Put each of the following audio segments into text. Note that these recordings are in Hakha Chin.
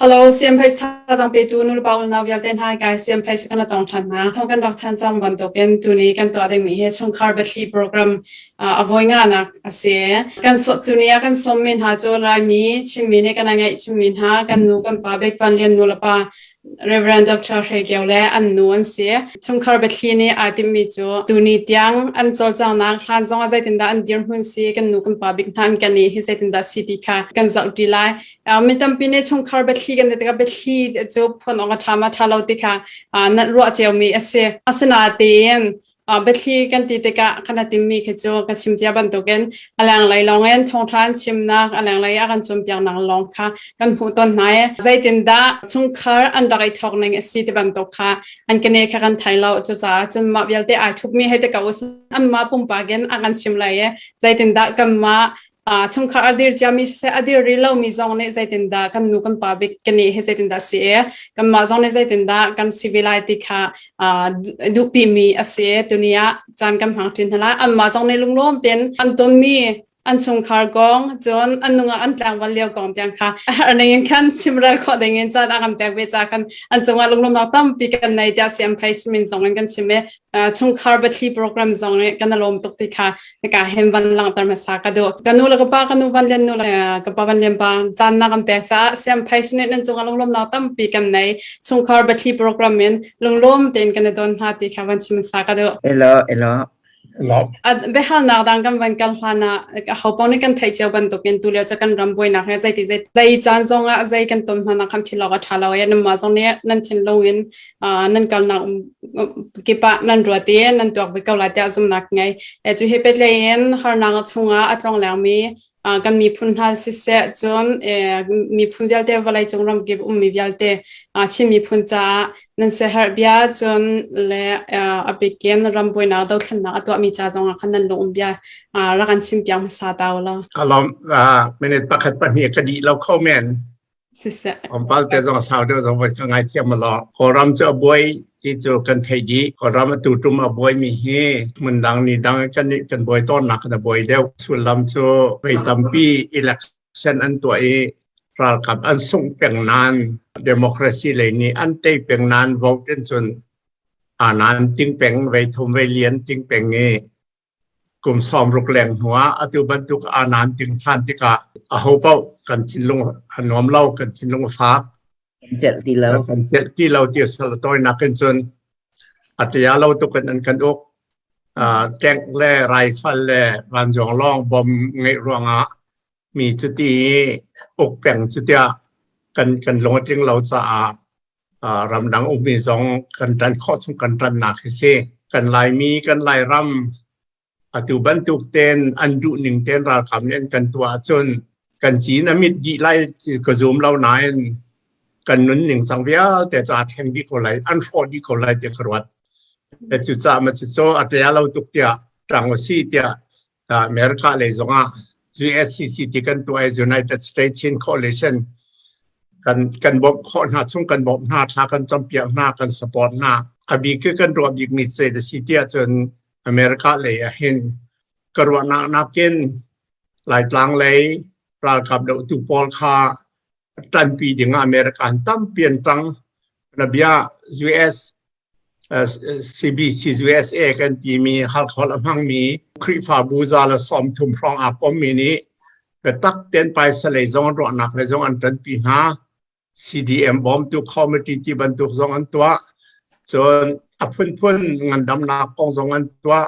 Hello, CMPH thazaang petu nulepa unau vialte hna kai CMPH kan tong than hna. Thong kan rak than cang bantukin tuni kan tuah dingmi hi chungkhar biathli program a voi nganak a si. Kan so tuni ah kan sawmmi hna cu Laimi Chinmi nih kan ngeih chimmi hna kan nu kan pa Bek Van Lian nu le pa Reverend Dr. Hre Kio le an nu an si. Chungkhar biathli nih aa timhmi cu tuni tiang an cawlcanghnak hlan zong ah zeitindah an dirhmun si kan nu kan pa bik hna an kan i hi zeitindah si ti kha kan zohṭi lai. Mi tampi nih chungkhar biathli kan ti tikah biathli cu phuan awk a ṭha ma ṭha lo ti kha nan ruah ciomi a si. Asinain biathli kan ti tikah kan timmi khi cu ka chim cia bantukin a lenglei lawngin thawngṭha an chimnak a lenglei a kan cawnpiaknak lawng kha kan hmuh tawn hna i zeitindah chungkhar an rak i thawk ning a si ti bantuk kha an kene kha kan thei lo. Cucaah cun mah vialte ai thupmi hei ti ko usih anmah pumpak in a kan chim lai i zeitindah kanmah chungkhar a dir ciami siseh a dir rih lomi zong nih zeitindah kan nu kan pa bik kan nih hi zeitindah si i kanmah zong nih zeitindah kan si ve lai ti kha duhpimi a si. Tuni ah caan kan hmang ṭin hna lai. Anmah zong nih lunglawm tein an tonmi an chungkhar kong cun an nungak an tlangval lio kong tiang kha a herh ning in khan chimrel khawh ding in caan a kan pek ve ca khan an cungah lunglawmnak tampi kan nei tiah CM Phei min zong in kan chim i chungkhar biathli program zong nih kan lawm tuk ti kha ka hen van langhter hmasa ka duh. Ka nu le ka pa, ka nu van lian nu le ka pa van lian pa caan na kan pek caah siam phai sinit nan cungah lunglawmnak tampi kan nei. Chungkhar biathli program in lunglawm tein kan i don hna ti kha van chim hmasa ka duh. Hello, hello. Biahalnak dang kan van kal hlan ah ho paoh nih kan theih cio bantukin tulio cu kan ram buainak he zeiti zei zei caan zong ah zei kan ton hmanh ah kan philh awk a ṭha lo i nanmah zong nih nan thinlung in nan kalnak kip ah nan ruat i nan tuak ve ko lai tiah zumhnak ngei. Cu he petlei in harnak chungah a tlonglengmi kan miphun hna siseh cun miphun vialte vawleicung ramkip ummi vialte Chin miphun caah nan siaherh bia cun le a bikin ram buainak dothlennak a tuahmi ca zongah khan nan lung um bia rak kan chim piak hmasa ta u law. Alom minute pakhat pahnih ka dih lo kho men. Siseh. Ompal te zong sau deuh zong voi ka ngai thiam lo. Kawlram cu a buai ti cu kan theih dih. Kawlram atu tum a buai mi hi hmun dang ni dang kan nih kan buai tawnnak kan a buai deuh. Sullam cu voi tampi election an tuah i ralkap an sungh peng nain democracy lei nih an tei peng nain vote in cun anan ting peng vei thum vei lian ting peng i Kum 60 leng hnuah atu bantuk aa ting ṭhan tikah ahopaoh kan thinlung a nuam lo, kan thinlung a fak. Kan celh ti lo. Kan celh ti lo ti sal tawinak in cun a tia lo tuk in an kan uk. Tank le rifle le vanzuang lawng bom ngeih ruangah mi cuti uk peng cu tiah kan kan lung a tling lo caah ramdang ummi zong kan ṭan khawh chung kan ṭannak hi si. Kan Laimi, kan Lairam atu bantuk ten an duh ning ten ralkap nih an kan tuah ahcun kan cin a mit dih lai ka zum lo nain kan nun ning cang vialte cu aa thleng dih ko lai, an hrawh dih ko lai tiah ka ruat. Cucaah ma cucu a ṭia lo tuk tiah ṭang u sih tiah America lei zongah USCC ti kan tuah i United States Chin Coalition kan kan bawmh khawh hna chung kan bawmh hna thla kan campiak hna kan support hna a bik kan ruah bik mi ce da si tiah cun America lei ah hin ka ruahnak nakin Laitlang lei ralkap dohtu pawl kha ṭanpi dingah America an tampi an ṭang na bia US CBC USA kan timi Halkhawl a hmangmi Khrihfabu za le 30 hrawng aa kommi nih biatak tein paisa lei zong ruahnak lei zong an ṭanpi hna. CDM bawmtu committee ti bantuk zong an tuah. Cun a phunphun ngandamnak kong zong an tuah.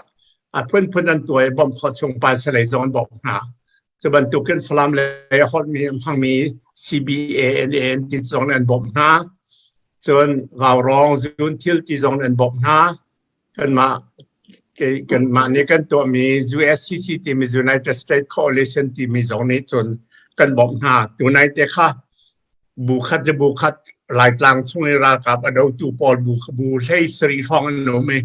A phunphun an tuah i bawmh khawh chung paisa lei zong an bawmh hna. Cu bantukin Falam lei a holhmi a hmangmi CBANAN ti zong an bawmh hna. Cun Vaurawng zun thil ti zong an bawmh hna. Kanmah kanmah nih kan tuahmi USCC timi United States Coalition timi zong nih cun kan bawmh hna. Tunai te kha bu khat le bu khat Laitlang chung i ralkap a dotu pawl bu bu hlei sarih hrawng an um i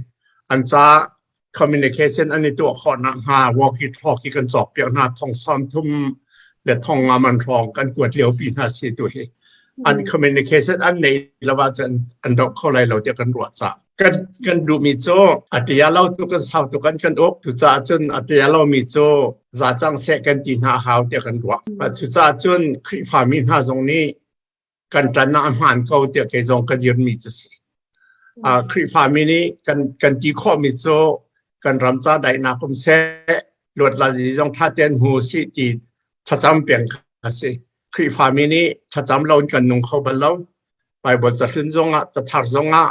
an ca communication an i tuah khawh nakhnga walkie talkie kan cawkpiak hna thong 30 le thong nga man hrawng kan kuat lio pi hna si tu hi an communication an nei lo ahcun an doh kho lai lo tiah kan ruah ca kan kan duhmi cu a tia lo tu kan sau tu kan kan uk cucaah cun a tia lomi cu za cang seh kan ti hna hau tiah kan ruah cucaah cun Khrihfami hna zong nih. Kan ṭan ah a hmaan ko tiah kei zong ka dirmi cu si. Khrihfami nih kan ti khawhmi cu kan ram ca daihnak um seh, luatlal zong ṭha tein hmu sih ti thlacam peng kha si. Khrihfami nih thlacam lo in kan nung kho bal lo. Baibal cahlun zongah, cathar zongah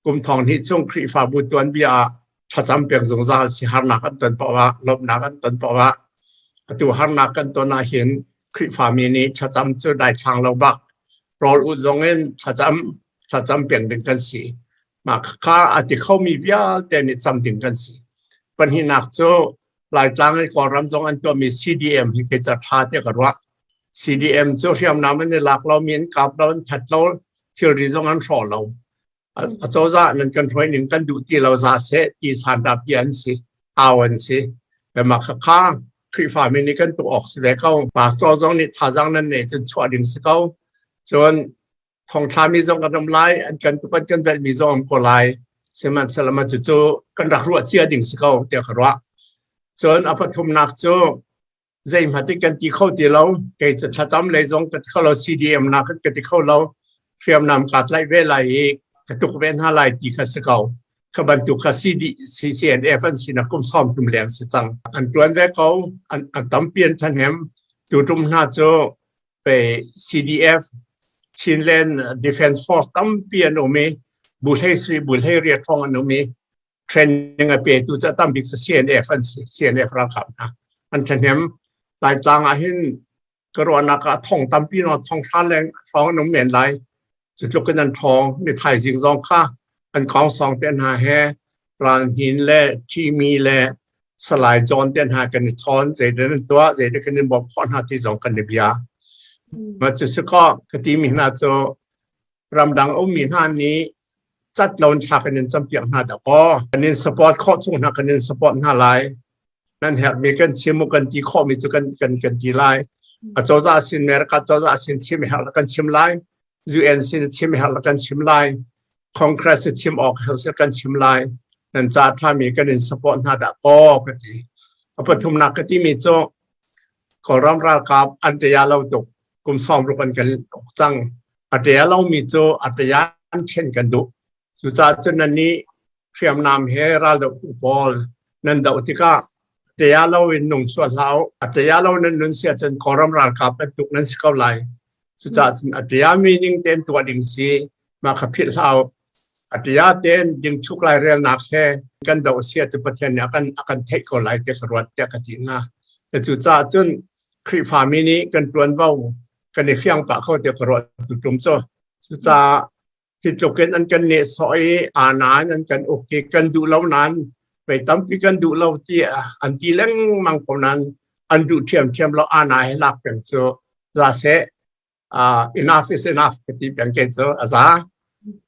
kum thong hnih chung Khrihfabu tuanbia ah thlacam peng zungzal si harnak an ton paoh ah, lawmhnak an ton paoh ah atu harnak kan ton ah hin Khrihfami nih thlacam cu daithlang lo bak rawl ut zong in thlacam thlacam peng ding kan si. Mah kha a ti khomi vialte nih cam ding kan si. Pahnihnak cu Laitlang i Kawlram zong an tuahmi CDM hi kei ca ṭha tiah ka ruah. CDM cu hriamnam an i lak lo, mi an kap lo, an that lo, thilri zong an hrawh lo. Acozah nan kan hruai ning kan duh ti lo za seh ti sandapi an si, au an si. Le mah khakha Khrihfami nih kan tuah awk si ve ko. Pastor zong nih thazaang nan neih cun chuah ding si ko. Cun thongthlami zong kan um lai, an kan tuk an kan velhmi zong um ko lai. Sihmanhsehlaw mah cucu kan rak ruah cia ding si ko tiah ka ruah. Cun a pathumnak cu zeihmanh kan ti kho ti lo. Kei cu thlacam lei zong ka ti kho lo, CDM nak ka ti kho lo. Hriamnam kaa tlaih ve lai i ka tuk ve hna lai ti kha si ko. Kha bantuk kha CD, CCNF an sinak kum 30 leng si cang. An tuan ve ko, an, an tampi an ṭhahnem. Tutum hna cu pe CDF Chinland Defense Force tampi an um i bu hlei sri bu hlei riat hrawng an um i training a petu cu a tam bik cu CNF an si CNF ralkap hna an ṭhahnem Laitlang ah hin ka ruahnak ah thong tampi no thong hra leng hrawng an um men lai cu tluk in an ṭhawng ni thaizing zong kha an kong song te hna he ralhnin le ṭhimi le Salai John te hna kan i chawn zeidah nan tuah zeidah kan in bawmh khawh hna ti zong kan i bia mah cu si kaw ka ti mi hna cu ramdang ummi hna nih cat lo in thla kan in campiak hna dah kaw kan in support khawh chung hna kan in support hna lai nan herhmi kan chim u kan ti khawhmi cu kan kan kan ti lai acozah sin America cozah sin chim herh kan chim lai UN sin chim herh kan chim lai Congress chim awk herh kan chim lai nan ca thami kan in support hna dah kaw ka ti a pathumnak ka ti mi cu Kawlram ralkap an ṭia lo tuk kum 60 an kan uk cang a ṭia lomi cu a ṭia an thlen kan duh cucaah cun nan nih hriamnam he raldohtu pawl nan doh tikah ṭia lo in nung sual hlah u a ṭia lo nan nun si ahcun Kawlram ralkap bantuk nan si ko lai cucaah cun a ṭiami ning tein tuah ding si mah kha philh hlah u a ṭia tein ding thuk lai relnak he kan doh si ahcun Pathian nih a kan a kan theih ko lai tiah ka ruat tiah ka ti hna cucaah cun Khrihfami nih kan ṭuanvo kan i fiang pah kho tiah ka ruat tutum cu cucaah hi tluk in an kan nehsawh i aa nain an kan uk i kan duh lo nain vei tampi kan duh lo ti an ti lengmang ko nain an duh ṭhiamṭhiam lo aa na he lak peng cu za seh uh, enough is enough ka ti peng ke cu a za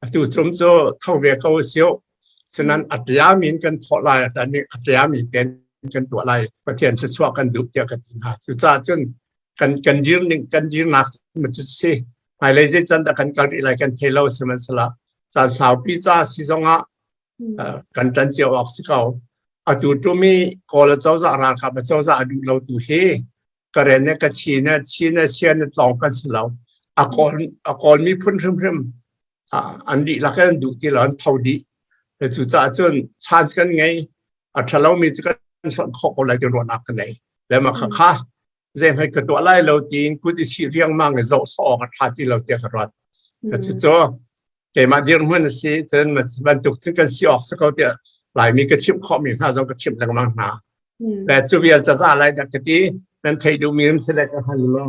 atu cum cu tho ve ko siu sinan a tiami in kan thawh lai a tiami ten kan tuah lai Pathian thluachuah kan duh tiah ka ti hna cucaah cun kan kan dir ning kan dirnak cu si hmailei zei can dah kan kal rih lai kan thei lo sihmanhsehlaw caan saupi ca si zongah kan ṭan cio awk si ko atu tumi Kawl cozah ralkap cozah a duh lo tu hi Karen ne Kachin ne Chin ne Sian ne tlawng kan si lo a kawl a kawl miphun hrimhrim an dihlak in an duh ti lo an tho dih cucaah cun chance kan ngei a ṭhalomi cu kan hlonh khawh ko lai ti ruahnak ka nei le mah khakha zeihmanh ka tuah lai lo tiin kut i sih riangmang i zoh sawh awk a ṭha ti lo tiah ka ruat. Cucu keimah dirhmun a si cun bantuk cun kan si awk si ko tiah Laimi ka chimh khawhmi hna zong ka chimh lengmang hna. Le cu vial caza lai dah ka ti nan theih duhmi um si le ka hal lo.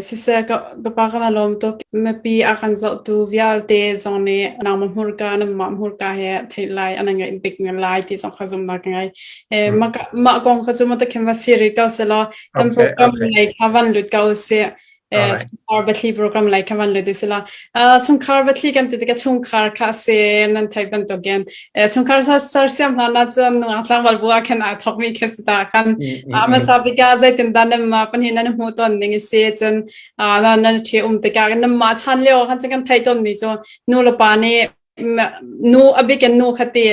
Siseh ka pa kan lawm tuk mipi a kan zohtu vialte zong nih nangmah hmurka nanmah hmurka he theih lai an ngaih bik lai ti zong kha zumnak ka ngei. Mah kong kha cu ma takhin va siri ko selaw kan program lei kha van lut ko usih. Chungkhar biathli program lei kha van lut usih law. Chungkhar biathli kan ti tikah chungkhar kha a si nan theih bantukin chungkhar sersiam hlan ah cun nungak tlangval bu ah khan aa thawkmi khi si ta khan hmasa bik ah zeitindah nan pahnih nan hmuh tawn ning a si cun nan ṭhi um tikah nanmah chan lio khan cun kan theih tawnmi cu nu le pa nih. Nu a bikin nu kha ti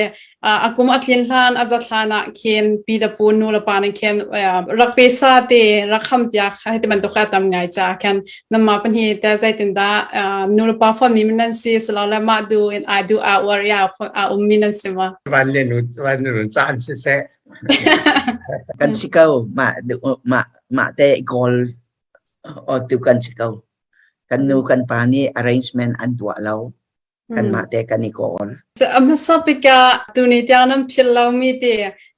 a kum a tlin hlan a zat hlan ah khin pi le pu nu le pa nih khin rak pe sa te rak kham piak hei ti bantuk kha tam ngai ca khan namma pahnih te zeitindah nu le pa fon mi nan si silole mah du in ai du a uar ya a um mi nan si ma? Van le nu van nu caan siseh. Kan si ko. Mah mah mah te goal tu kan si ko. Kan nu kan pa nih arrangement an tuah lo. Kanmah te kan i kawl. A hmasa bik ah tuni tiang nan philh lomi ti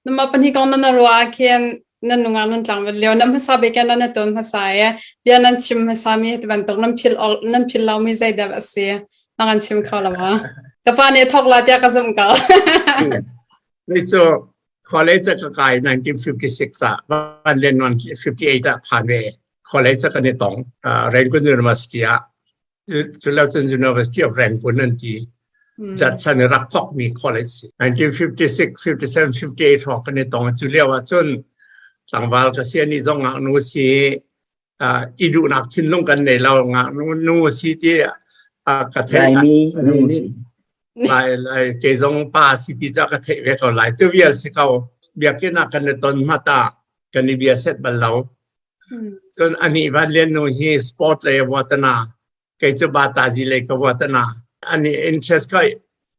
namah pahnih kong nan ruah ah khin nan nungak nan tlangval lio nan hmasa bik ah nan ton hmasa i bia nan chim hmasa mi ti bantuk nan philh nan philh lomi zeidah a si na kan chim kho lo ma? Ka pa nih thok la tiah ka zumh ko. Ni cu college ka kai 1956 ah van len 58 ah phan ve. College kan i tong Rangoon University ah. Cu lo cun University of Rangoon an ti. Chan i rak thawkmi college si. 1956, 57, 58 hrawng kan i tong. Cu lio ah cun tlangval ka si ani zong ngaknu si i duhnak thinlung kan nei lo. Ngaknu nu si ti ka theih. Laimi nu si. Lai lai kei zong pa si ti ca ka theih ve ko lai. Cu vial si ko. Biakinn ah kan i ton hmata kan i bia set bal lo. Cun anih Van Lian nu hi sport lei a vuatana, kei cu batazi lei ka vuatana. Ani interest ka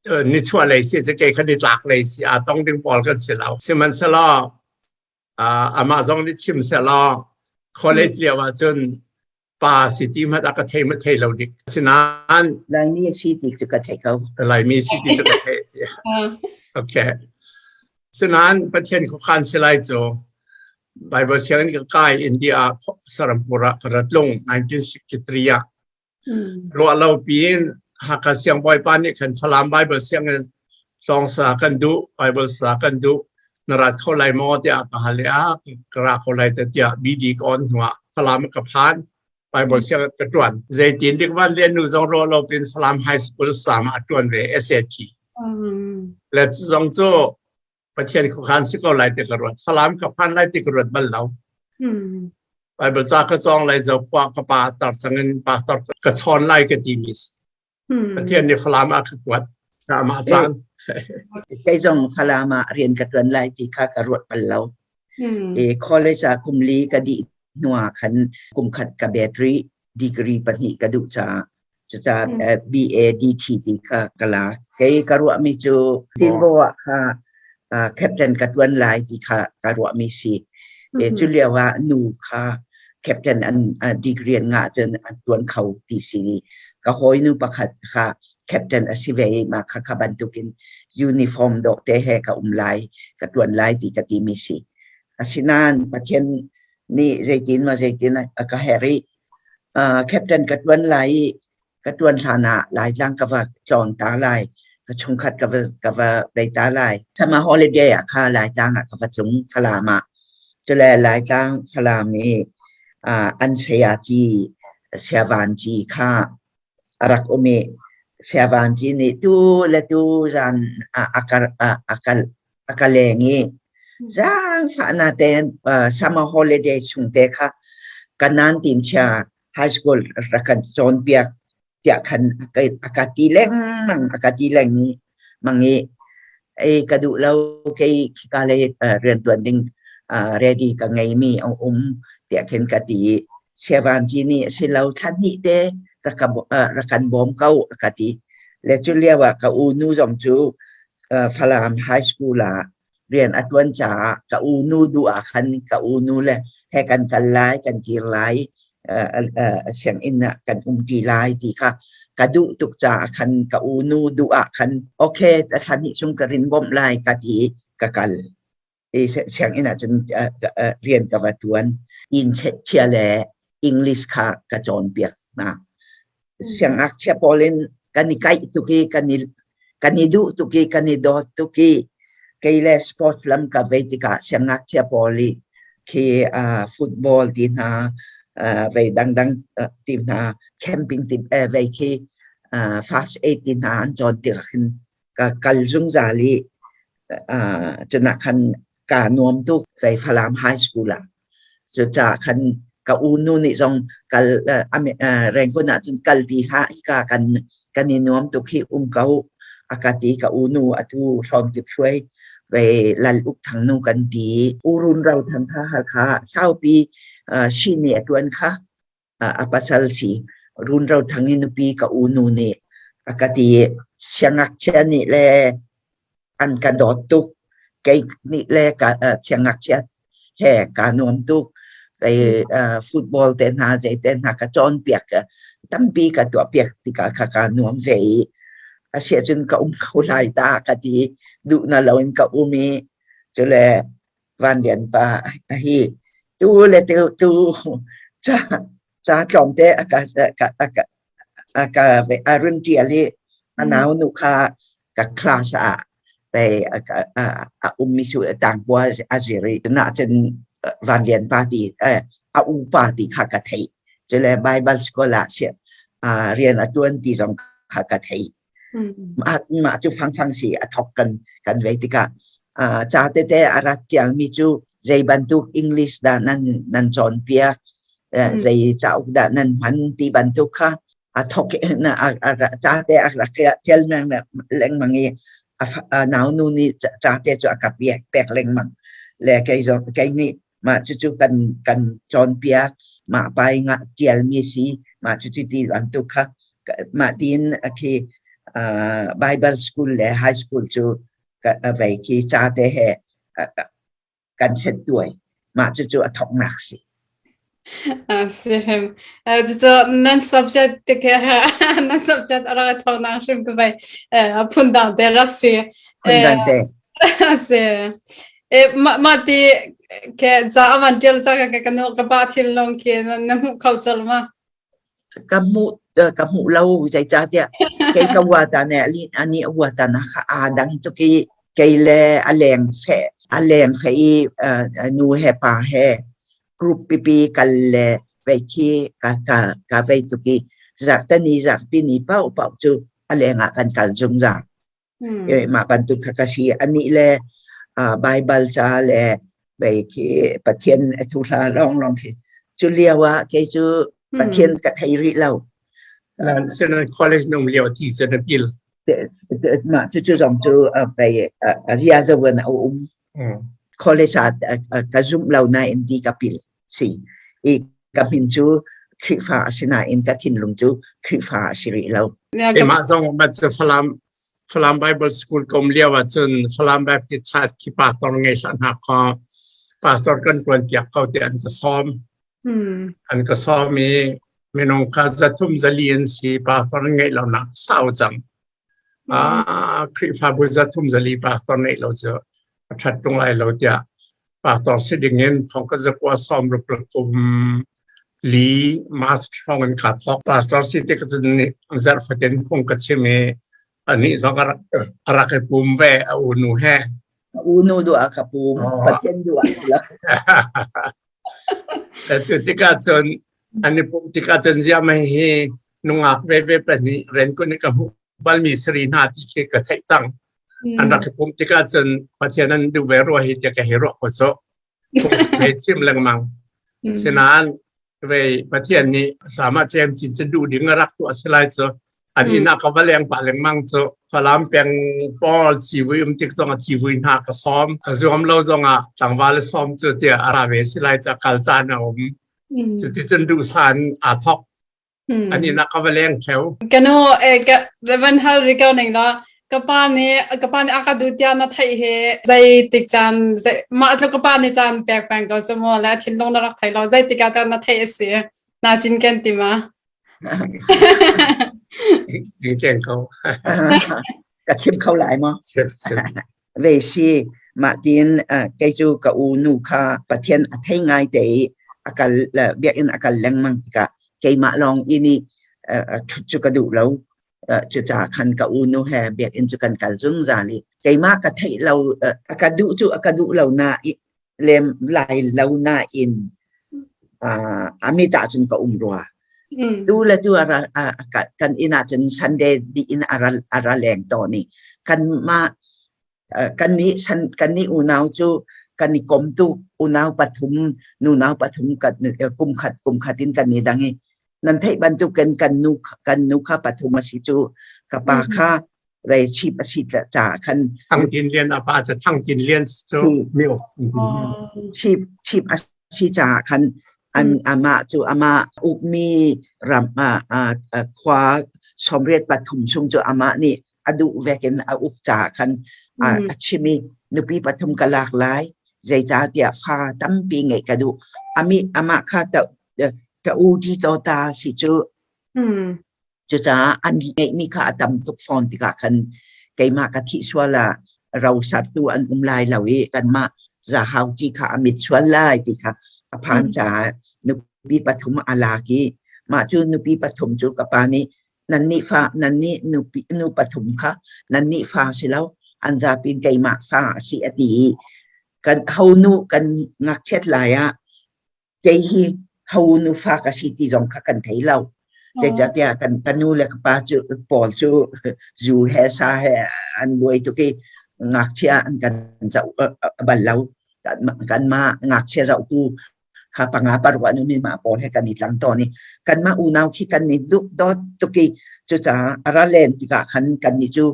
nichuah lei si cu kei kha nitlak lei si aa tong ding pawl kan si lo. Sihmanhsehlaw amah zong nih chim sehlaw college lio ah cun pa si ti hmanh a ka thei ma thei lo dik. Asinain Laimi si ti cu ka thei ko. Laimi si ti cu ka thei. Okay. Sinain Pathian khuakhan si lai cu Bible sianginn ka kai India ah Sarampur ah ka rat lung 1963 ah. Ruah lo piin Hakha siangbawipa nih khan Falam Bible sianginn tlawng sa kan duh, Bible sa kan duh, na rat kho lai maw tiah ka hal i a ka ra kho lai te tiah BD ka on hnuah Falam ka phan. Bible sianginn ka ṭuan. Zeitin dik van lian nu zong ruah lo pin Falam High School sam ah a ṭuan ve SAT. Le zong cu Pathian khuakhan si ko lai ti ka ruat. Falam ka phan lai ti ka ruat bal lo. Bible ca ka cawng lai zo khua ka pa tar cangin pastor ka chawn lai ka ti mi si. Pathian nih Falam ah ka kuat. Ka mah caan. Kei zong Falam ah rian ka tuan lai ti kha ka ruat bal lo. E college ah kum li ka dih hnu ah khan kum khat ka battery degree pahnih ka duh caah cucaah BADT ti kha ka lak. Kei ka ruahmi cu Tinvo ah kha captain ka tuan lai ti kha ka ruahmi si. Cu lio ah nu kha captain an degree an ngah cun an tuan kho ti si. Ka hawinu pakhat kha captain a si ve i mah kha kha bantukin uniform dawh te he ka um lai, ka tuan lai ti ka timi si. Asinain Pathian nih zeitin maw zeitin a ka herh i Captain ka ṭuan lai i ka ṭuan hlan ah Laitlang ka va tlawn ta lai. Ka chungkhat ka va vei ta lai. Summer holiday ah kha Laitlang ah ka va tlung Falam ah. Cule Laitlang Falam i an sayaci Siavanci kha a rak um i Siavanci nih tu le tu zan a ka leng i zaangfahnak tein summer holiday chung te kha kanan tin chia high school rak kan cawnpiak tiah khan a ka ti lengmang a ka ti lengmang i ei ka duh lo kei khika lei riantuan ding ready ka ngei mi a um tiah khin ka ti i Siavanci nih si lo thla hnih te rak kan bawm ko a ka ti le cu lio ah ka u nu zong cu Falam High School ah rian a ṭuan caah ka u nu duh ah khan ka u nu le he kan kal lai, kan kir lai, sianginn ah kan umṭi lai ti kha ka duh tuk caah khan ka u nu duh ah khan okay thla hnih chung ka rin bawmh lai ka ti i ka kal. I sianginn ah cun rian ka va ṭuan. Inn chia le English kha ka cawnpiak hna. Siangngakchia pawl in kan i kaih tuk i kan i kan i duh tuk i kan i dawt tuk i kei le sport lam ka vei tikah siangngakchia pawl i khi football ti hna vei dangdang ti hna camping ti vei khi first aid ti hna an cawn tikah khin ka kal zungzal i cunah khan kaa nuam tuk vei Falam High School ah. Cucaah khan ka unu nih zong kal Rangoon ah cun kal ti hlah hika kan kan i nuam tuk hi um ko. A ka ti ka u nu atu hlawm kip hruai ve Lal Uk Thang nu kan ti. U Run Ro Thang kha Halkha saupi sihni a ṭuan kha a pasal si. Run Ro Thang i nupi ka u nu nih a ka ti siangngakchia nih le an ka dawt tuk. Kei nih le ka siangngakchia he kaa nuam tuk. Kei football te hna zei te hna ka cawnpiak tampi ka tuahpiak tikah kha kaa nuam ve i a si ahcun ka um kho lai ta ka ti duh na loin ka um i cule Van Lian pa hi tu le tu tu ca ca tlawmte a ka a ka a ka a run ṭial i a nau nu kha ka class ah pei a ummi cu tangkua a zir i tunah cun Van Lian pa ti a upa ti kha ka theih. Cule Bible school ah rian a ṭuan ti zong kha ka theih. Mah cu fangfang si a thok kan kan vei tikah ca tete a rak ṭialmi cu zei bantuk English dah nan nan cawnpiak, zei cauk dah nan hman ti bantuk kha a thok ca te a rak ṭial lengmang i a naunu nih ca te cu a ka pek lengmang. Le kei zong kei nih mah cucu kan kan cawnpiak mah pai nga ṭialmi si mah cucu ti bantuk kha mah tiin khi Bible school le high school cu vei khi ca te he kan set tuai mah cucu a thoknak si. Si hrim. Cucu nan subject te ke nan subject a rak thoknak hrim ka vai phun dang te rak si. Phun dang te. Si. E ma ti ke ca avan tial ca ka ka nu ka pa thil long khi na hmuh kho chal ma? Ka hmuh ka hmuh lo zeicahtiah kei ka uata ne ani a uata na kha aa dang tuk i kei le a leng fe a leng fe i nu he pa he group pipi kal le vei khi ka ka ka vei tuk i zarhtani zarhpi ni paoh paoh cu a leng ah kan kal zungzal. Mah bantuk kha ka si. Anih le Baibal ca le vei khi Pathian a thu hla lawnglawng khi. Cu lio ah kei cu Pathian ka thei rih lo. Sinan college nung lio ti cu na pil. Mah cucu zong cu vei a zia zo in a um. College ah ka zumh lo nain ti ka pil. Si. I ka min cu Khrihfa a si nain ka thinlung cu Khrihfa a si rih lo. Keimah zong bat cu Falam Falam Bible School ka um lio ahcun Falam Baptist Church khi pastor ngei hlah hna kha pastor kan tuan piak ko ti an ka sawm. An ka sawm i minung kha zathum zali an si pastor ngeih lo nak sau cang. Khrihfabu zathum zali pastor neih lo cu a ṭhat ṭung lai lo tiah pastor si ding in thong ka zakua sawm ruk le kum li March hrawng in kaa thawk. Pastor si tik cun nih zarh fatin phung ka chim i anih zong a rak i pum ve a unu he. A unu duh ah ka pum, Pathian duh ah la. Cu tikah cun an i pumh tikah cun ziah mei hi nungak veve pahnih renkun i ka hmuh balmi sari hna ti khi ka theih cang. An rak i pumh tikah cun Pathian an duh ve rua hi tiah ka hei ruah ko cu. Thei chim lengmang. Sinain vei Pathian nih sama tlem cin cu duh ding a rak tuah si lai cu. An inn ah ka va leng pah lengmang cu. Falam peng pawl civui um tik zong ah civui hna ka sawm. A zuam lo zong ah tlangval a sawm cu tiah a ra ve si lai ca kal caan a um. Cuticun duhsan aa thok. An inn ah ka va leng theo. Kanu ka van hal ri ko ning la ka pa nih ka pa nih a ka duh tiah na theih hi zei tik caan zei mah cu ka pa nih caan pek peng ko cu mu le thinlung na rak thei lo zei tik ah dah na theih a si na cinken ti ma Cinken ko. Ka chim kho lai maw? Ve si mah tiin kei cu ka u nu kha Pathian a thei ngai te i a kal biakinn a kal lengmang tikah keimah lawng inn i ṭhut cu ka duh lo. Cucaah khan ka u nu he biakinn cu kan kal zungzal i keimah ka theih lo a ka duh cu a ka duh lo na i lem lai lo nain a mit ah cun ka um rua. Tu le tu kan inn ah cun Sunday dih in a ra leng tawn i kanmah kannih kannih unau cu kan i kom tuk unau pathum nunau pathum kum khat kum khat in kan i dang i nan theih bantukin kan nu kan nu kha pathum a si cu ka pa kha. Rei chip a si caah khan Thang Tin Lian a pa cu Thang Tin Lian cu mi chip chip a si caah khan an amah cu amah ukmi ram khua 83 chung cu amah nih a duh vek in a uk caah khan a chim i nupi pathum ka lak lai, zeicahtiah fa tampi ngeih ka duh. Ami amah kha ta ta u ti to ta si cu. Cucaah an ngeihmi kha a tam tuk fawn tikah khan keimah ka thih sual ah rosartu an um lai lo i kanmah zahau ci kha a mit sual lai ti kha a phan caah nupi pathum a lak i mah cu nupi pathum cu ka pa nih nannih fa nannih nupi nu pathum kha nannih fa si lo, an zapi in keimah fa a si a ti i kan ho nu kan ngakchiat lai ah kei hi ho nufa ka si ti zong kha kan thei lo. Zeicahtiah kan ka nu le ka pa cu pawl cu zu he sa he an buai tuk i ngakchia an kan zoh bal lo. Kanmah ngakchia zohtu kha panga paruk an um i mah pawl he kan i tlang tawn i kanmah unau khi kan i duh dawt tuk i cucaah a ra len tikah khan kannih cu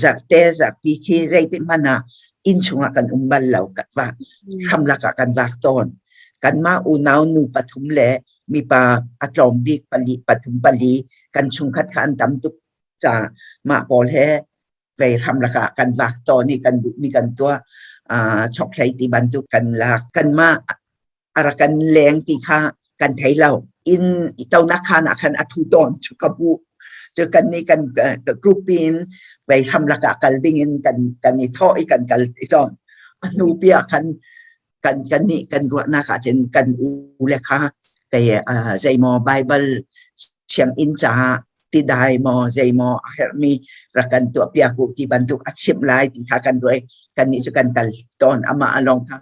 zarhte zarhpi khi zeitik hmanh ah inn chungah kan um bal lo, va hramlak ah kan vak tawn. Kanmah unau nu pathum le mipa a tlawm bik pali pathum pali kan chungkhat kha an tam tuk caah mah pawl he vei hramlak ah kan vak tawn i kan duhmi kan tuah. Chokhlei ti bantuk kan lak. Kanmah a rak kan leng ti kha kan thei lo. Inn tonak khan ah khan a thu tawn cu ka bu. Cu kan nih kan group in vei hramlak ah kal ding in kan kan i thawh i kan kal ti tawn. A hnu pi ah khan kan kan nih kan ruahnak ah cun kan u le kha kei zeimaw Bible sianginn caah tidai maw zeimaw a herhmi rak kan tuah piak u ti bantuk a chimh lai ti kha kan ruah i kannih cu kan kal tawn. Amah along kha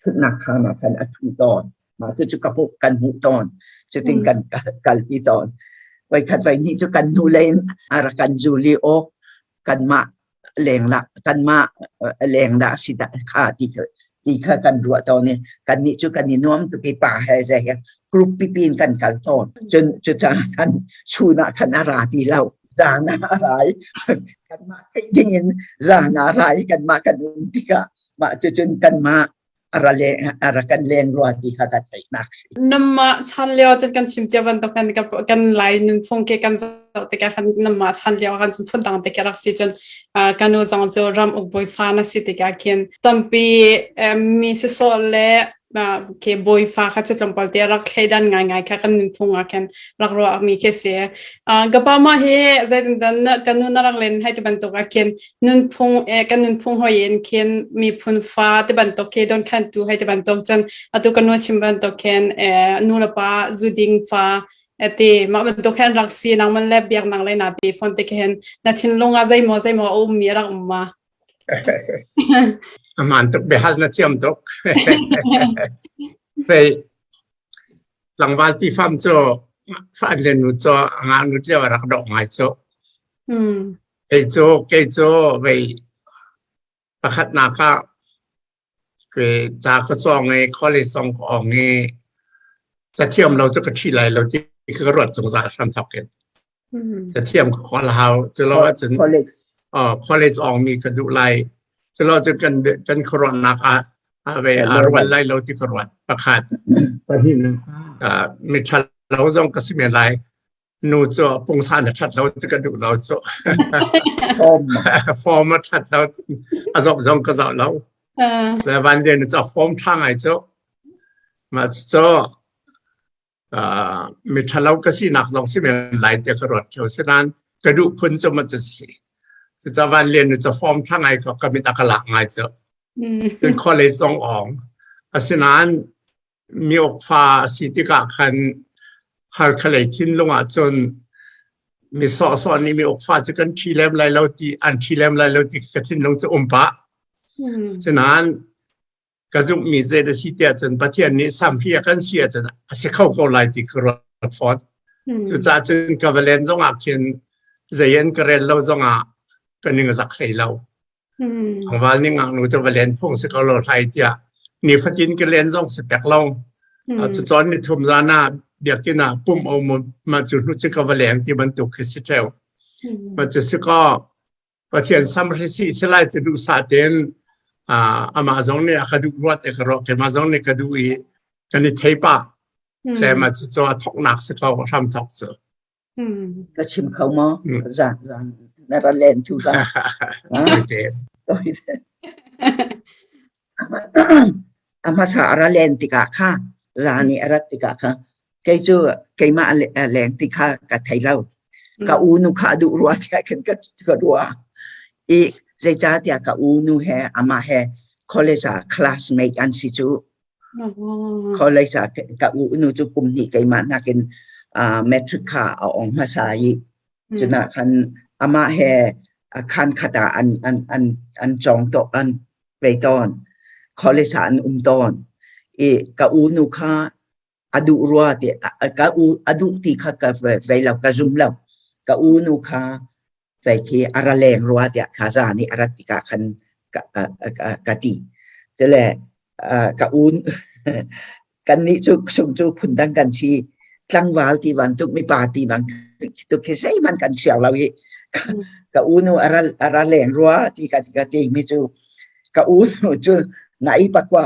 thutnak khaan ah khan a thu tawn. Mah cucu ka hmuh kan hmuh tawn. Cutin kan kalpi tawn. Voikhat voihnih cu kan hnu lei in a rak kan zul i awk kanmah lenglah kanmah lengdah si dah kha ti ti kha kan ruah tawn i kannih cu kan i nuam tuk i pa he zei he group pipi in kan kal tawn. Cun cucaah khan chun ah khan a ra ti lo. Zan ah a ra i kanmah theih ding in zan ah a ra i kanmah kan um tikah mah cucun kanmah a ra le a ra kan len rua ti kha ka theihnak si. Namah chan lio cun kan chim cia bantuk kan kan lai nunphung ke kan zoh tikah kan namah chan lio kan phun dang te rak si cun kanu zong cu ram uk bawi fa na si tikah khin tampi mi sisawh le ke bawi fa kha cu tlawmpal te rak thleidan ngaingai kha kan nunphung ah khan rak ruah mi khi si. Ka pa ma hi zeitin kan nu na rak len hai ti bantuk ah khin nunphung kan nunphung hoi in khin miphun fa ti bantuk khi don khan tu hei ti bantuk cun atu kan nu chim bantuk khin nu le pa zu ding fa ati mah bantuk khan rak si nang man le biak nang le na ti phone te khin na thinlung ah zeimaw zeimaw a um mi rak um ma? Aman tuk, biahal na thiam tuk. Fei tlangval ti fam cu fa le nu cu nga nu lio rak dok ngai cu. Kei cu kei cu vei pakhatnak ah ca ka cawng i college zong ka awng i cathiam lo cu ka ṭhi lai lo ti ka ruat zungzal hramthawk in. Cathiam ka kawl hau. Culo ahcun college awngmi ka duh lai. Culo cun kan kan khuaruahnak ah a ve a rual lai lo ti ka ruat. Pakhat. Pahnih miṭha lo zong ka si men lai. Nu cu pungsan a ṭhat lo cu ka duh lo cu. Form a ṭhat lo, a zoh zong ka zoh lo. Le van lian cu a form ṭha ngai cu. Mah cu mi ṭhalo ka sinak zong si men lai tiah ka ruat ṭheo. Sinain ka duh phun cu ma cu si. Cucaah van lian cu form ṭha ngai ko ka mit a ka lak ngai cu. Cun college zong awng. Asinain miuk fa a si tikah khan Halkha lei thinlung ah cun mi sawhsawh nih miuk fa cu kan ṭhi lem lai lo ti an ṭhi lem lai lo ti ka thinlung cu um pah. Cunain ka zumhmi zei a si tiah cun Pathian nih samhri a kan si ahcun a si kho ko lai ti ka ruat fawn. Cucaah cun ka va len zong ah khin zei an ka rel lo zong ah ka ning a zak hlei lo. Tlangval nih ngaknu cu va len phung si ko lo hlai tiah nifatin ka len zong si pek lo. Cucawn ni thum zan ah biakinn ah pumh o ma cu hnu cu ka va leng ti bantuk khi si ṭheo. Ma cu si kaw. Pathian samhri si silai cu duhsah tein amah zong nih a ka duh ruat te ka ruah keimah zong nih ka duh i kan i thei pah. Le mah cucu a thoknak si ko hram thok cu. Ka chim kho maw? Zan zan na ra len tu la. A hmasa a ra len tikah kha zan i a rat tikah kha kei cu keimah a leng ti kha ka thei lo. Ka u nu kha a duh rua tiah khin ka ka ruah. I zeicahtiah ka u nu he amah he college ah classmate an si cu. College ah ka u nu cu kum hnih keimah nakin matric kha a ong hmasa i cunah khan amah he khan khat ah an an an an cawng to an pe tawn. College ah an um tawn. I ka u nu kha a duh rua ti ka u a duh ti kha ka vei lo ka zum lo. Ka u nu kha vei khi a ra leng rua tiah kha za nih a rat tikah khan ka ka ti. Cule ka u kannih cu sung cu phundang kan si. Tlangval ti bantuk mipa ti bantuk khi zeihmanh kan siang lo i ka u nu a ra a ra leng rua ti ka ka ti mi cu ka u nu cu nai pakwa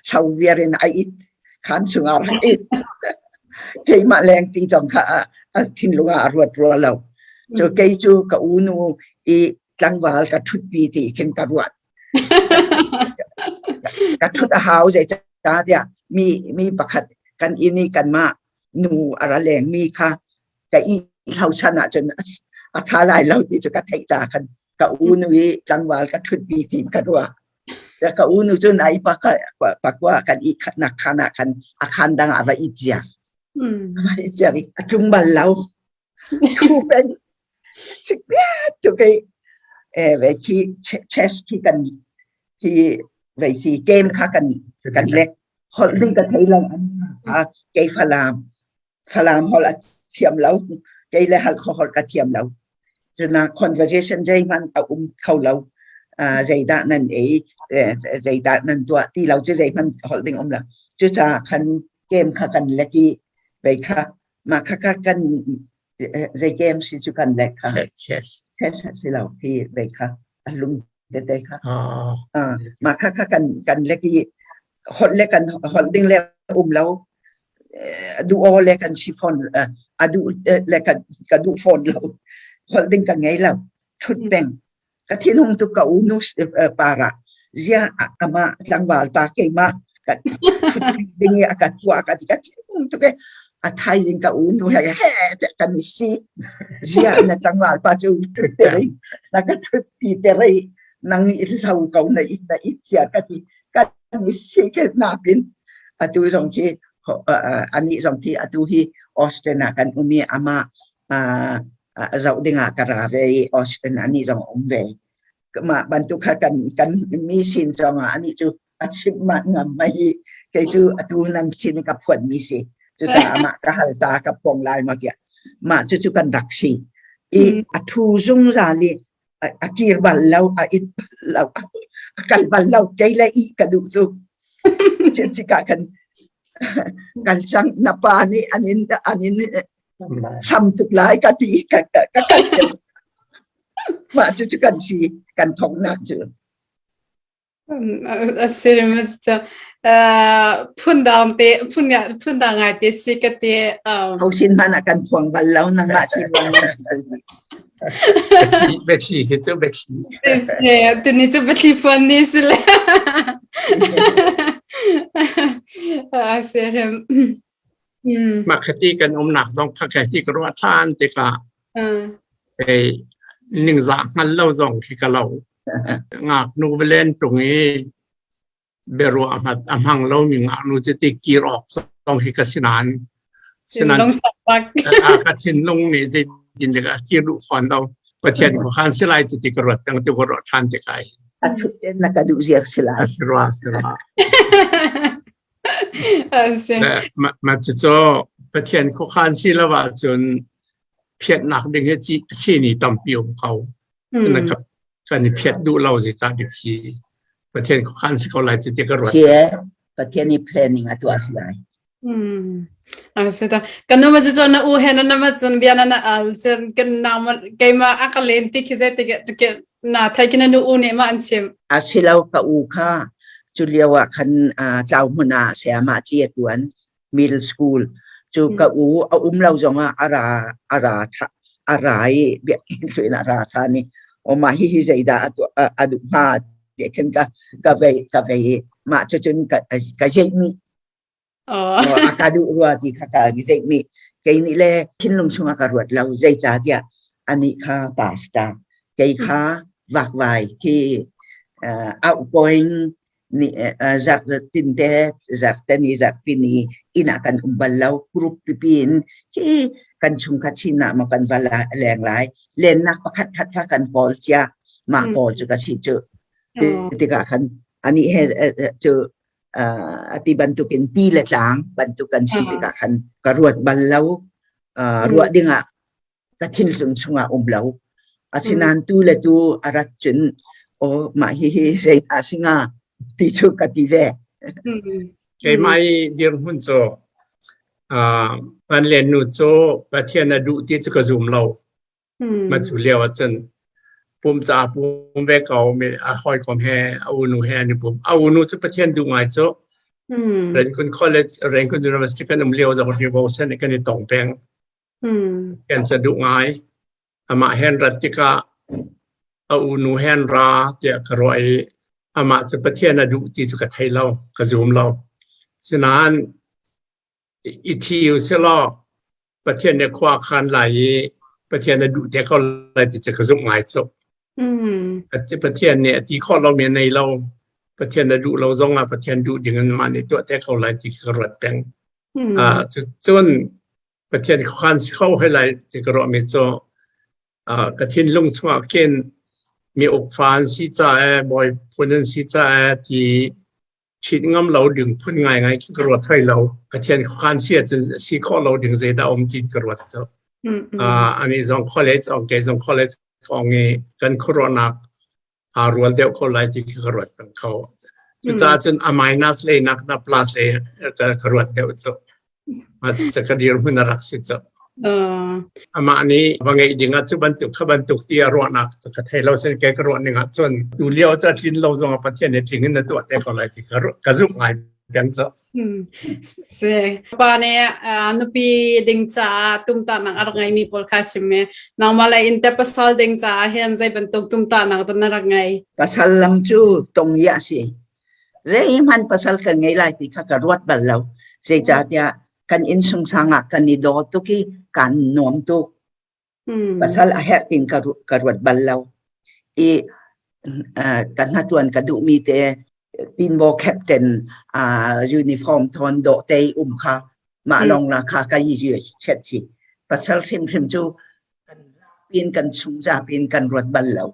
hlo viar in a it khan chungah rak it keimah leng ti zong kha a thinlung ah a ruat rua lo. Cu kei cu ka u nu i tlangval ka ṭhutpi ti khin ka ruat. Ka ṭhut a hau zeicahtiah mi mi pakhat kan inn i kanmah nu a ra leng mi kha ka i hlauchan ahcun a ṭha lai lo ti cu ka theih caah khan ka u nu i tlangval ka ṭhutpi ti ka ruah. Ka u nu cu nai pakua kan i khatnak khan ah khan a khan dang ah va it cia. Va it cia i a tlung bal lo. Thu peng sikpiat tu kei ve khi chess khi kan khi ve khi game kha kan kan lek holh ding ka thei lo an kei falam Falam holh a thiam lo. Kei le Halkha holh ka thiam lo. Cuna conversation zeihmanh a um kho lo. Zeidah nan ei, zeidah nan tuah ti lo cu zeihmanh holh ding um lo. Cucaah khan game kha kan lek i vei kha mah kha kha kan zei game si cu kan lek kha. Chess. Chess si lo khi vei kha a lung tete kha. Mah kha kha kan kan lek i holh le kan holh ding le um lo duh aw le kan si fawn a duh le kan ka duh fawn lo holh ding ka ngei lo thut peng ka thinhung tu ka u nu para zia ama tlangval pa keimah ka thut ding i a ka tuah ka ti ka thinhung tuk e a thaizing ka u nu he he kan i si zia na tlangval pa cu thut te na ka thut pi te rei nang nih hlo ko na i na i chia ka ti kan i si nakin atu zong khi anih zong khi atu hi Austin ah kan um i amah zoh dingah ka ra ve i Austin anih zong um ve. Mah bantuk kha kan kan mi sin zongah anih cu a chimh mah ngam mai i kei cu atu nan sin ka phuan mi si. Cucaah amah ka hal ta ka phuang lai ma tiah mah cucu kan rak si. I a thu zungzal i a kir bal lo a it bal lo a kal bal lo kei le i ka duh tu tikah kan kan cang na pa nih an in an in hram tuk lai ka ti ka ka kal mah cu cu kan si kan thongnak cu A si phundang te phundang ngai te si ka ti. Ho sin hmanh ah kan phuang bal lo nangmah sin Biathli si cu biathli. Tuni cu biathli phuan ni si le. A si rem. Mah khati kan umnak zong kha ka ti ka ruah ṭhan tikah kei ningzah hngal lo zong khi ka lo. Ngaknu va len ṭung i biaruah a hmang lomi ngaknu cu ti kir awk zong hi ka si nain ka thinlung nih zeitin dik a kir duh fawn lo. Pathian khuakhan si lai cu ti ka ruat peng ti ka ruah ṭhan tikah. A thut ten na ka duh ziak si lai. A si rua, si rua. Mah cucu Pathian khuakhan si lo ahcun phiatnak ding hi cini tampi um ko. Kan i phiat duh lo zeicah dik si. Pathian khuakhan si ko lai cu ti ka ruat. Si Pathian i planning a tuah si lai. Kan nu ma cu na u he na ma cun bia na na al cun kan nau keimah a ka len ti khi zei ti ke. Na thai kina nu u nih ma an chim? A si lo ka u kha cu lio ah khan tlau hmun ah sayamah ci a tuan middle school cu ka u a um lo zong ah a ra a ra a ra i biakinn thluin a ra than i o mah hi hi zeidah a duh hnga ti khin ka ka vei ka vei i mah cucun ka ka zeihmi a ka duh rua ti kha ka zeihmi kei nih le thinlung chungah ka ruat lo zeicahtiah anih kha pastor kei kha vakvai khi outgoing ni zarh tinte zarhte ni zarhpi ni inn ah kan um bal lo group pipi in hi kan chungkhat chin ah maw kan va leng lai lennak pakhat khat kha kan kawl cia mah pawl cu ka si cu tikah khan ani he cu ati bantukin pi le tlang bantuk kan si tikah khan ka ruat bal lo ruah dingah ka thinlung chungah um lo. Asinain tu le tu a rat cun aw mah hihi zeidah si hnga ti cu ka ti ve. Keimah i dirhmun cu kan len nu cu Pathian a duh ti cu ka zum lo. Ma cu lio ah cun pum ca pum ve ko mi a hawikom he a unu he an i pum. A unu cu Pathian duh ngai cu. Rangoon College, Rangoon University kan um lio zong devotion kan i tong peng. Kan ca duh ngai. Amah hen rat tikah a unu hen ra tiah ka ruah i amah cu Pathian a duh ti cu ka thei lo, ka zum lo. Sinain i thi u silaw Pathian nih khua a khan lai i Pathian a duh te ko lai ti cu ka zumh ngai cu. Pathian nih a ti khawh lomi a nei lo. Pathian a duh lo zong ah Pathian duh ding in mah nih tuah te ko lai ti ka ruat peng. Cun Pathian khuakhan si kho hoi lai ti ka ruahmi cu ka thinlung chungah khin mi uk fa an si caah bawi phun an si caah ti ṭhit ngam lo ding phun ngaingai khi ka ruat hoi lo. Pathian khuakhan si ahcun si khawh lo ding zeidah um ti ka ruat cu. Ani zong college ong kei zong college ong i kan khuaruahnak aa rual deuh ko lai ti khi ka ruat peng kho. Cucaah cun a minus lei nak na plus lei ka ruat deuh cu. Mah ka dirhmun a rak si cu. Amah nih va ngeih ding ah cu bantuk kha bantuk ti a ruahnak cu ka thei lo sen ke ka ruah ning ah cun tu lio cu a tlin lo zong ah Pathian nih tling in na tuah te ko lai ti ka zumh ngai peng cu. Si. Pa nih nupi ding caah tumtahnak a rak ngeimi pawl kha chim i nangmah le in te pasal ding caah hin zei bantuk tumtahnak dah na rak ngei? Pasal lam cu tong i a si. Zeihmanh pasal kan ngei lai ti kha ka ruat bal lo. Zeicahtiah kan inn sungsang ah kan i daw tuk i kan nuam tuk. Pasal a herh tin ka ruat bal lo. I ka hnatuan ka duhmi te tinbaw captain uniform thawn dawh te um kha mah lawng la kha ka i chet si. Pasal hrimhrim cu kan zapi in kan chung zapi in kan ruat bal lo.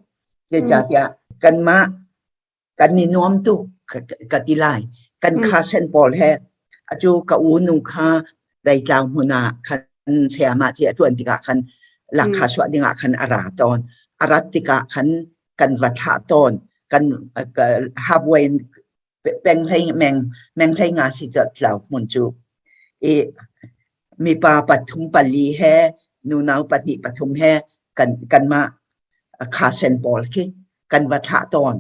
Zeicahtiah kanmah kan i nuam tuk ka ti lai. Kan kha sen pawl he atu ka u nu kha Deitlang hmun ah khan sayamah ti a tuan tikah khan lakha suah dingah khan a ra tawn. A rat tikah khan kan va thlah tawn. Kan halfway in peng hlei meng meng hlei nga si tlau hmun cu. I mipa pathum pali he nunau pahnih pathum he kan kanmah kha sen pawl khi kan va thlah tawn.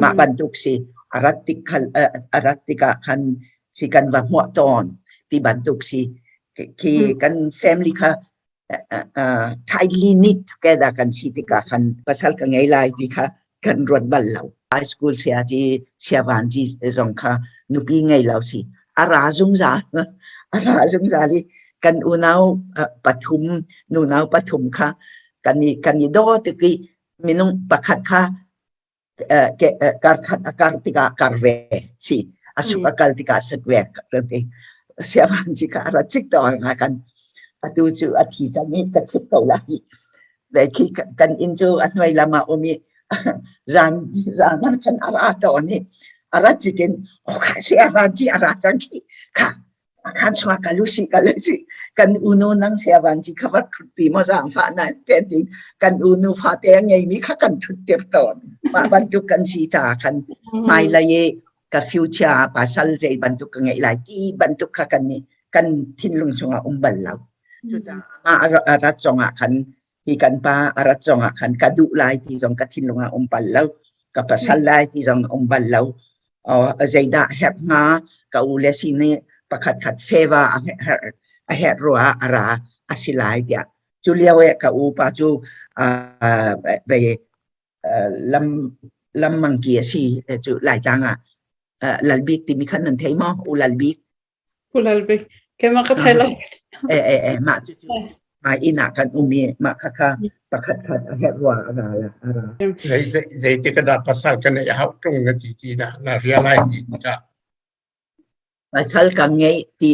Mah bantuk si a rat tik khan a rat tikah khan si kan va hmuah tawn ti bantuk si khi kan family kha tightly knit together kan si tikah khan pasal ka ngei lai ti kha kan ruat bal lo. High school sia ci siavan ci zong kha nupi ngei lo si a ra zungzal a ra zungzal i kan unau pathum nunau pathum kha kan i kan i daw tuk i minung pakhat kha kar khat a kar tikah kar ve si a suk a kal tikah suk ve ti siavan ci kha a ra cik to nga kan atu cu a thi cang i ka chip ko lai ve khi kan inn cu a hnuai lam ah um i zan zan ah khan a ra tawn i a ra cikin okha siavan ci a ra cang khi kha khan chua ka lu si ka lu si kan unu nang siavan ci kha va thut pi mo zang fa na te tin kan unu fa te ngei mi kha kan thut tir tawn mah bantuk kan si ta kan hmai lei i ka future pasal zei bantuk ka ngei lai ti bantuk kha kan ni kan thinlung chungah um bal lo cucaah mah a rat zongah khan Hi kan pa a rat zong ah khan ka duh lai ti zong ka thinlung ah um bal lo. Ka pasal lai ti zong um bal lo. Zeidah herh hnga ka u le si nih pakhat khat feva a herh rua a ra a si lai tiah. Cu lio eh ka u pa cu vei lam lam mangki a si cu Laitlang ah Lalbik timi khan nan thei maw? U Lalbik. U Lalbik. Keimah ka thei lo. E e e mah cu mah inn ah kan um i mah kha kha pakhat khat a herh rua a ra la a ra. Zei zeitik dah pasal kan ei hau tung na ti ti na na realize ti tikah. Pasal ka ngei ti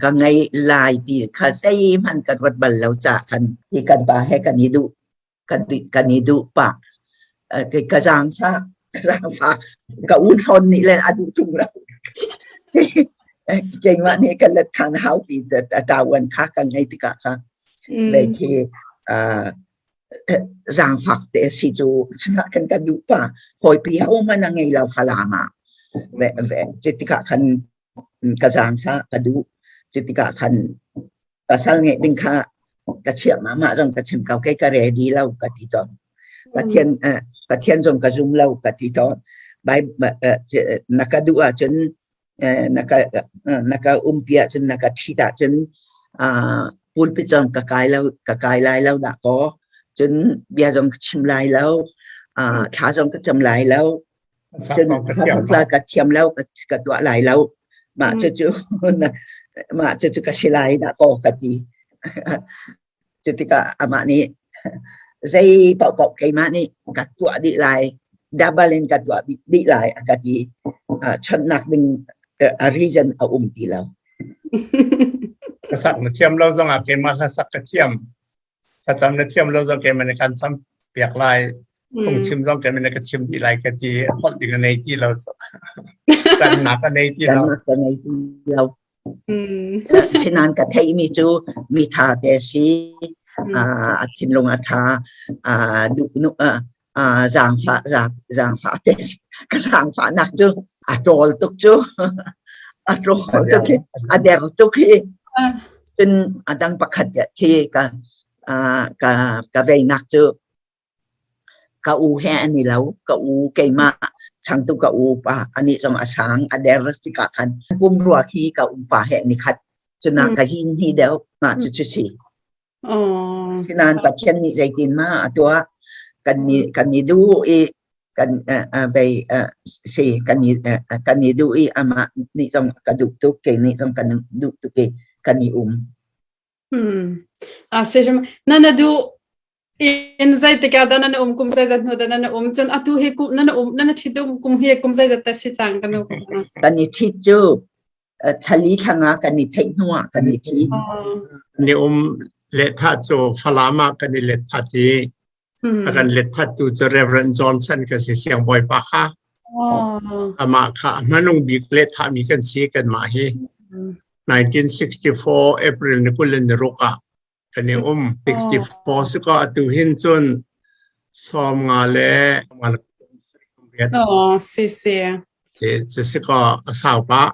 ka ngei lai ti kha zeihmanh ka ruat bal lo ca khan hi kan pa he kan i duh kan i duh pah. Ka zaangfah ka zaangfah ka u thawn nih le a duh tung lo. Keimah nih ka let than hau ti tawan kha ka ngei tikah kha lei khi zaangfak te si cu cuna kan ka duh pa hawipi ho hmanh a ngei lo Falam ah ve ve cutikah khan ka zaangfah ka duh cutikah khan pasal ngeih ding kha ka chiah mah mah zong ka chim ko kei ka ready lo ka ti tawn Pathian Pathian zong ka zum lo ka ti tawn na ka duh ahcun na ka na ka umpi ahcun na ka ṭhit ahcun pulpit zong ka kai lo ka kai lai lo dah kaw cun bia zong ka chim lai lo thla zong ka cam lai lo cun ka thiam lo ka tuah lai lo mah cucu mah cucu ka si lai dah kaw ka ti Cutikah amah nih zei paohpaoh keimah nih ka tuah dih lai, double in ka tuah dih lai a ka ti. Chawnhnak ding a reason a um ti lo. Ka sak na thiam lo zongah keimah hlasak ka thiam. Thlacam na thiam lo zong keimah nih kan cam piak lai. Phungchim zong keimah nih ka chim dih lai ka ti. Holh ding a nei ti lo. Tannak a nei ti lo. Tannak a nei ti lo. Sinain ka theihmi cu mi ṭha te a si. A thinlung a ṭha. Zaangfah zaangfah te a si. Ka zaangfahnak cu a ṭawl tuk cu. A ṭawl tuk i a der tuk i cun a dang pakhat khi ka ka ka veinak cu Ka u he an i lo. Ka u keimah changtu ka u pa anih zong a sang a der tikah khan pumrua khi ka u pa he an i khat. Cuna ka hin hi deuh mah cu cu si. Sinain Pathian nih zeitin ma a tuah kan i kan i duh i kan vei si kan i kan i duh i amah nih zong ka duh tuk kei nih zong kan duh tuk i kan i um. A si na na duh in zeitik ah dah nan um kum zeizat hnu dah nan um cun atu hi kum nan um nan ṭhit um kum hi kum zeizat ta si cang kan u Kan i ṭhit cu thali thlang ah kan i theih hnu ah kan i ṭhit. Ni um lehthah cu Falam ah kan i lethat i a kan lethat tu cu Reverend Johnson ka si siangbawipa kha. Amah kha hmanung bik lehthah mi kan si kanmah hi. 1964 April ni 26 ah kan i um 64 si ko atu hin cun 50 le Oh, si si. Si si ko a sau pah.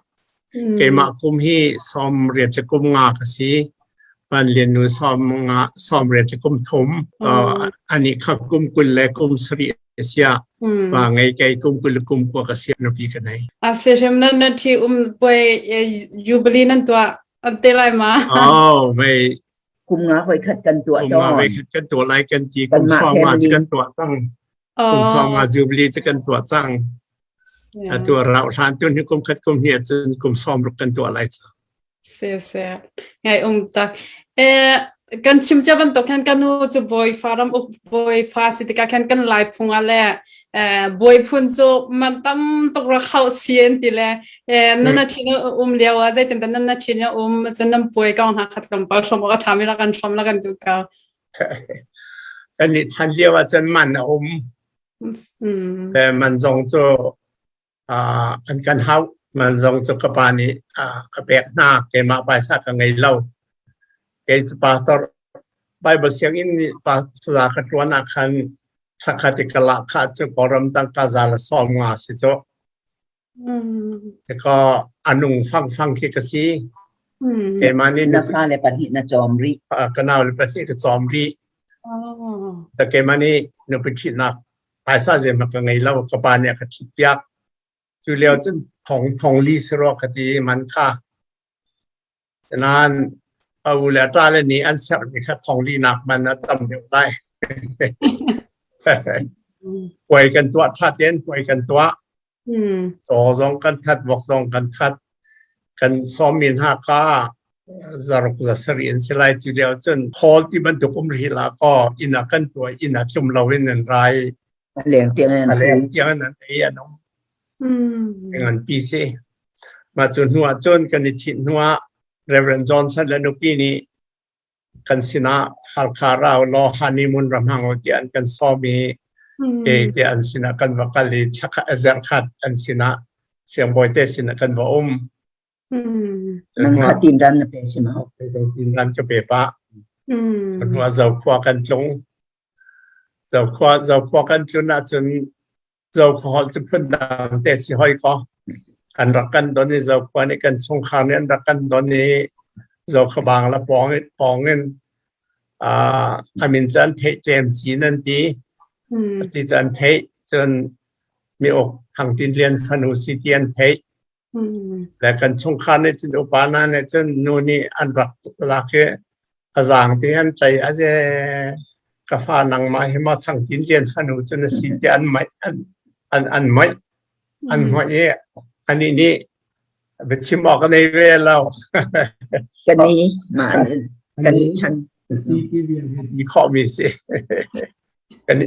Keimah kum hi 80 le kum nga ka si. Van Lian nu 50 80 le kum thum. Ani kha kum 20 le kum 7 sia. Pa ngei kei kum 20 le kum 9 ka si nupi ka nei. A se hrem nan na thi um poi jubilee nan tuah An te lai ma? Oh, vei. Kum nga voi khat kan tuah Kum nga voi khat kan tuah lai kan ti. Kum sawm nga cu kan tuah cang. Kum sawm nga jubilee cu kan tuah cang. Atu rau hlan tun hi kum khat kum hnih cun kum 60 kan tuah lai cu. Se se. Ngai um tak. Eh kan chim cia bantuk khan kan nu cu bawi fa ram uk bawi fa si tikah khan kan lai phung ah le bawi phun cu man tam tuk ra khau si an ti le nan na thin um lio ah zeitin nan na thin um cun nan puai kong hna khat tlawmpal hrom awk a ṭhami rak kan hrom la kan duh ko. Kan nih chan lio ah cun man a um. Man zong cu an kan hauh. Man zong cu ka pa nih a pek hna. Keimah paisa ka ngei lo. Kei cu pastor Bible sianginn nih pastor ka ṭuan ah khan thlakhat i ka lahkhah cu Kawlram tangka za le 50 si cu. Ka a nung fangfang khi ka si. Keimah nih Na fale pahnih na cawm rih. Ka nau le pahnih ka cawm rih. Ta keimah nih nupi ṭhitnak phaisa zeihmanh ka ngei lo, ka pa nih a ka ṭhit piak. Cu lio cun thong thong li si rua ka ti man kha. Nain a u le a ṭa le nih an sermi kha thong linak man a tam deuh lai. Puai kan tuah ṭha tein puai kan tuah. Caw zong kan that, vok zong kan that. Kan sawmmi hna kha zaruk za sarih an si lai. Cu lio cun hall ti bantuk um rih la kaw inn ah kan tuah inn ah tlum loin an rai. Leng tiang an leng tiang an ei an um. Ngan pi si. Mah cu hnu ah cun kan i ṭhit hnu ah Reverend Johnson le nupi nih kan sinah Halkha rau law honeymoon ra hmang u tiah an kan sawm i e tiah an sinah kan va kal i zarh khat an sinah siangbawi te sinah kan va um. Nang kha tin ran na pe si ma? Tin ran ka pe pa. Hnu ah Zokhua kan tlung. Zokhua Zokhua kan tlun ahcun Zokhua holh cu phundang te si hoi ko. An rak kan don i Zokhua nih kan chungkhar nih an rak kan don i Zokhua bang la pawng pawng in a min cu an theih tlem chin an ti. Ti cu an theih cun mi uk Thang Tin Lian fanu si ti an theih. Le kan chungkhar nih cun upa hna nih cun nu nih an rak lak i a zaang te an tlai a ze ka fa nangmah hi maw Thang Tin Lian fanu cu na si tiah an maih an an an maih an maih i anih nih biachim awk a nei ve lo. Kan i mah kan i chan. Ti khawhmi si. Kan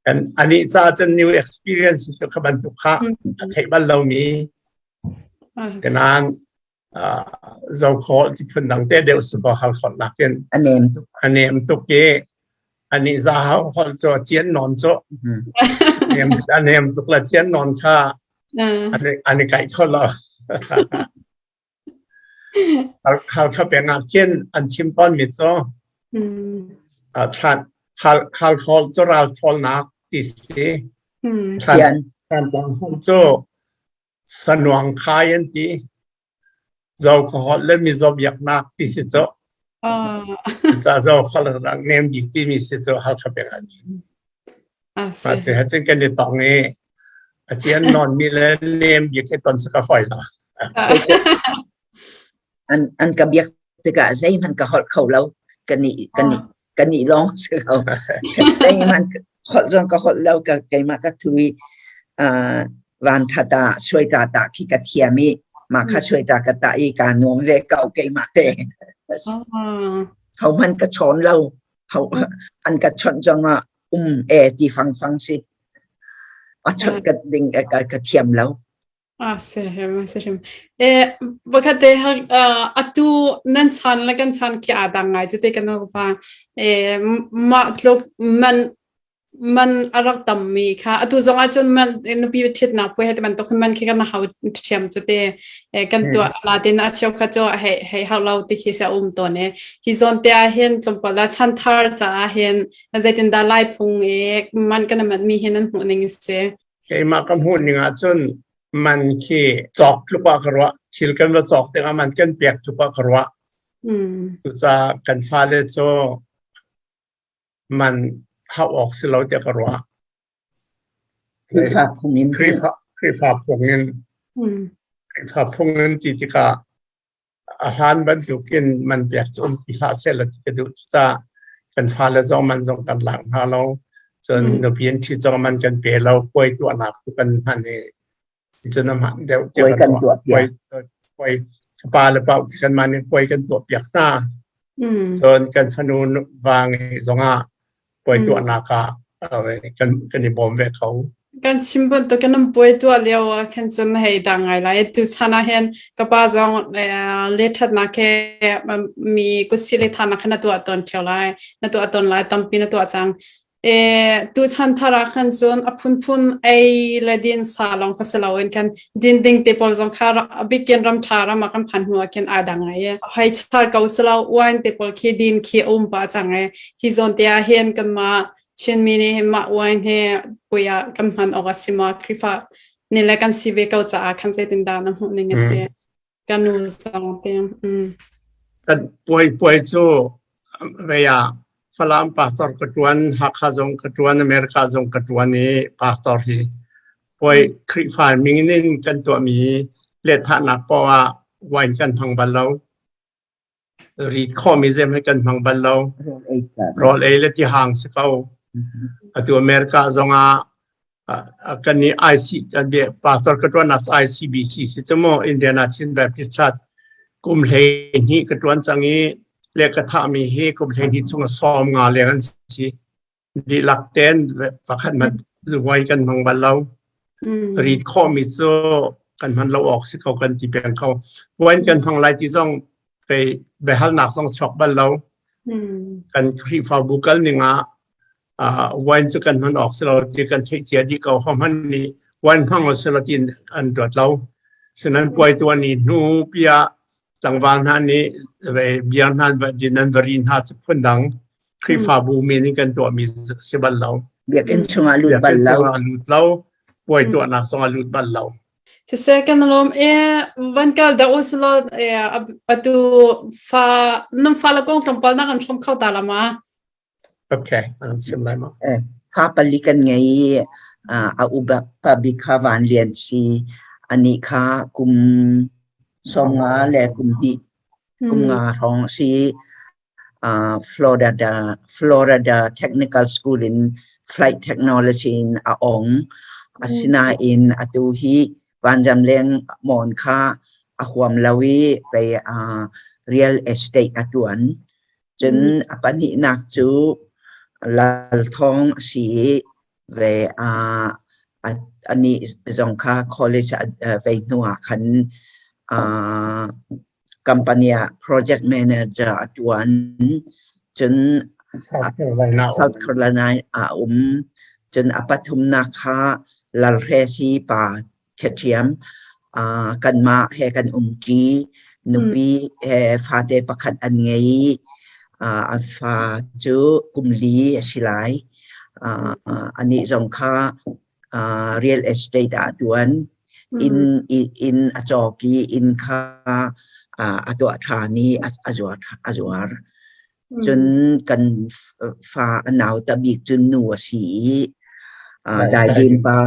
kan anih ca cun new experience cu kha bantuk kha a theih bal lomi senan zo kho ti phun dang te deuh su ko hal khot nakin a nem tuk a nem tuk i anih za hau hol cho chian non cho nem a nem tuk la chian non kha ani kai kho lo. Halkha peng ah khin an chim tawnmi cu Halkhawl cu ralṭhawlnak ti si. Thantlang holh cu sanuang khai an ti. Zokhua le Mizo biaknak ti si cu. Cucaah Zokhua rak nem bik timi si cu Halkha peng ah khin. Mah cu he cun kan i tong i a cian nawnmi le nem bik he ton cu ka fawi lo. An an ka biak tikah zeihmanh ka holh kho lo. Kan i kan i kan i lawng si ko. Zeihmanh holh zong ka holh lo ka keimah ka thu i van tha ta suai ta ta khi ka thiam i mah kha suai ta ka ta i ka nuam ve ko keimah te. Ho hmanh ka chawn lo. Ho an ka chawnh zongah um e ti fangfang si. A chawnh ka ding ka, ka thiam lo. Ah, si hrim, si hrim. E, pakhat te atu nan chan le kan chan khi aa dang ngai cu te kan pa. E, mah tluk man man a rak tammi kha atu zong ah cun man nupi ṭhitnak puai he ti bantuk man khi kan hau ṭhiam cu te kan tuah natin a cheu kha cu hei hei hau lo ti khi se um tawn e hi zawn te ah hin tlawmpal ah chanthar caah hin zeitindah lai phung i man kan man mi hin an hmuh ning si? Keimah ka hmuh ning ah cun man khi cawk tluk ah ka ruah. Thil kan va cawk tikah man kan pek tluk ah ka ruah. Cucaah kan fale cu man hauh awk si lo tiah ka ruah. Khrihfa phung in. Khrihfa Khrihfa phung in. Khrihfa phung in ti tikah a hlan bantukin man pek cu um ti hlah sehlaw ti ka duh. Cucaah kan fale zong man zong kan lak hna lo. Cun nupi an ṭhi zong man kan pe lo. Puai tuahnak tu kan hman i cun a hman deuh tiah puai kan tuah piak. Puai pa le pa kan man in puai kan tuah piak hna. Cun kan fanu va ngei zongah puai tuahnak ah kan kan i bawm ve ko. Kan chim bantuk kan puai tuah lio ah khan cun hei dang ngai lai. Tu chan ah hin ka pa zong le thatnak he mi kutsi le thanak khan na tuah tawn theo lai. Na tuah tawn lai tampi na tuah cang. Tuchan thar ah khan cun a phunphun ei le din sa lawng kha si loin khan din ding te pawl zong kha a bikin ram ṭha ram ah kan phan hnu ah khin aa dang ngai i hei char ko si lo wine te pawl khi din khi a um pah cang i hi zawn te ah hin kanmah Chinmi nih hin mah wine hi puai ah kan hman awk a si ma Khrihfa ni le kan si ve ko caah khan zeitindah na hmuh ning a si? Ka nu zong te. Kan puai puai cu vei ah. Falam pastor ka ṭuan, Hakha zong ka ṭuan, America zong ka ṭuan i pastor hi puai Khrihfa mingin in kan tuahmi lehthahnak poah ah wine kan hmang bal lo. Rit khawhmi zem hi kan hmang bal lo. Rawl ei le tihang si ko. Atu America zong ah kan i IC pastor ka ṭuannak ICBC si cu mu Indiana Chin Baptist Church kum 12 ka ṭuan cang i le ka thahmi hi kum 12 chung a 15 leng an si. Dihlak ten pakhat hmanh voi kan hmang bal lo. Rit khawhmi cu kan hman lo awk si ko kan ti peng ko. Wine kan hmang lai ti zong kei biahalnak zong chuak bal lo. Kan Khrihfabu kal ning ah wine cu kan hman awk si lo ti kan theih cia dih ko. Hohmanh nih wine hmang si lo tiin an ruat lo. Sinan puai tuan i hnu piah tlangval hna nih beer hna din an va ri hna cu phundang Khrihfabu min in kan tuahmi si bal lo. Biakinn chungah lut bal lo. Biakinn lut lo. Puai tuahnak zongah lut bal lo. Siseh kan lawm e van kal dah usilo e atu fa nam fa la kong tlawmpal na kan hrom kho ta la ma. Okay, an chim lai ma. Eh, fa pali kan ngei a uba pa bik kha van lian si ani kha kum 50 le kum hnih kum nga hrawng si Florida, Florida Technical School in Flight Technology in a ong. Asinain atu hi vanzamleng mawn kha a huam lo i vei real estate a tuan. Cun a pahnihnak cu Lal Thawng a si i ve anih zong kha college a vei hnu ah khan Company ah project manager a ṭuan. Cun South Carolina ah a um. Cun a pathumnak kha Lalhresi pa ṭhiaṭhiam. Kanmah he kan umṭi. Nupi he fate pakhat an ngei i a fa cu kum li a si lai. Anih zong kha real estate ah a ṭuan. Inn inn a cawk i inn kha a tuah ṭhan i a zuar a zuar. Cun kan fa a nauta bik cu nu a si i Daidim pa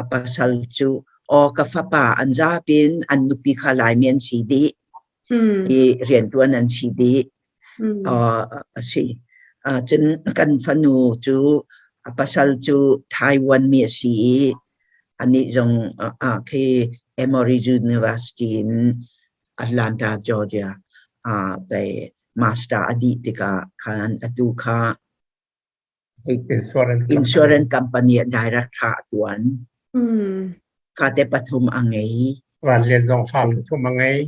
a pasal cu aw ka fapa an zapi in an nupi kha Laimi an si dih i rianṭuan an si dih. A si. Cun kan fanu cu a pasal cu Taiwan mi a si i anih zong khi Emory University in Atlanta, Georgia ah vei master a dih tikah khan atu kha Insurance company ah director a tuan. Fate pathum a ngei. Van Lian zong fa pathum a ngei.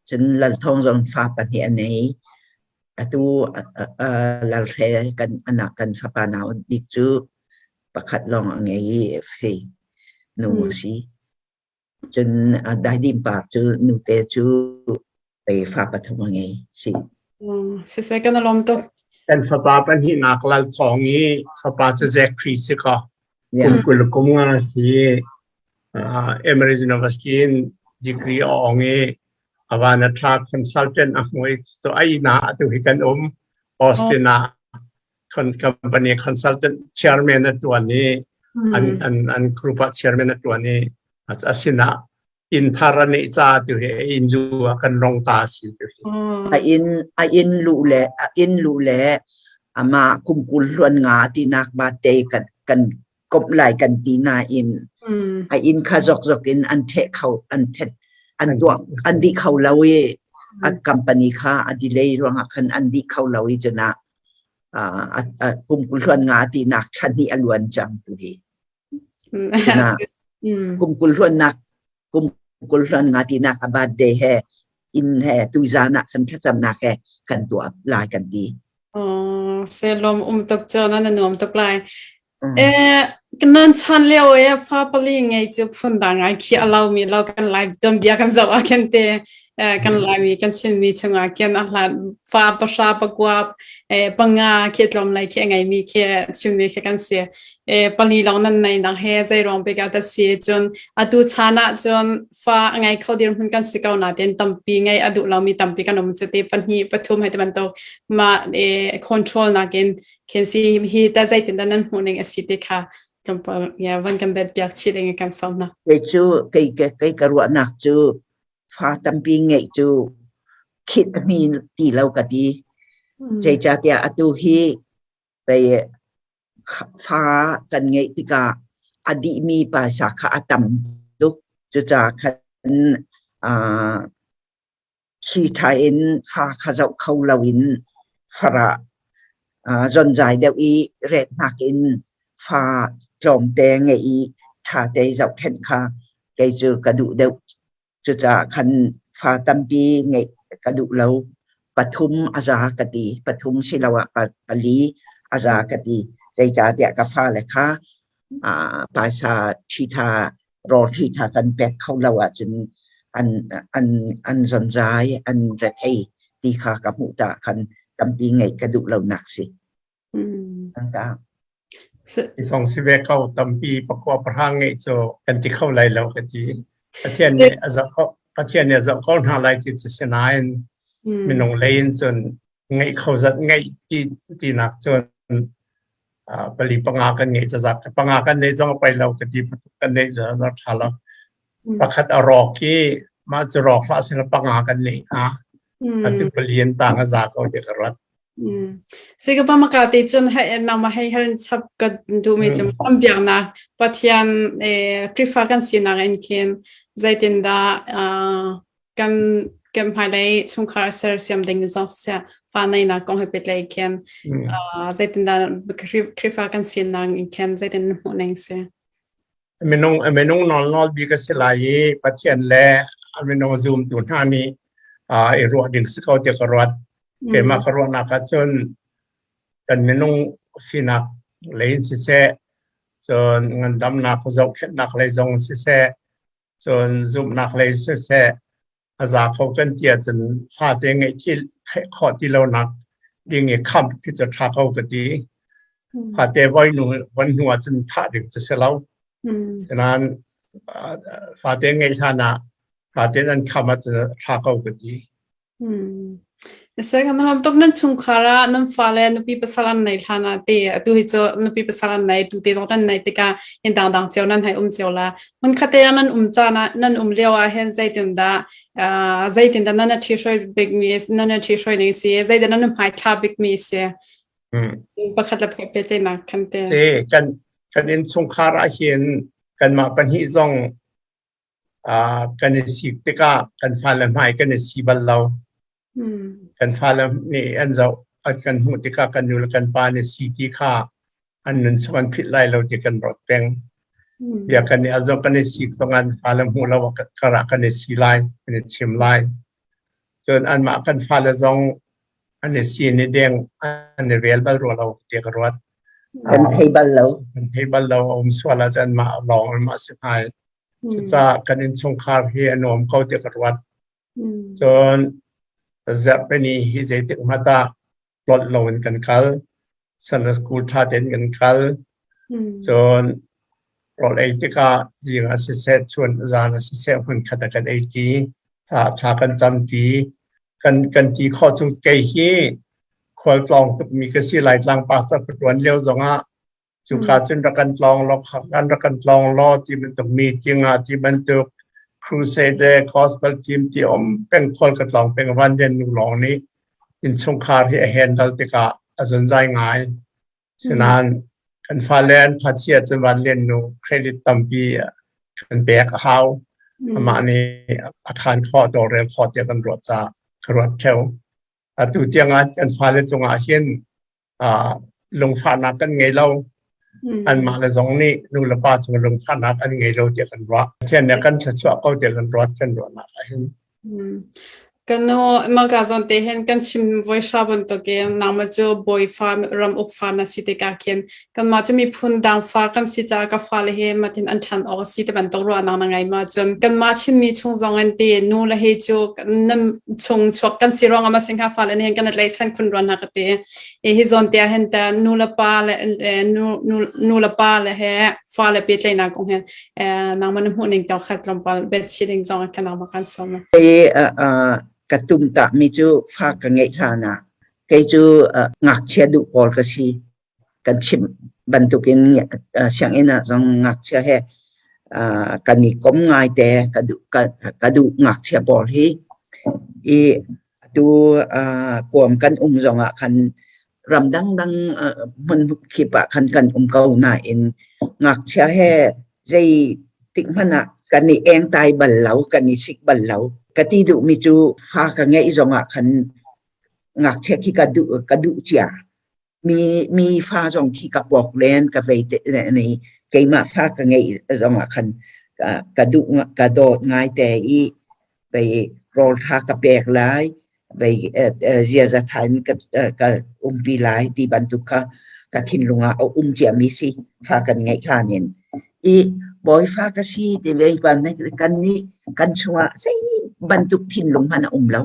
Cun Lal Thawng zong fa pahnih a nei. Atu Lal Hre kan anak kan fapa nau bik cu pakhat lawng a ngei i fi nu a si. Cun Daidim par cu nute cu pei fa pathum a ngei si. Siseh kan lawm tuk. Kan fapa pahnihnak Lal Thawng i fapa cu Zachary si ko. Kum 20 kum nga si. Emory University in degree a ong i avan a tha consultant a hmu i so ai na atu hi kan um Austin ah company consultant chairman a tuan i an an an group ah chairman a tuan i asinah inn thar a neih ca tu hi inn lu ah kan rong ta si tu hi. A inn a inn lu le a inn lu le ama kum kul hluan nga tinak ba te kan kan komh lai kan ti nain a inn kha zokzok in an theh kho an thet an tuah an dih kho lo i a company kha a delay ruangah khan an dih kho lo i cunah kum kul hluan nga tinak thla hnih a luan cang tu hi. Kum kul hluannak kum kul hluan nga tinak a birthday he inn he tuzan ah kan thlacamnak he kan tuah lai kan ti. Oh, se lom um tuk cho na na nuam tuk lai. Eh nan chan lio e fa pali ngei chu phun da ngai khi alo mi lo kan live dom bia kan zo a khen te. Kan Laimi kan Chinmi chungah khin a hlan fa pahra pakua panga khi tlawm lai khi a ngeimi khi Chinmi khi kan si. Pali lawng nan nei nak he zei ruang bik ah dah si cun atu chan ah cun fa a ngei kho dirhmun kan si ko nain tampi ngei a duh lomi tampi kan um cuti pahnih pathum hei ti bantuk mah control nakin khin si hi ta zeitin dah nan hmuh ning a si ti kha tlawmpal ya van kan bet piak chih ding kan sawm na. Kei cu kei kei ka ruahnak cu fa tampi ngeih cu khit a hmi ti lo ka ti. Zeicahtiah atu hi pei fa kan ngeih tikah a dihmi paisa kha a tam tuk. Cucaah khan Khi ṭha in fa kha zoh kho loin farah zonzai deuh i retnak in fa tlawmte ngeih i ṭhate zohkhenh kha kei cu ka duh deuh. Cucaah khan fa tampi ngeih ka duh lo. Pathum a za ka ti. Pathum siloah pali a za ka ti. Zeicahtiah ka fale kha paisa ṭhiṭha rawl ṭhiṭha kan pek kho lo ahcun an an an zonzai an rethei ti kha ka hmuh ta khan tampi ngeih ka duh lonak si. Song si ve ko tampi pakua pahra ngeih cu kan ti kho lai lo ka ti. Pathian nih a zoh ko Pathian nih a zoh ko hna lai ti cu si nain minung lei in cun ngeih kho zat ngeih ti tinak cun pali panga kan ngeih cazat panga kan neih zong a poi lo ka ti kan neih zat ṭha lo pakhat a rawk i mah cu rawk hlah sila panga kan neih hna atu pali an tang a za ko ti ka ruat. Si ka pamaka te cun hei nangmah hei hal chap ka duhmi cu am biaknak Pathian Khrihfa kan sinak in khin zeitindah kan kan hmailei chungkhar sersiam ding zong siseh fa neinak kong he pehtlaih khin zeitindah Khrihfa kan sinak in khin zeitin na hmuh ning si? Minung minung nawl nawl bik a si lai i Pathian le a minung zumtu hna nih i ruah ding si ko tiah ka ruat. Keimah ka ruahnak ahcun kan minung sinak lei in siseh, cun ngandamnak zohkhenhnak lei zong siseh, cun zumhnak lei siseh a za kho kan ti ahcun fate ngeih khawh ti lonak ding i khamh khi cu ṭha ko ka ti. Fate voi nu von hnu ahcun thah ding cu si lo. Nain fate ngeih hlan ah fate nan kham ahcun ṭha ko ka ti. Seh kan ram tuk nan chungkhar ah nan fale nupi pasal an nei hlan ah te atu hi cu nupi pasal an nei tu te zong nan nei tikah in dangdang cio nan hei um cio la hmun khate ah nan um caan ah nan um lio ah hin zeitindah zeitindah nan a ṭhihroi bikmi nan a ṭhihroi ning si zeidah nan hmaithla bikmi si pakhat le pakhat pehtlaihnak khan te. Te kan kan innchungkhar ah hin kanmah pahnih zong kan i sik tikah kan fale hmai kan i si bal lo. Kan fale nih an zoh an kan hmuh tikah kan nu le kan pa nih si ti kha an nun chung an philh lai lo ti kan ruat peng. Bia kan i al zong kan i sik zong an fale hmuh lo karah kan i si lai, kan i chim lai. Cun anmah kan fale zong an i si ni deng an i rel bal rua lo ti ka ruat. Kan thei bal lo. Kan thei bal lo a um sual ahcun anmah lawng anmah si hngai. Cucaah kan innchungkhar hi a nuam ko ti ka ruat. Cun zarhpini hi zeitik hmanh ah tlolh loin kan kal. Sunday school ṭha tein kan kal. Cun rawl ei tikah zing ah siseh, chun zan ah siseh hmunkhat ah kan ei ṭi. Thla kan cam ṭi. Kan ti khawh cu kei hi khualtlawng tukmi ka si. Laitlang pastor ka ṭuan lio zongah Cuka cun rak kan tlawng law kan rak kan tlawng law ti bantuk meeting ah ti bantuk crusade le gospel team ti um peng khual ka tlawng peng van den nu lawng nih innchungkhar hi a handle tikah a zonzai ngai. Sinain kan fale an thatchia cun van lian nu credit tampi kan pek a hau. Amah nih a khan khawh tawlrel khawh tiah kan ruat caah ka ruat theo. Atu tiangah kan fale cungah hin lungfahnak kan ngei lo. Anmah le zong nih nu le pa cung lungfahnak an ngei lo tiah kan ruah. Pathian nih kan thluachuah ko tiah kan ruat kan ruahnak ah hin. Kan nu maka zawn te hin kan chim voi hra bantukin nangmah cu bawifa ram uk fa na si tikah khin kanmah cu miphun dang fa kan si caah ka fale hi matin an ṭhan awk a si ti bantuk ruahnak na ngei ma cun kanmah Chinmi chung zong in ti nu le he cu nan chung chuak kan si ruangah ma singha fale nih hin kan i tlaihchan khun ruan hna ka ti. Hi zawn te ah hin ta nu le pa le nu nu nu le pa le he fale pehtlaihnak kong hin nangmah na hmuh ning to khat tlawmpal biachim ding zong kan nangmah kan sawm. Kei ka tum ta mi cu fa ka ngeih hlan ah kei cu ngakchia duh pawl ka si. Kan chimh bantukin sianginn ah zong ngakchia he kan i kom ngai te ka duh ka duh ngakchia pawl hi. I atu kuam kan um zongah khan ram dangdang hmun kip ah khan kan um ko nain ngakchia he zei tik hmanh ah kan i engtai bal lo, kan i sik bal lo. Ka ti duhmi cu fa ka ngeih zongah khan ngakchia khi ka duh ka duh cia. Mi mi fa zong khi ka pawk len ka vei te ne keimah fa ka ngeih zongah khan ka duh ka dawt ngai te i vei rawl ṭha ka pek lai, vei ziaza ṭha in ka umpi lai ti bantuk kha ka thinlung ah a um ciami si fa kan ngeih hlan in. I bawifa ka si ti lei ban kan nih kan chungah zei bantuk thinlung hmanh a um lo.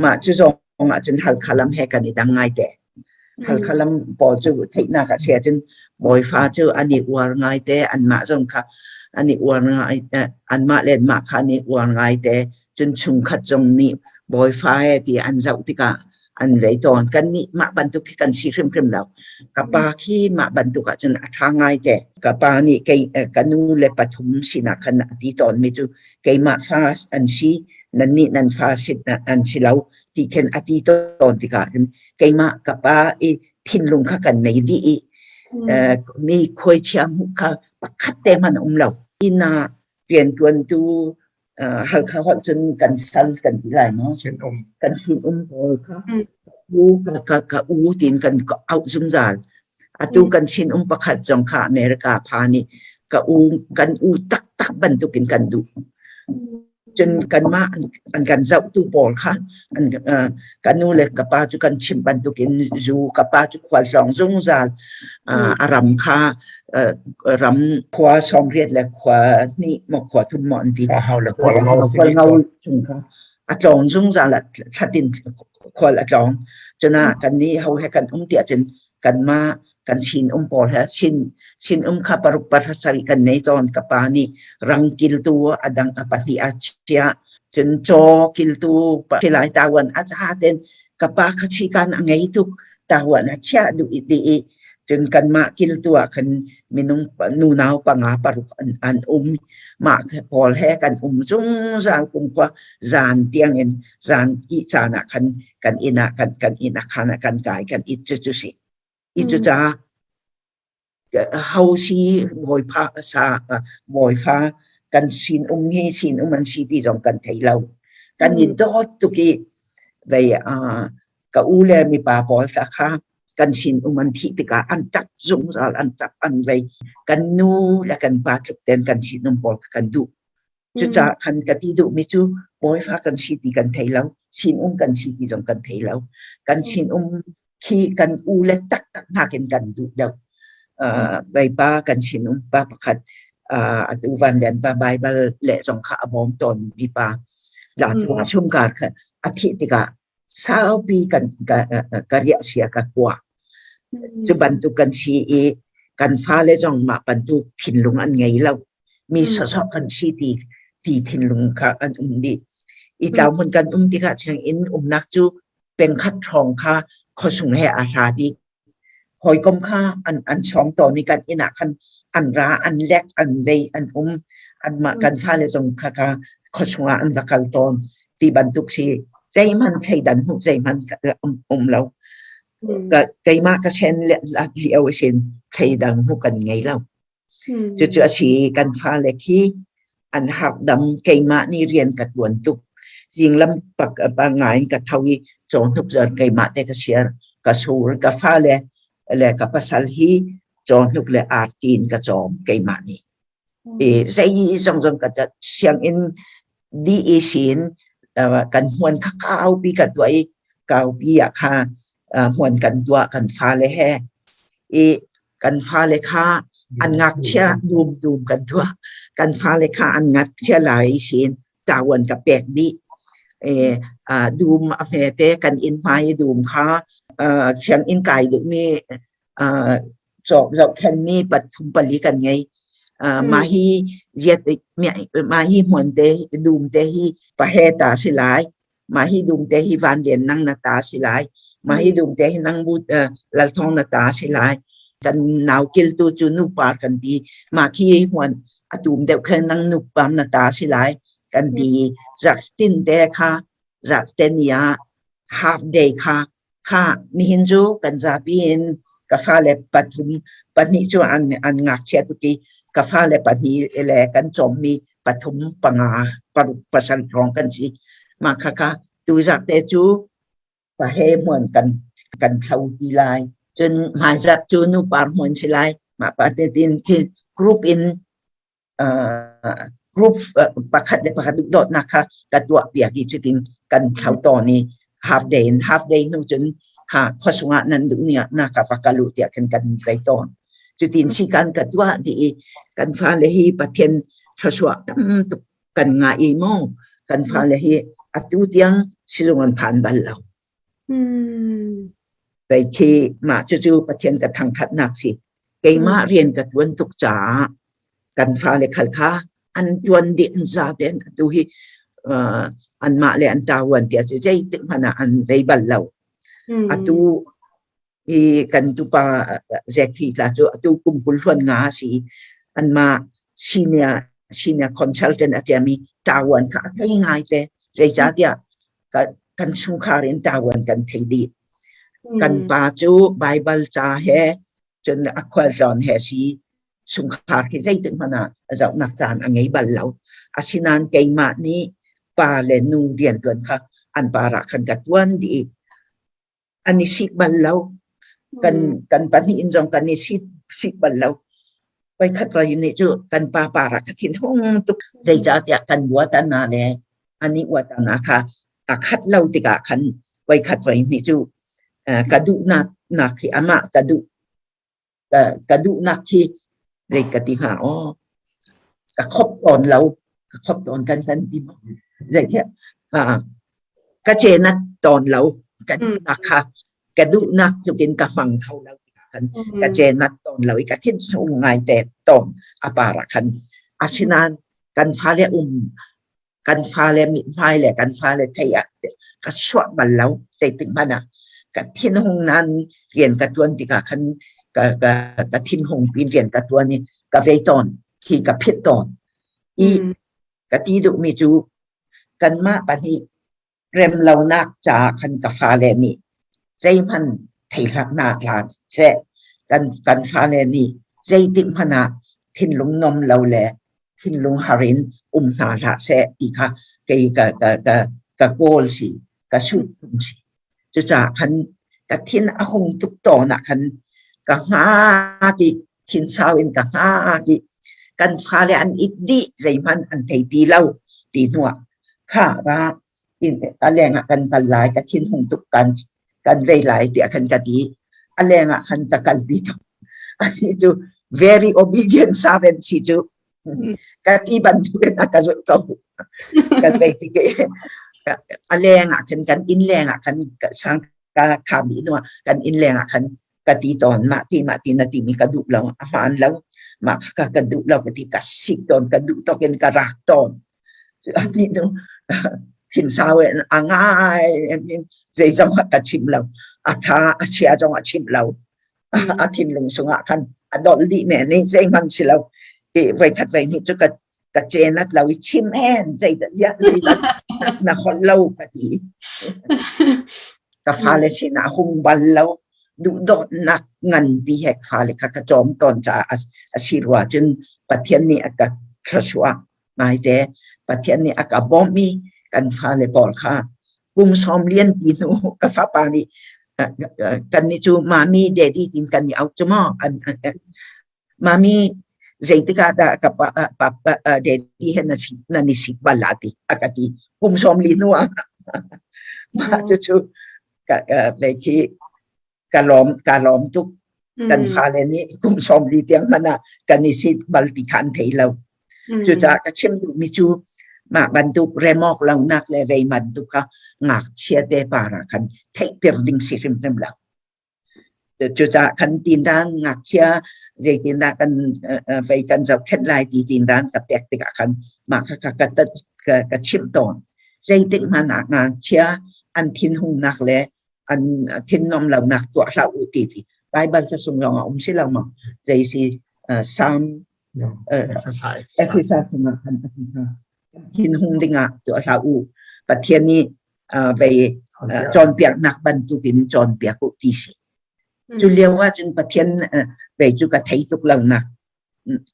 Mah cu zong ah cun Halkha lam he kan i dang ngai te. Halkha lam pawl cu theihnak a si ahcun bawifa cu an i uar ngaite, anmah zong kha an i uar ngai, anmah le anmah kha an i uar ngaite. Cun chungkhat zong nih bawifa he ti an zoh tikah an vei tawn. Kannih mah bantuk khi kan si hrimhrim lo. Ka pa khi mah bantuk ahcun a ṭha ngaite. Ka pa nih kei ka nu le pathum sinah khan a ti tawnmi cu keimah fa an si, nannih nan fa si an si lo ti khin a ti tawn tikah hin keimah ka pa i thinlung kha kan nei dih i mi khuaichia hmuh kha pakhat te hmanh a um lo. Inn ah rianṭuantu Halkha holh cun kan sal kan ti lai maw? Sinum. Kan sinum pawl kha u ka ka u tiin kan auh zungzal. Atu kan sinum pakhat zong kha America phan i ka u kan u taktak bantukin kan duh. Cun kanmah an kan zohtu pawl kha an ka nu le ka pa cu kan chimh bantukin zu ka pa cu khualtlawng zungzal a ram kha ram khua sawmriat le khua hnih maw khua thum maw an ti. Khual chung kha a tlawng zungzal thlatin khual a tlawng. Cun ah kannih ho he kan um tiah cun kanmah kan sinum pawl he sin sinum kha paruk pasarih kan nei tawn ka pa nih rang kiltu a dang a pahnih a chiah cun caw kiltu silai tawan a za ten ka pa kha chikan a ngei tuk tawan a chiah duh i ti i cun kanmah kiltu ah khan minung nunau panga paruk an, an um mah pawl he kan um zungzal kumkhua zan tiang in zan i caan ah khan kan inn ah kan kan inn ah khan ah kan kai kan it cu cu si i cu ca ho si bawipa sa bawifa kan sin um hi sin um an si ti zong kan thei lo kan i dawt tuk i vei a ka u le mipa pawl ta kha kan sin um an thih tikah an ṭap zungzal an ṭap an vei kan nu le kan pa tluk ten kan sin um pawl kan duh Cucaah khan ka ti duhmi cu bawifa kan si ti kan thei lo, sinum kan si ti zong kan thei lo. Kan sinum khi kan u le taktak nakin kan duh deuh. Bawipa kan sinum pa pakhat atu Van Lian pa Baibal le zong kha a bawm tawn mi pa chungkhar kha a thih tikah saupi kan ka riah sia ka kuah. Cu bantuk kan si i kan fale zong mah bantuk thinlung an ngei lo. Mi sawsawh kan si ti ti thinlung kha an um dih. I tlauhmun kan um tikah inn umnak cu pengkhat hrawng kha khuasung he aa hlat i hawikom kha an an sawm tawn i kan inn ah khan an ra, an lek, an vei, an um. Anmah kan fale zong kha ka khuasung ah an va kal tawn ti bantuk si. Zeihmanh thleidan hmuh zeihmanh um lo. Keimah ka sen lio sin thleidang hmuh kan ngei lo. Cucu a si i kan fale khi an harkdam keimah nih rian ka ṭuan tuk. Zinglam pak ngai in ka tho i cawhnuk zar keimah te ka siar ka sur. Ka fale le ka pasal hi cawhnuk le arti in ka cawm keimah nih. I zei zong zong ka sianginn DEC in Kan hmuan kha kaupi ka tuah i kaupi ah kha hmuan kan tuah kan fale he. I kan fale kha an ngakchia dum dum kan tuah. Kan fale kha an ngakchia lai sin tawan ka pek dih. Dum a hmete kan inn hmai i dum kha sianginn kai duhmi cawk zohkhenmi pathum pali kan ngei. Mah hi mah hi hmuan te dum te hi pahe ta si lai. Mah hi dum te hi Van Lian nang na ta si lai. Mah hi dum te hi nang bu Lalthawng na ta si lai. Kan nau kiltu cu nupar kan ti. Mah khi hmuan a tum deuh khan nang nupar na ta si lai kan ti. Zarhtin te kha zarhte ni ah half day kha kha nihin cu kan zapi in ka fale pathum pahnih cu an an ngakchia tuk i ka fale pahnih le kan cawmmi pathum panga paruk pasal hrawng kan si. Mah khakha tuzarh te cu pahe hmuan kan kan thlo ti lai. Cun hmaizarh cu nupar hmuan si lai. Mah pa te tin khi group in group pakhat le pakhat duhdawtnak kha ka tuah piak i cutin kan thlo tawn i half day in half day hnu cun kha khuasung ah nan duh ni ah na ka va kal u tiah khan kan vei tawn. Cutin si kan ka tuah dih i kan fale hi Pathian thluachuah tam tuk kan ngah i mu kan fale hi atu tiang sizung an phan bal lo. Kei khi mah cucu Pathian ka thangthatnak si. Keimah rian ka tuan tuk caah kan fale khal kha an tuan dih an za tein atu hi anmah le an tawan tiah cu zeitik hmanh ah an rei bal lo. Atu hi kan tupa Zachary tla cu atu kum 20 hluan nga a si. Anmah senior senior consultant a tiami tawan kha a thei ngai te. Zeicahtiah kan chungkhar in tawan kan thei dih. Kan pa cu Baibal ca he cun a khualtlawn he si chungkhar hi zeitik hmanh ah zohnak caan a ngei bal lo. Asinain keimah nih pa le nu rianṭuan kha an par ah khan ka ṭuan dih i an i sik bal lo. Kan kan pahnih in zong kan i sik sik bal lo. Voikhat voi nih cu kan pa par ah ka thinhung tuk. Zeicahtiah kan buatana le an i uatana kha a khat lo tikah khan voikhat voi hnih cu ka duhnak nak hi amah ka duh ka duhnak khi zei ka ti hnga aw ka khop tawn lo ka khop tawn kan san ti zei khi ka cenat tawn lo ka duhnak kha ka duhnak cukin ka hmang kho lo kan ka cenat tawn lo i ka thin sung ngai te tawn a par ah khan asinain kan fale um kan fale mithmai le kan fale thei ah ka chuah bal lo zeitik hmanh ah ka thinhung nan rian ka tuan tikah khan ka ka ka thinhung pin rian ka tuan i ka vei tawn khi ka phit tawn i ka ti duhmi cu kanmah pahnih Remlonak caah khan ka fale nih zeihmanh thei hlah hna hlah seh. Kan, kan fale nih zeitik hmanh ah thinlung nom lo le thinlung har in um hna hlah seh ti kha kei ka, ka, ka, ka kawl si, ka sut tung si. Cucaah khan ka thin a hung tuk tawn ah khan ka hngak i thinsau in ka hngak i kan fale an it dih zeihmanh an thei ti lo ti hnuah kha ra in a leng ah kan kal lai ka thinhung tuk kan kan vei lai tiah khan ka ti a leng ah khan ka kalpi tuk ani cu very obedient servant si cu ka ti bantukin a ka zulh ko kan vei ti ke a leng ah khan kan inn leng ah khan sang ka kham dih hnuah kan inn leng ah khan ka ti tawn mah ti mah ti na timi ka duh lo a hmaan lo mah kha ka duh lo ka ti ka sik tawn ka duh tawk in ka rak tawn Ani cu thinsau in a ngai in zeizong ah ka chim lo. A tha a chia zong a chim lo. A thinlung sungah khan a dolh dih men i zeihmanh si lo. I voikhat voihnih cu ka ka cenat lo i chim hen zeidah zeidah na holh lo ka ti. Ka fale sinah hung bal lo. Duhdawtnak nganpi he fale kha ka cawm tawn caah a si rua cun Pathian nih a ka thluachuah. Ngaite, Pathian nih a ka bawmh i kan fale pawl kha kum sawm lian ti hnu ka fapa nih kan nih cu mami daddy tin kan i auh cu maw mami Zeitik ah dah ka pa, pa, pa daddy he na si na ni sik bal la ti a ka ti. Kum 40 hnu ah. Mah cucu ka ka khi ka lawm ka lawm tuk. Kan fale nih kum 40 tiang hmanh ah kan i sik bal ti kha an thei lo. Cucaah ka chim duhmi cu mah bantuk remawk lonak le vei bantuk kha ngakchia te par ah khan theihter ding si hrimhrim lo. Cucaah kan tindan ngakchia zeitindah kan vei kan zohkhenh lai ti tindan ka pek tikah khan mah kha ka ka ka chimh tawn. Zeitik hmanh ah ngakchia an thinhungnak le an thinnom lonak tuah hlah u ti ti Baibal ca sung zong a um si lo maw? Zei si Psalm Efesa chungah khan a ti kha. Thinhung dingah tuah hlah u. Pathian nih vei cawnpiaknak bantukin cawnpiak u ti si. Cu lio ah cun Pathian vei cu ka thei tuk lo nak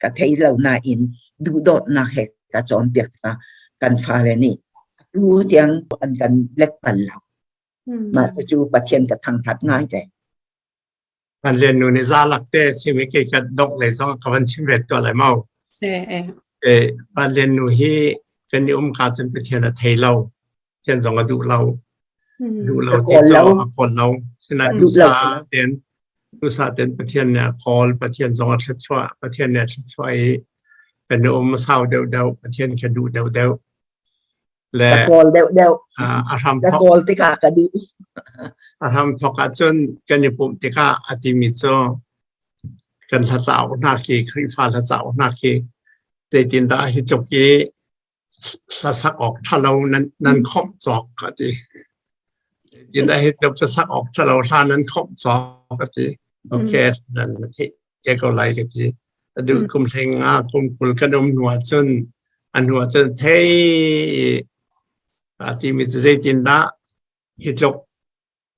ka thei lo nain duhdawtnak he ka cawnpiak tikah kan fale nih atu tiang an kan let bal lo. Mah cu Pathian ka thangṭhat ngai te. Kan len nu nih za lak te chim i kei ka dongh lei zong ka van chim ve tuah lai mau. Eh, van len nu hi kan i um ka cun Pathian a thei lo. Pathian zong a duh lo. Duh lo ti cu a kawl lo. Sinain duhsa ten duhsa ten Pathian nih a kawl, Pathian zong a thluachuah, Pathian nih a thluachuah i kan i um sau deuh deuh, Pathian ka duh deuh deuh. Le ka kawl deuh deuh. A hram ka kawl tikah ka duh. A hram thawk ahcun kan i pumh tikah a timi cu kan hla cauk hna khi Khrihfa hla cauk hna khi zeitindah hi tluk i hlasak awk ṭhalo nan nan khomh cawk ka ti. Zeitindah hi tluk hlasak awk ṭhalo hla nan khomh cawk ka ti. Okay, nan theih te ko lai ka ti. Adu kum hleng nga kum 20 kan um hnu ahcun a hnu ahcun thei a timi cu zeitindah hi tluk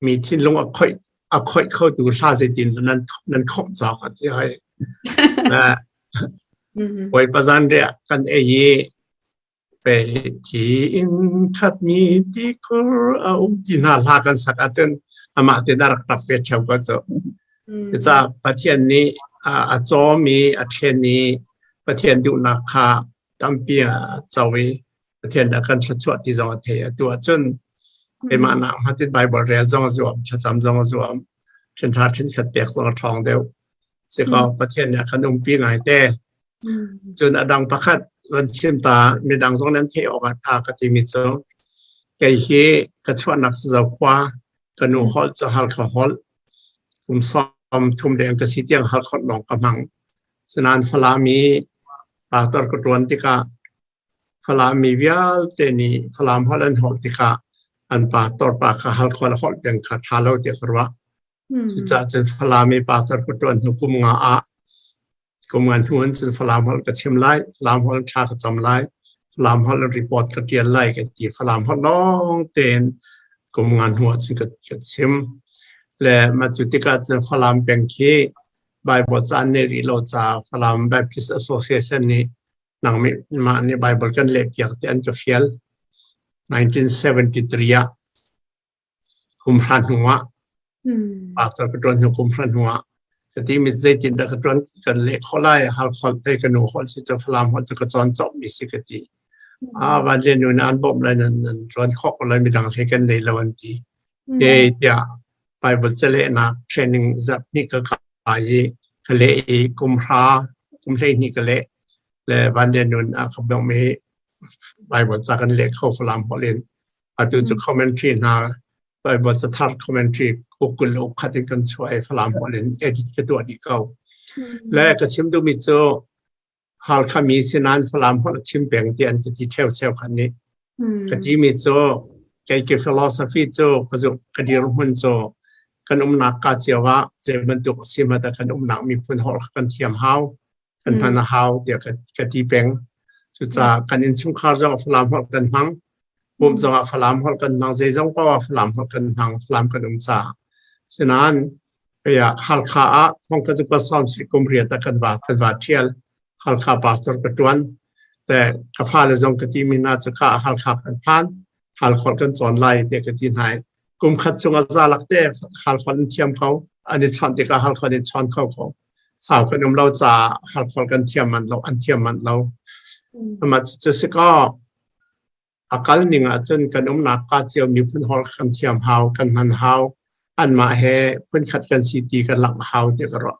mi thinlung a khoih a khoih khotu hla zeitin nan nan khomh cawk a ti hai. Bawipa zanriah kan ei i pe thi in khatmi tikhur a um ti hna hla kan sak ahcun amah te na rak tap ve ṭheo ko cu. Cucaah Pathian nih a cawm i a thlen i Pathian duhnak kha tampi a co i Pathian nih a kan thluachuah ti zong a thei. Atu ahcun keimah nak hmatin Baibal rel zong a zuam, thlacam zong a zuam, ṭhenhra ṭhenkhat pek zong a ṭhawng deuh. Sikaw Pathian nih a kan umpi ngaite. Cun a dang pakhat van chim ta, midang zong nan theih awk ah ṭha ka timi cu kei hi ka chuahnak Zokhua ka nu holh cu Halkha holh kum 30 deng ka si tiang Halkha holh lawng ka hmang. Sinain Falam i pastor ka ṭuan tikah Falam mi vialte nih Falam holh an holh tikah an pastor pa kha Halkha holh holh peng kha ṭha lo tiah ka ruah. Cucaah cun Falam i pastor ka ṭuan hnu kum nga ah kum nga hnu in cun Falam holh ka chim lai, Falam holh thla ka cam lai, Falam holh report ka ṭial lai ka ti. Falam holh lawng tein kum nga hnu ah cun ka, ka chim. Le mah cu tikah cun Falam peng khi Bible ca an neih rih lo caah Falam Baptist Association nih nang mah nih Bible kan lehpiak ti an ka fial. 1973 ah kum hra hnu ah pastor ka ṭuan hnu kum hra hnu ah ka ti mi zeitin dah ka ṭuan kan leh khawh lai hal khol te ka nu holh si cu Falam holh cu ka cawn cawk mi si ka ti ah van le nu nan bawmh lai nan nan ṭuan khawh ko lai midang hlei kan nei lo an ti e tiah Bible calehnak training zarh hnih ka kai i ka leh i kum hra kum 12 ka leh le van le nun a ka bawmh i Bible ca kan leh kho Falam holh in Atu cu commentary hna Bible cathar commentary uk 20 le uk khat in kan chuah i Falam holh in edit ka tuah dih ko. Le ka chim duhmi cu Halkha mi sinan Falam holh a chim peng ti an ka ti cheu cheu khan nih. Ka timi cu kei ke philosophy cu ka zuk ka dirhmun cu kan umnak ka cio ah zei bantuk a si ma dah kan umnak miphun holh kan thiam hau. Kan hman a hau tiah ka ti peng. Cucaah kan innchungkhar zong Falam holh kan hmang. Pumh zong ah Falam holh kan hmang. Zeizong paoh ah Falam holh kan hmang. Falam kan um caah. Sinain kaya Halkha ah thong ka cu sawm si kum riat ah kan va kan va ṭhial. Halkha pastor ka ṭuan. Le ka fale zong ka timi hna cu ka Halkha kan phan. Halkholh kan cawn lai tiah ka ti hna i kum khat chung a za lak te Halkholh an thiam ko. An i chawnh tikah Halkholh in chawn kho ko. Sau kan um lo caah Halkhawl kan thiam manh lo, an thiam manh lo. Amah cu si kaw a kal ning ahcun kan umnak ka cio miphun holh kan thiam hau, kan hman hau, anmah he phunkhat kan si ti kan langh hau ti ka ruah.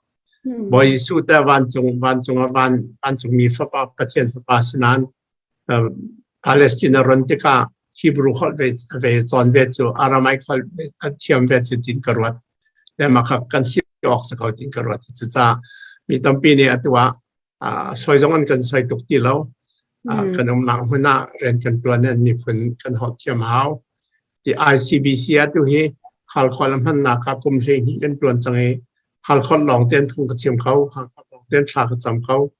Bawi Jesuh te vancung vancung ah van vancungmi fapa Pathian fapa sinan Palestine a ron tikah Hebrew holh ve ve cawn ve cu Aramaic holh a thiam ve cu tin ka ruat. Le mah kha kan si awk si ko tin ka ruat. Cucaah mi tampi nih atu ah soi zong an kan soi tuk ti lo. Kan umnak hmun ah rian kan tuan in miphun kan holh thiam hau. Ti ICBC atu hi Halkhawl a hmannak ah kum 12 kan tuan cang i Halkhawl lawng ten phung ka chim kho, Halkhawl lawng ten thla ka cam kho.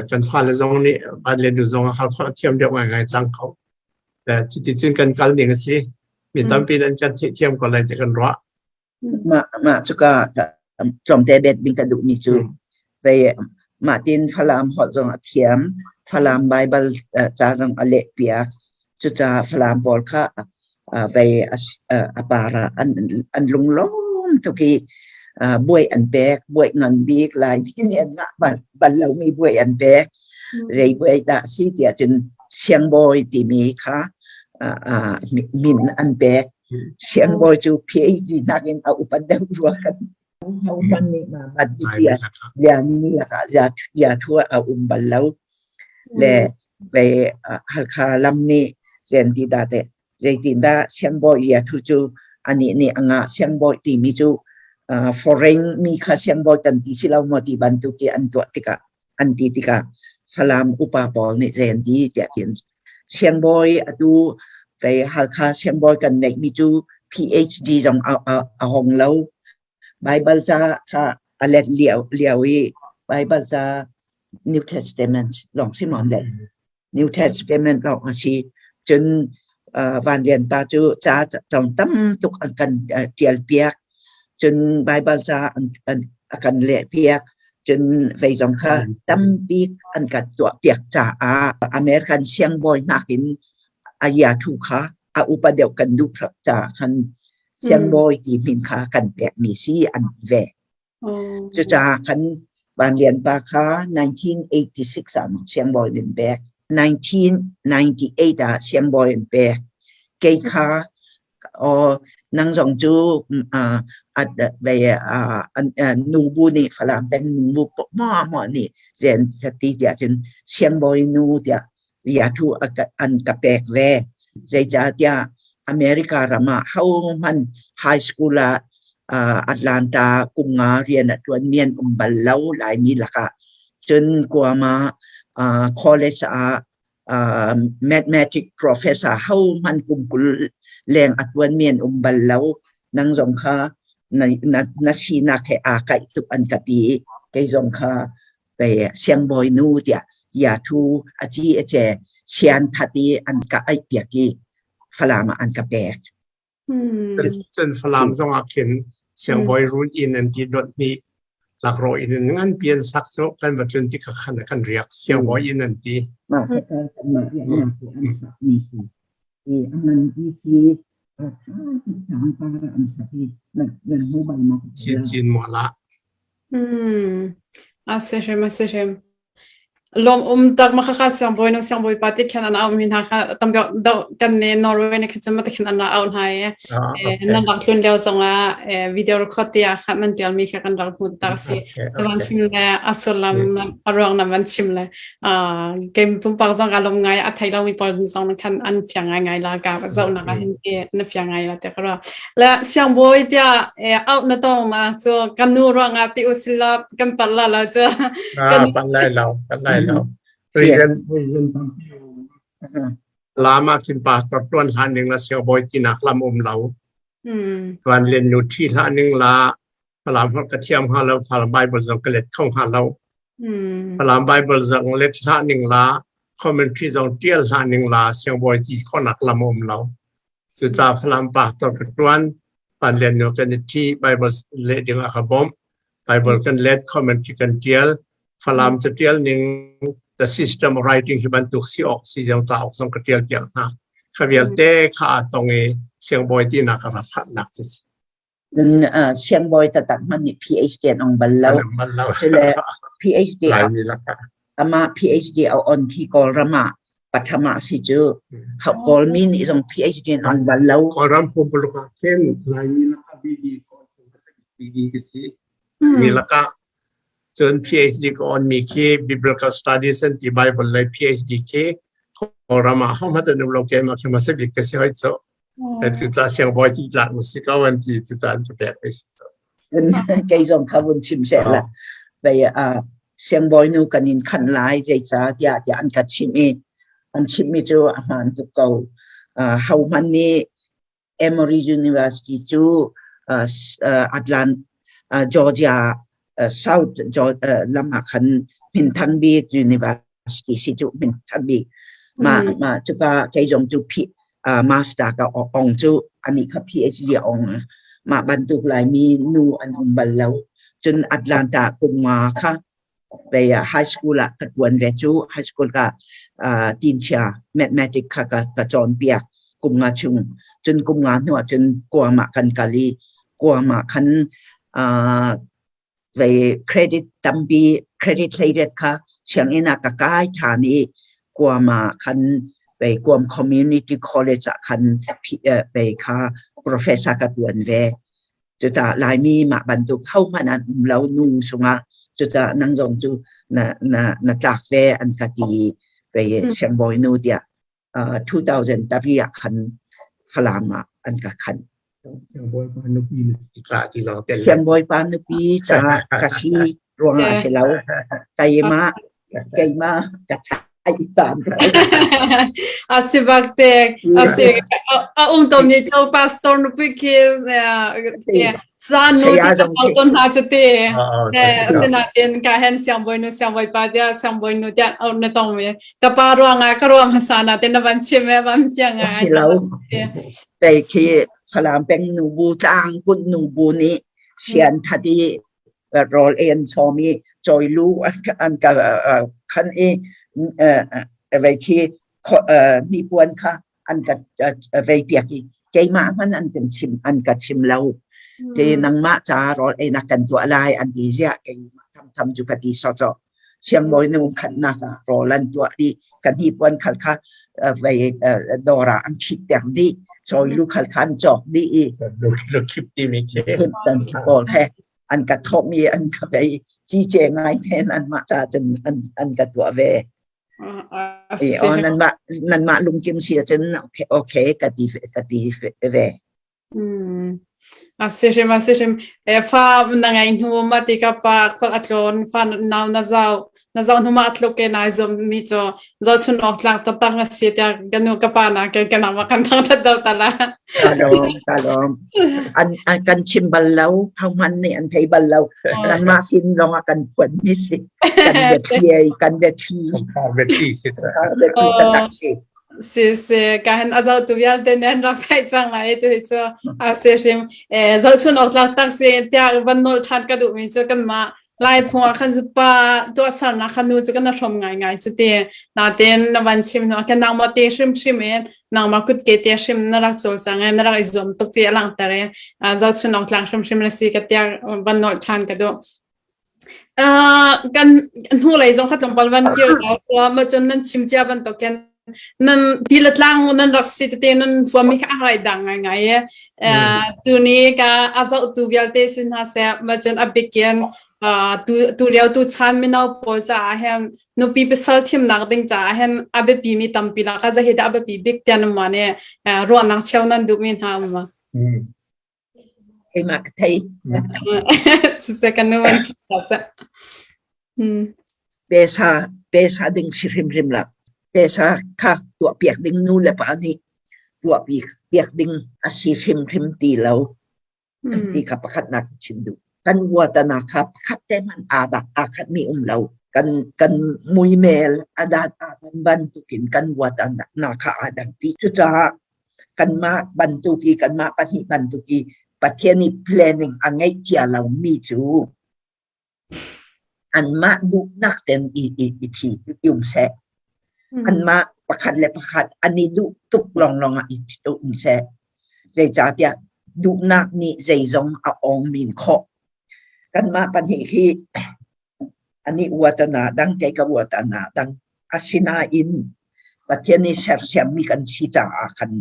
Kan fale zong nih van le nu zong Halkhawl a thiam deuh ngaingai cang kho. Cuti cun kan kal ning a si. Mi tampi nan kan thiam ko lai ti kan ruah. Mah mah cuka tlawmte bet ding ka duhmi cu vei mah tin Falam holh zong a thiam, Falam Baibal ca zong a leh piak. Cucaah Falam pawl kha vei a par ah an lunglawm tuk i buai an pek, buai ngan bik Laimi nih an ngah bal lomi buai an pek. Zei buai dah si tiah cun siangbawi timi kha min an pek. Siangbawi cu PhD nakin a upat deuh rua kan hohmanh nih ma lianmi lakah zia thu a um bal lo. Le ve Halkha lam nih zen ti dah teh zeitindah siangbawi ia thu cu anih nih a ngah siangbawi timi cu foreign mi kha siangbawi kan ti si lo maw ti bantuk i an tuah tikah an ti tikah Falam upa pawl nih zei an ti tiah cun siangbawi atu kei Halkha siangbawi kan neihmi cu PhD zong a hong lo. Baibal ca kha a let lio lio i Baibal ca New Testament lawng si maw le New Testament lawng a si. Cun Van Lian pa cu ca cong tam tuk an kan ṭial piak. Cun Baibal ca an a kan leh piak. Cun vei zong kha tampi an kan tuah piak caah American siangbawi nakin a iathu kha a upa deuh kan duh caah khan siangbawi ti min kha kan pekmi si an ti ve. Cucaah khan Van Lian pa kha 1986 ah siangbawi an pek. 1998 ah siangbawi an pek. Kei kha nang zong cu nubu nih Falam peng nubu hmuahhmuah nih rian ti tiah cun siangbawi nu tiah riathu an ka pek ve. Zeicahtiah America ram ah hohmanh high school ah Atlanta kum nga rian a ṭuanmi an um bal lo Laimi lakah. Cun Guam ah college ah mathematics professor hohmanh kum 20 leng a ṭuanmi an um bal lo. Nang zong kha na sinak he aa kaih tuk an ka ti i kei zong kha pei siangbawi nu tiah yathu a ci a ce sian that i an ka aih piak i Falam ah an ka pek. Cun Falam zong ah khin siangbawi run inn an ti dot hnih lakraw inn in ngan pi an sak cu kan va tlun tik khan kan riak siangbawi inn an ti. Mah he kanmah riahnak cu an sak mi si. I a ngan pi si a tha tuk tang par an sak i nan hmu bal ma? Chin chin mual ah. A si hrim a si hrim. Lawm um tak ma kha siangbawi no siangbawi pa te khan an au mi hna kha tam do kan ne Norway ne khan ma te khan an ra au hna e nan rak tlun lio zong ah video record te ah khan nan tial mi kha kan rak hmu tak si van chim le a sullam a ruang na van chim le game pumpak zong ka lom ngai a thei lo mi pawl zong khan an fiang ngai ngai la ka zo na ka hin ke na fiang ngai la te ka ra le siangbawi tia out na tong ma chu kan nu ruang ah ti usila kan pat la la chu kan pat lai lo pat lai lo reason reason lama khin pastor tuan hlan ning la siangbawi ti nak lam um lo tuan len nu thi hlan ning la Falam holh ka thiam hnga lo Falam Bible zong ka let kho hnga lo Falam Bible zong let hlah ning la commentary zong tial hlah ning la siangbawi ti khonak lam um lo cucaah Falam pastor ka tuan pan len nu kan i thi Bible leh ding a ka bawmh Bible kan let commentary kan tial Falam catial ning the system of writing hi bantuk si awk si zong cauk zong ka tial piak hna kha vialte kha a tong i siangbawi tinak ka rak phanhnak cu si. Cun siangbawi taktak hmanh nih PhD an ong bal lo. Cule PhD amah PhD a on khi Kawlram ah patham ah si cu. Kawlmi nih zong PhD an ong bal lo. Kawlram pumpuluk ah khin Laimi lakah BD BD ka si. Mi lakah cun PhD ka on mi khi Biblical Studies an ti Bible lei PhD khi Kawlram ah hohmanh an um lo keimah khi hmasa bik ka si hoi cu. Cucaah siangbawi ti tlak na si ko an ti cucaah an ka pek mi si. Kei zong kha vun chim seh la. Vei siangbawi nu kan in khanh lai zeica tiah tiah an ka chimh i an chimhmi cu a hmaan tuk ko. Ho hmanh nih Emory University cu Atlant Georgia South lam ah khan minthang bik university si cu minthang bik. Mah mah cuka kei zong cu master ka ong cu anih kha PhD a ong. Mah bantuk Laimi nu an um bal lo. Cun Atlanta kum nga kha vei high school ah ka ṭuan ve cu high school ka tinchia mathematics kha ka ka cawnpiak kum nga chung. Cun kum nga hnu ah cun Guam ah kan kal i Guam ah khan vei credit tampi credit hleiriat kha sianginn ah ka kai ṭhan i Guam ah khan vei Guam Community College ah khan vei kha professor ka ṭuan ve. Cucaah Laimi mah bantuk hohmanh an um lo nu sungah cucaah nang zong cu na na na tlak ve an ka ti vei siangbawi nu tiah 2003 ah khan Falam ah an ka khanh. Siangbawipa nupi ca ti zong tel. Siangbawipa nupi ca ka si ruangah a si lo. Keimah keimah ka thai tan. A si bak te a si a um tom ni cho pastor nupi khi Zan nu ti ton hna cu te. Asinain ka hen siangbawi nu siangbawi pa tia siangbawi nu tia au na tong mi. Ka pa ruangah ka ruang hmasa na te na van chim e van piang a. Si lo. Tei khi Falam peng nu bu tlang kun nu bu nih sian thati rawl ei an sawm i chawilu an ka khan i vei khi hnipuan kha an ka vei piak i keimah hmanh an kan chim an ka chim lo te nangmah ca rawl einak kan tuah lai an ti ziah keimah tham cu ka ti sawsawh siangbawi nu khatnak ah rawl an tuah dih ka hnipuan khal kha vei dawr ah an ṭhit ter dih chawilu khal kha an cawk dih i lukhip timi khi pawl he an ka thawm i an ka vei cice ngai ten an mah ca cun an an ka tuah ve i o nan mah nan mah lungkim si ahcun okay okay ka ti ka ti ve A si hrim a si hrim e fa na ngai hnu ma ti ka pa khol a tlawn fa nau na zau na zau hnu ma tluk ke nai zuam mi cho zo chun ok tlak taktak na si tiah ka nu ka pa na ke ka nama kan thang that do ta la ka lawm ka lawm an an kan chim bal lo hohmanh nih an thei bal lo nangmah sin lawng ah kan phuan mi si kan biathli kan biathli biathli si biathli taktak si si si ka han azau tu vialte nen rak kai chang lai tu hi chu a se hrim e zochun ok tlak tak si tiah van nol than ka duh mi chu kan ma Lai phung ah khan pa tuahsernak khan nu cu kan hrom ngaingai cu ti. Natin na van chim hnu kan nangmah te hrimhrim in nangmah kutke te hrim na rak cawlcang i na rak i zuam tuk ti a langhter i zohchun awk tlak hrimhrim na si ka tiah van nolh ṭhan ka duh. Kan hnulei zong kha tlawmpal van kir ma cun nan chim cia bantukin nan ti le tlang nan rak si tete nan huam mi kha a rai dang ngai ngai e tuni ka a zoh tu vialte sin hna seh ma cun a bikin tu tu lio tu chan mino pawl caah hin nupi pasal thimnak ding caah hin a biapi mi tampi la ka zahi da a biapi bik tian ma ne ruahnak cheu nan duh mi hna um ma Keimah ka thei. Siseh kan nu an chim ta seh. Pesa pesa ding si hrimhrim la. Pesa kha tuah piak ding nu le pa nih tuah piak ding a si hrimhrim ti lo. Ti kha pakhatnak chim duh. Kan vuatana kha pakhat te hmanh aa bak aa khat mi um lo. Kan kan muimel a dat aa bantukin kan vuatana kha aa dang ti. Cucaah Kanmah bantuk i kanmah pahnih bantuk i Pathian i planning a ngeih cia lomi cu anmah duhnak ten i i i thi i um seh. Anmah pakhat le pakhat an i duh tuk lawnglawng ah i um seh. Zeicahtiah Duhnak nih zeizong a ong min khawh. Kanmah pahnih hi anih uat a na dang, kei ka uat a na dang. Asinain Pathian nih sersiammi kan si caah khan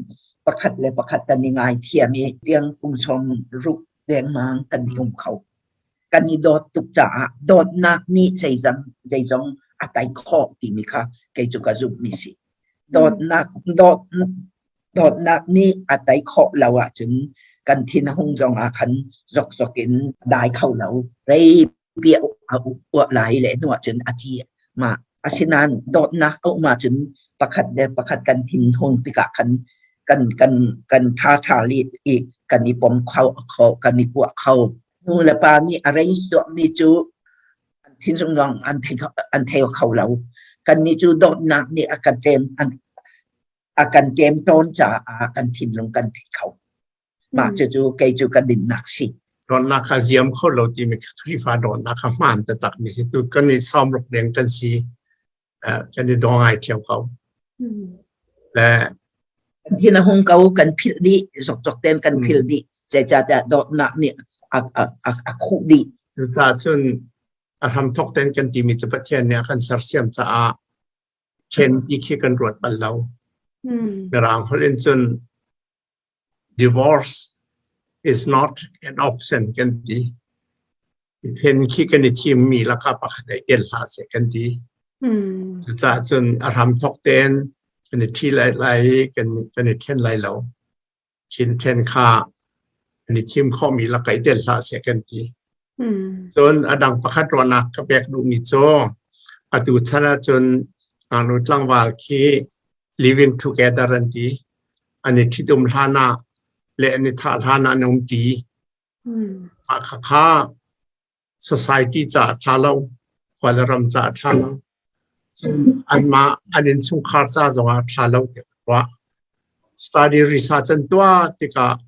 pakhat le pakhat kan i ngaithiam i tiang kum 60 dengmang kan i um kho. Kan i dawt tuk caah dawtnak nih zeizong zeizong a tai khawh timi kha kei cu ka zumhmi si. Dawtnak dawt dawtnak nih a tei khawh lo ahcun kan thin a hung zong ah khan zokzok in dai kho lo. Rei pi a uah lai le hnu ahcun a ci mah. Asinain dawtnak a um ahcun pakhat le pakhat kan thin hung tikah khan kan kan kan tha tha li i kan i pom kho kho kan i kuah kho. Nu le pa nih arrange tuahmi cu an thinlung lawng an thei an thei kho lo. Kannih cu dawtnak nih a kan ṭem an a kan kem tawn caah kan thinlung kan thei kho. Mah cucu kei cu ka dinnak si. Dawtnak kha ziam kho lo timi Khrihfa dawtnak kha hmaan taktak mi si. Tu kan i sawmruk deng kan si. Kan i daw ngai ṭheo ko. Le Hin a hung ko kan philh dih zokzok ten kan philh dih. Zeicahtiah dawtnak nih a a a a khuh dih. Cucaah cun a hramthok ten kan timi cu Pathian nih a kan sersiam caah ṭhen ti khi kan ruat bal lo. Mirang holh in cun divorce is not an option kan ti. Ṭhen khi kan i thimmi lakah pakhat ai tel hlah seh kan ti. Cucaah cun a hramthok tein kan i ṭhi lai lai i kan kan i ṭhen lai lo. Chin ṭhen kha an i thim khawhmi lakah i tel hlah seh kan ti. Cun a dang pakhat ruahnak ka pek duhmi cu atu chan ahcun ngaknu tlangval khi living together an ti. An i ṭhitum hlan ah le an i thah hlan ah an um ṭi. Mah khakha society caah ṭha lo, khua le ram caah ṭha lo, anmah an innchungkhar ca zongah ṭha lo tiah ka ruah. Study research an tuah tikah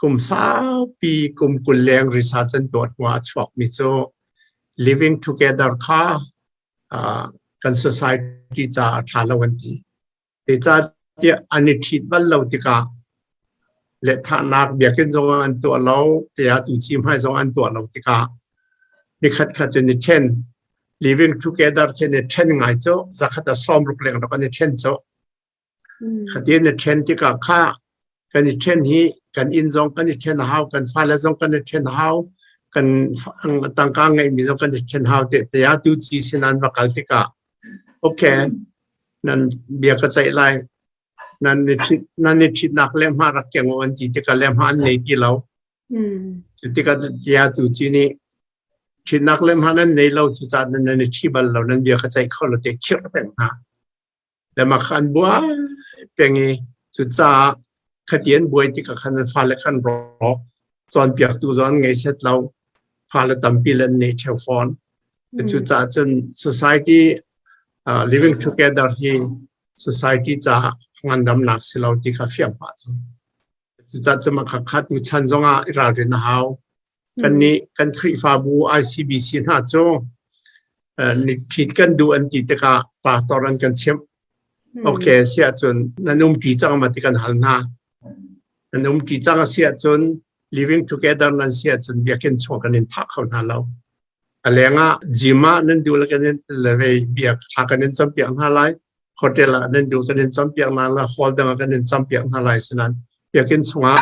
kum saupi kum 20 leng research an tuah hnuah a chuakmi cu living together kha uh, kan society caah a ṭha lo an ti. Zeicahtiah an i ṭhit bal lo tikah lehthahnak biakinn zong an tuah lo, tiah tuci hmai zong an tuah lo tikah nikhat khat cu ni ṭhen living together khi ni ṭhen ngai cu zakhat a 60 leng rak an i ṭhen cu. Khati ni ṭhen tikah kha kan i ṭhen hi kan inn zong kan i ṭhen a hau, kan fale zong kan i ṭhen a hau, kan tangka ngeihmi zong kan i ṭhen hau te tiah tuci sin an va kal tikah okay nan bia ka ceih lai nan i ṭhit nan i ṭhitnak le hma rak keng u an ti tikah le hma an nei ti lo. Cu tikah tia tu ci nih ṭhitnak le hma nan nei lo cucaah nan nan i ṭhi bal lo nan bia ka ceih kho lo te khirh peng hna. Le mah kha an buai peng i cucaah khati an buai tikah khan an fale khan rawk cawnpiaktu zong an ngei set lo fale tampi le an nei ṭheo fawn. Cucaah cun society living together hi society caah ngandamnak si lo ti kha fiang pah cang. Cucaah cun mah kha tu chan zongah i ralrin a hau. Kannih kan Khrihfabu ICBC hna cu ṭhit kan duh an ti tikah pastor an kan chimh. Okay, si ahcun nan umṭi cang ma ti kan hal hna. Nan umṭi cang a si ahcun living together nan si ahcun biakinn chung kan in thah kho hna lo. A lengah gym ah nan duh le kan in le vei biak thla kan in campiak hna lai. Hotel ah nan duh kan in campiak hna lai. Hall dang ah kan in campiak hna lai. Sinan biakinn chungah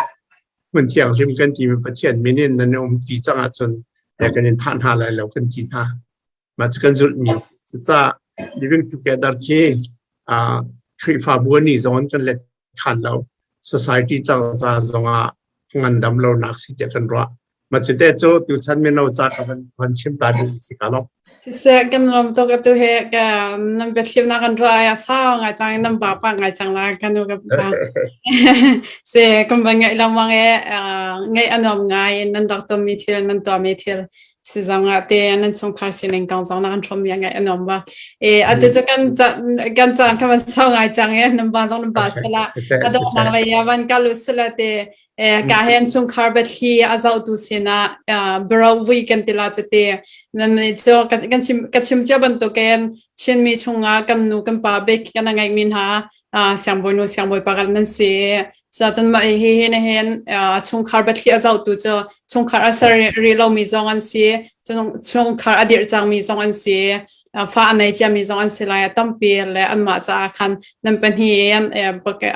hmun thianghlim kan timi Pathian min in nan um ti cang ahcun kan in thah hna lai lo kan ti hna. Mah cu kan zulhmi cucaah living together khi Khrihfabu nih zong an kan let khan lo. Society cangza zongah ngandam lonak si tiah kan ruah. Mah cu te cu tuchan mino ca ka van van chim ta ding si ka lo. Siseh kan lawm tuk atu he ka nan biathlimnak kan ruah ai a sau ngai cang nan ba pa ngai cang la kan nu ka pa se kan van ngaih lengmang e ngaih a nuam ngai nan rak ton mi thil nan tuah mi thil si zong ah te nan chungkhar sining kong zong na kan hrawm mi ngai a nuam ba e atu cu kan kan caan kha van sau ngai cang e nan ba zong nan ba sala a dong nang lei ya van kalu sala te ka hen chungkhar biathli a zohtu sinah bro vui kan ti la chate nan cu kan chim ka chim cia bantukin Chinmi chungah kan nu kan pa bik kan ngeih mi hna siangbawi nu siangbawi pa kan nan si. Cun mah hi hi na hin chungkhar biathli a zohtu cu chungkhar a ser rih lomi zong an si, chungkhar a dirh cangmi zong an si, fa a nei ciami zong an si lai. A tampi le anmah caah khan nan pahnih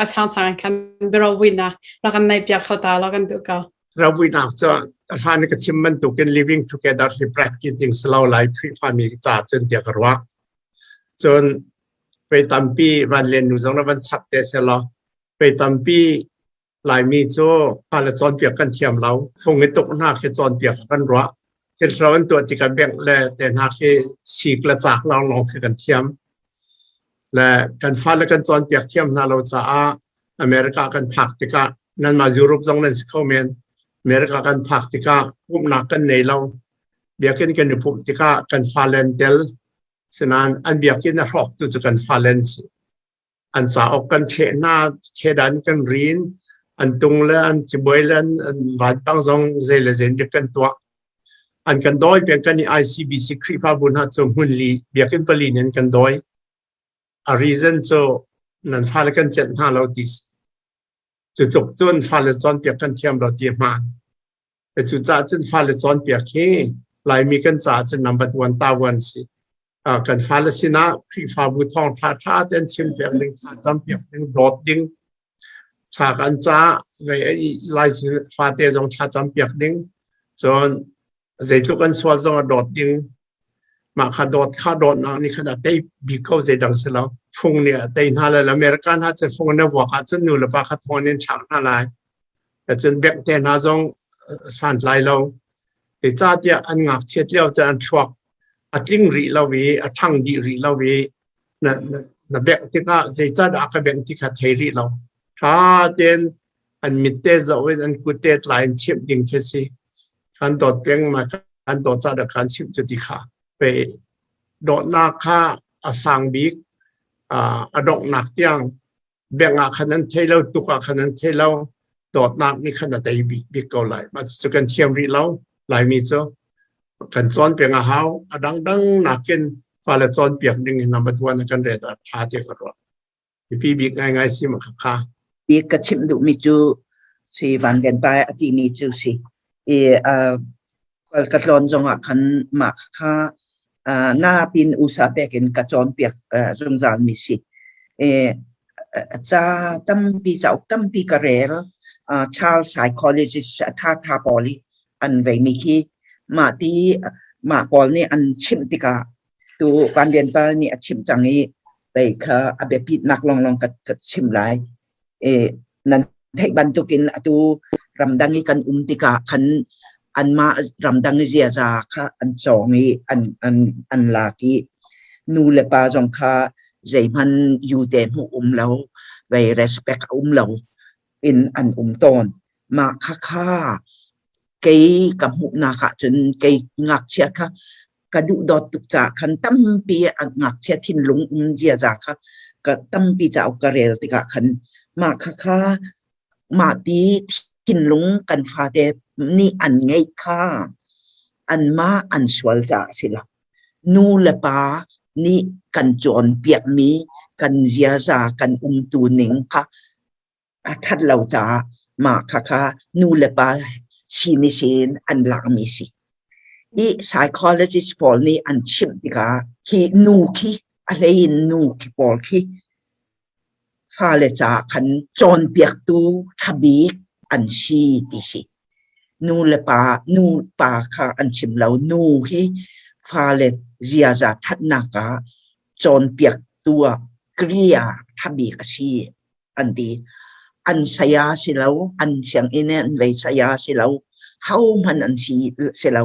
a changchang khan biarovuinak rak kan nei piak kho ta law kan duh ko. Rovuinak cu a hlan ka chim bantukin living together hi practice ding si lo lai Khrihfami ca cun tiah ka ruah. Cun pei tampi van len nu zong na van chap te se law pei tampi Laimi cu fale cawnpiak kan thiam lo. Fung i tuk hna khi cawnpiak kan ruah. Thilthlo an tuah tikah bengh le te hna khi sik le cak lawnglawng khi kan thiam. Le kan fale kan cawnpiak thiam hna lo caah America kan phak tikah nanmah Europe zong nan si kho men. America kan phak tikah pumhnak kan nei lo. Biakinn kan i pumh tikah kan fale an tel. Sinain an biakinn a hrawktu cu kan fale an si. An cauk kan thleh hna, khedan kan rin, an tung le an cibuai le an vanpang zong zei le zei dik kan tuah. An kan dawi peng kan i ICBC Khrihfabu hna cu hmun li biakinn pali in kan dawi. A reason cu nan fale kan celh hna lo ti cu tluk cun fale cawnpiak kan thiam lo ti hmaan. Cucaah cun fale cawnpiak hi Laimi kan caah cun number one ta one si. Kan fale sinah Khrihfabu thawngṭha ṭha tein chimpiak ding, thla campiak ding, dawt ding, thla kan ca Lai fate zong thla campiak ding, cun zeitluk an sual zong a dawt ding. Mah kha dawt kha dawtnak nih khan a tei bik ko zeidang si lo. Fung nih a tei hna lai. America hna cu fung na vuak ahcun nu le pa kha thawng in thlak hna lai. Cun bek te hna zong santlai lo. Zeicahtiah an ngakchiat lio cu an thluak a tling rih lo i a ṭhang dih rih lo i na, na, na bengh tikah zeicahdah a ka bengh ti kha thei rih lo. Ṭha tein an mit te zoh in an kut te tlai in chimh ding khi si. Kan dawt peng ma kan dawt cah dah kan chimh cu ti kha. Pe dawtnak kha a sang bik a donghnak tiang bengh ah khan an thei lo tuk ah khan an thei lo dawtnak nih khan a tei bik bik ko lai mah cu kan thiam rih lo Laimi cu kan cawn peng a hau a dangdang nakin fale cawnpiak ding in number one kan ret a tha ti ka ruah biapi bik ngaingai si ma kha I ka chimh duhmi cu si Van Lian Pa a timi cu si i khual ka tlawn zongah khan mah kha na pin usa pek in ka cawnpiak zungzal mi si. I ca tampi cauk tampi ka rel child psychologist tha tha pawl i an vei mi khi mah ti mah pawl nih an chimh tikah tu Van Lian Pa nih a chimh cang i pei kha a biapitnak lawnglawng ka chim lai. E, nan theih bantukin atu ramdang i kan um tikah khan anmah ramdang i ziaza kha an cawng i an, an, an lak i nu le pa zong kha zeihmanh yu te hmuh um lo, vei respect a um lo in an um tawn. Mah kha kha kei ka hmuhnak ahcun kei ngakchia kha ka duhdawt tuk caah khan tampi a ngakchia thinlung um ziaza kha ka tampi cauk ka rel tikah khan mah khakha mah ti thinlung kan fate nih an ngeih kha anmah an sual caah a si lo. Nu le pa nih kan cawnpiakmi kan ziaza kan umtu ning kha a ṭhat lo caah mah khakha nu le pa simi sin an lakmi si. I psychologist pawl nih an chimh tikah hi nu khi a hlei in nu khi pawl khi fale caah khan cawnpiaktu ṭha bik an si ti si. Nu le pa nu pa kha an chim lo. Nu hi fale ziaza ṭhatnak ah cawnpiaktu ah kriya ṭha bik a si an ti. An saya si lo, an sianginn i an vei saya si lo, hohmanh an si si lo.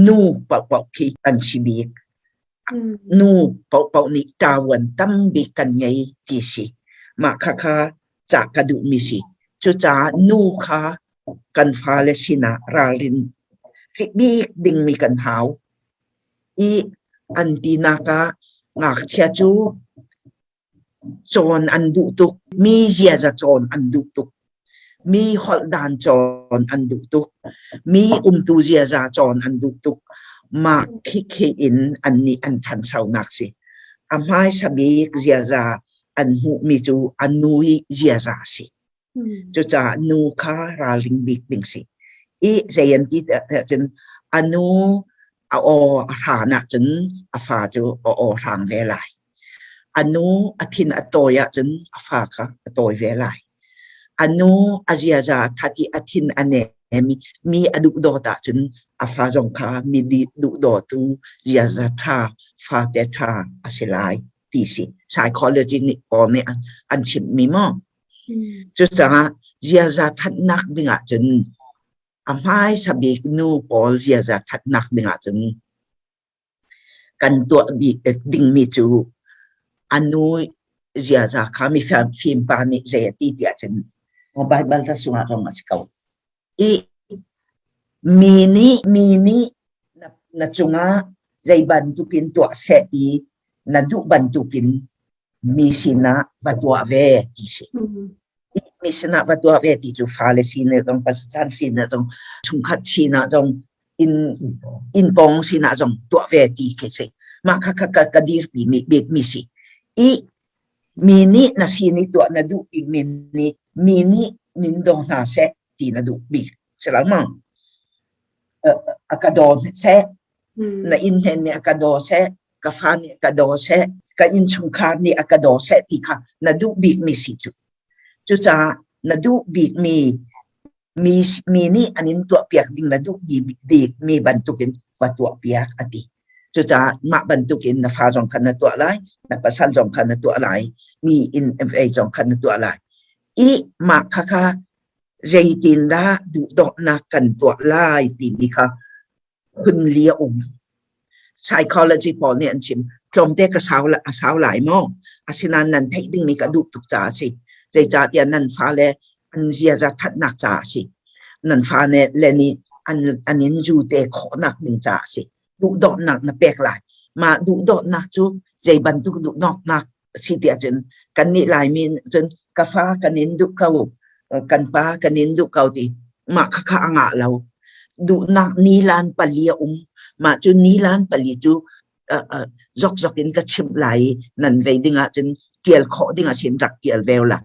Nu paohpaoh khi an si bik. Nu paohpaoh nih ṭavuan tam bik kan ngei ti si. Mah khakha cah ka duhmi si. Cucaah nu kha kan fale sinah ralrin bik dingmi kan hau. I an tinak ah ngakchia cu Cawn an duh tuk. Mi ziaza cawn an duh tuk. Mi holh dan cawn an duh tuk. Mi umtu ziaza cawn an duh tuk. Mah khikhi in annih an ṭhanchonak si. A hmaisa bik ziaza an hmuhmi cu a nu i ziaza a si. Cucaah nu kha ralring bik ding si. I zei an ti tiah cun a nu a aw a hran ahcun a fa cu a aw hrang ve lai. A nu a thin a tawi ahcun a fa kha a tawi ve lai. A nu a ziaza a that i a thin a nem i mi a duhdawt ahcun a fa zong kha mi duhdawtu ziaza ṭha, fate ṭha a si lai ti si. Psychology nih pawl nih an chimhmi maw? Cucaah ziaza ṭhatnak ding ahcun a hmaisa bik nu pawl ziaza ṭhatnak ding ahcun kan tuah bik dingmi cu a nu ziaza kha mifim pa nih zei a ti tiah cun Baibal ca sungah zong a si ko. I mi nih mi nih na cungah zei bantukin tuah seh i na duh bantukin mi sinah va tuah ve ti si. Mi sinah va tuah ve ti cu fale sinah zong pasal sinah zong chungkhat sinah zong inn inn pawng sinah zong tuah ve ti khi si. Mah kha kha ka, ka dirpi mi bik mi si. I mi nih na sin i tuah na duh bik mi nih mi nih nin daw hna seh ti na duh bik. Si lo maw? A ka daw seh, na inn hen nih a ka daw seh, ka fa nih a ka daw seh, ka innchungkhar nih a ka daw seh ti kha na duh bikmi si cu. Cucaah na duh bikmi mi, mi nih an in tuahpiak ding na duh bikmi bantukin va tuahpiak a ti. Cucaah mah bantukin na fa zong kha na tuah lai, na pasal zong kha na tuah lai, mi inn ei zong kha na tuah lai. I mah khakha zeitindah duhdawtnak kan tuah lai timi kha phunli a um. Psychology pawl nih an chim. Tlawmte ka sau, a sau lai maw? Asinain nan theih dingmi ka duh tuk caah a si. Zeicahtiah nan fale an ziaza thatnak caah a si. Nan fale le nih an, an in zu te khawhnak ding caah a si. Duhdawtnak na pek lai. Mah duhdawtnak cu zei bantuk duhdawtnak si tiah cun kannih Laimi cun ka fa kan in duh ko kan pa kan in duh ko ti mah khakha a ngah lo duhnak nilan pali a um mah cu nilan pali cu zokzok in ka chimh lai i nan vei ding ahcun tial khawh ding a sin rak tial ve la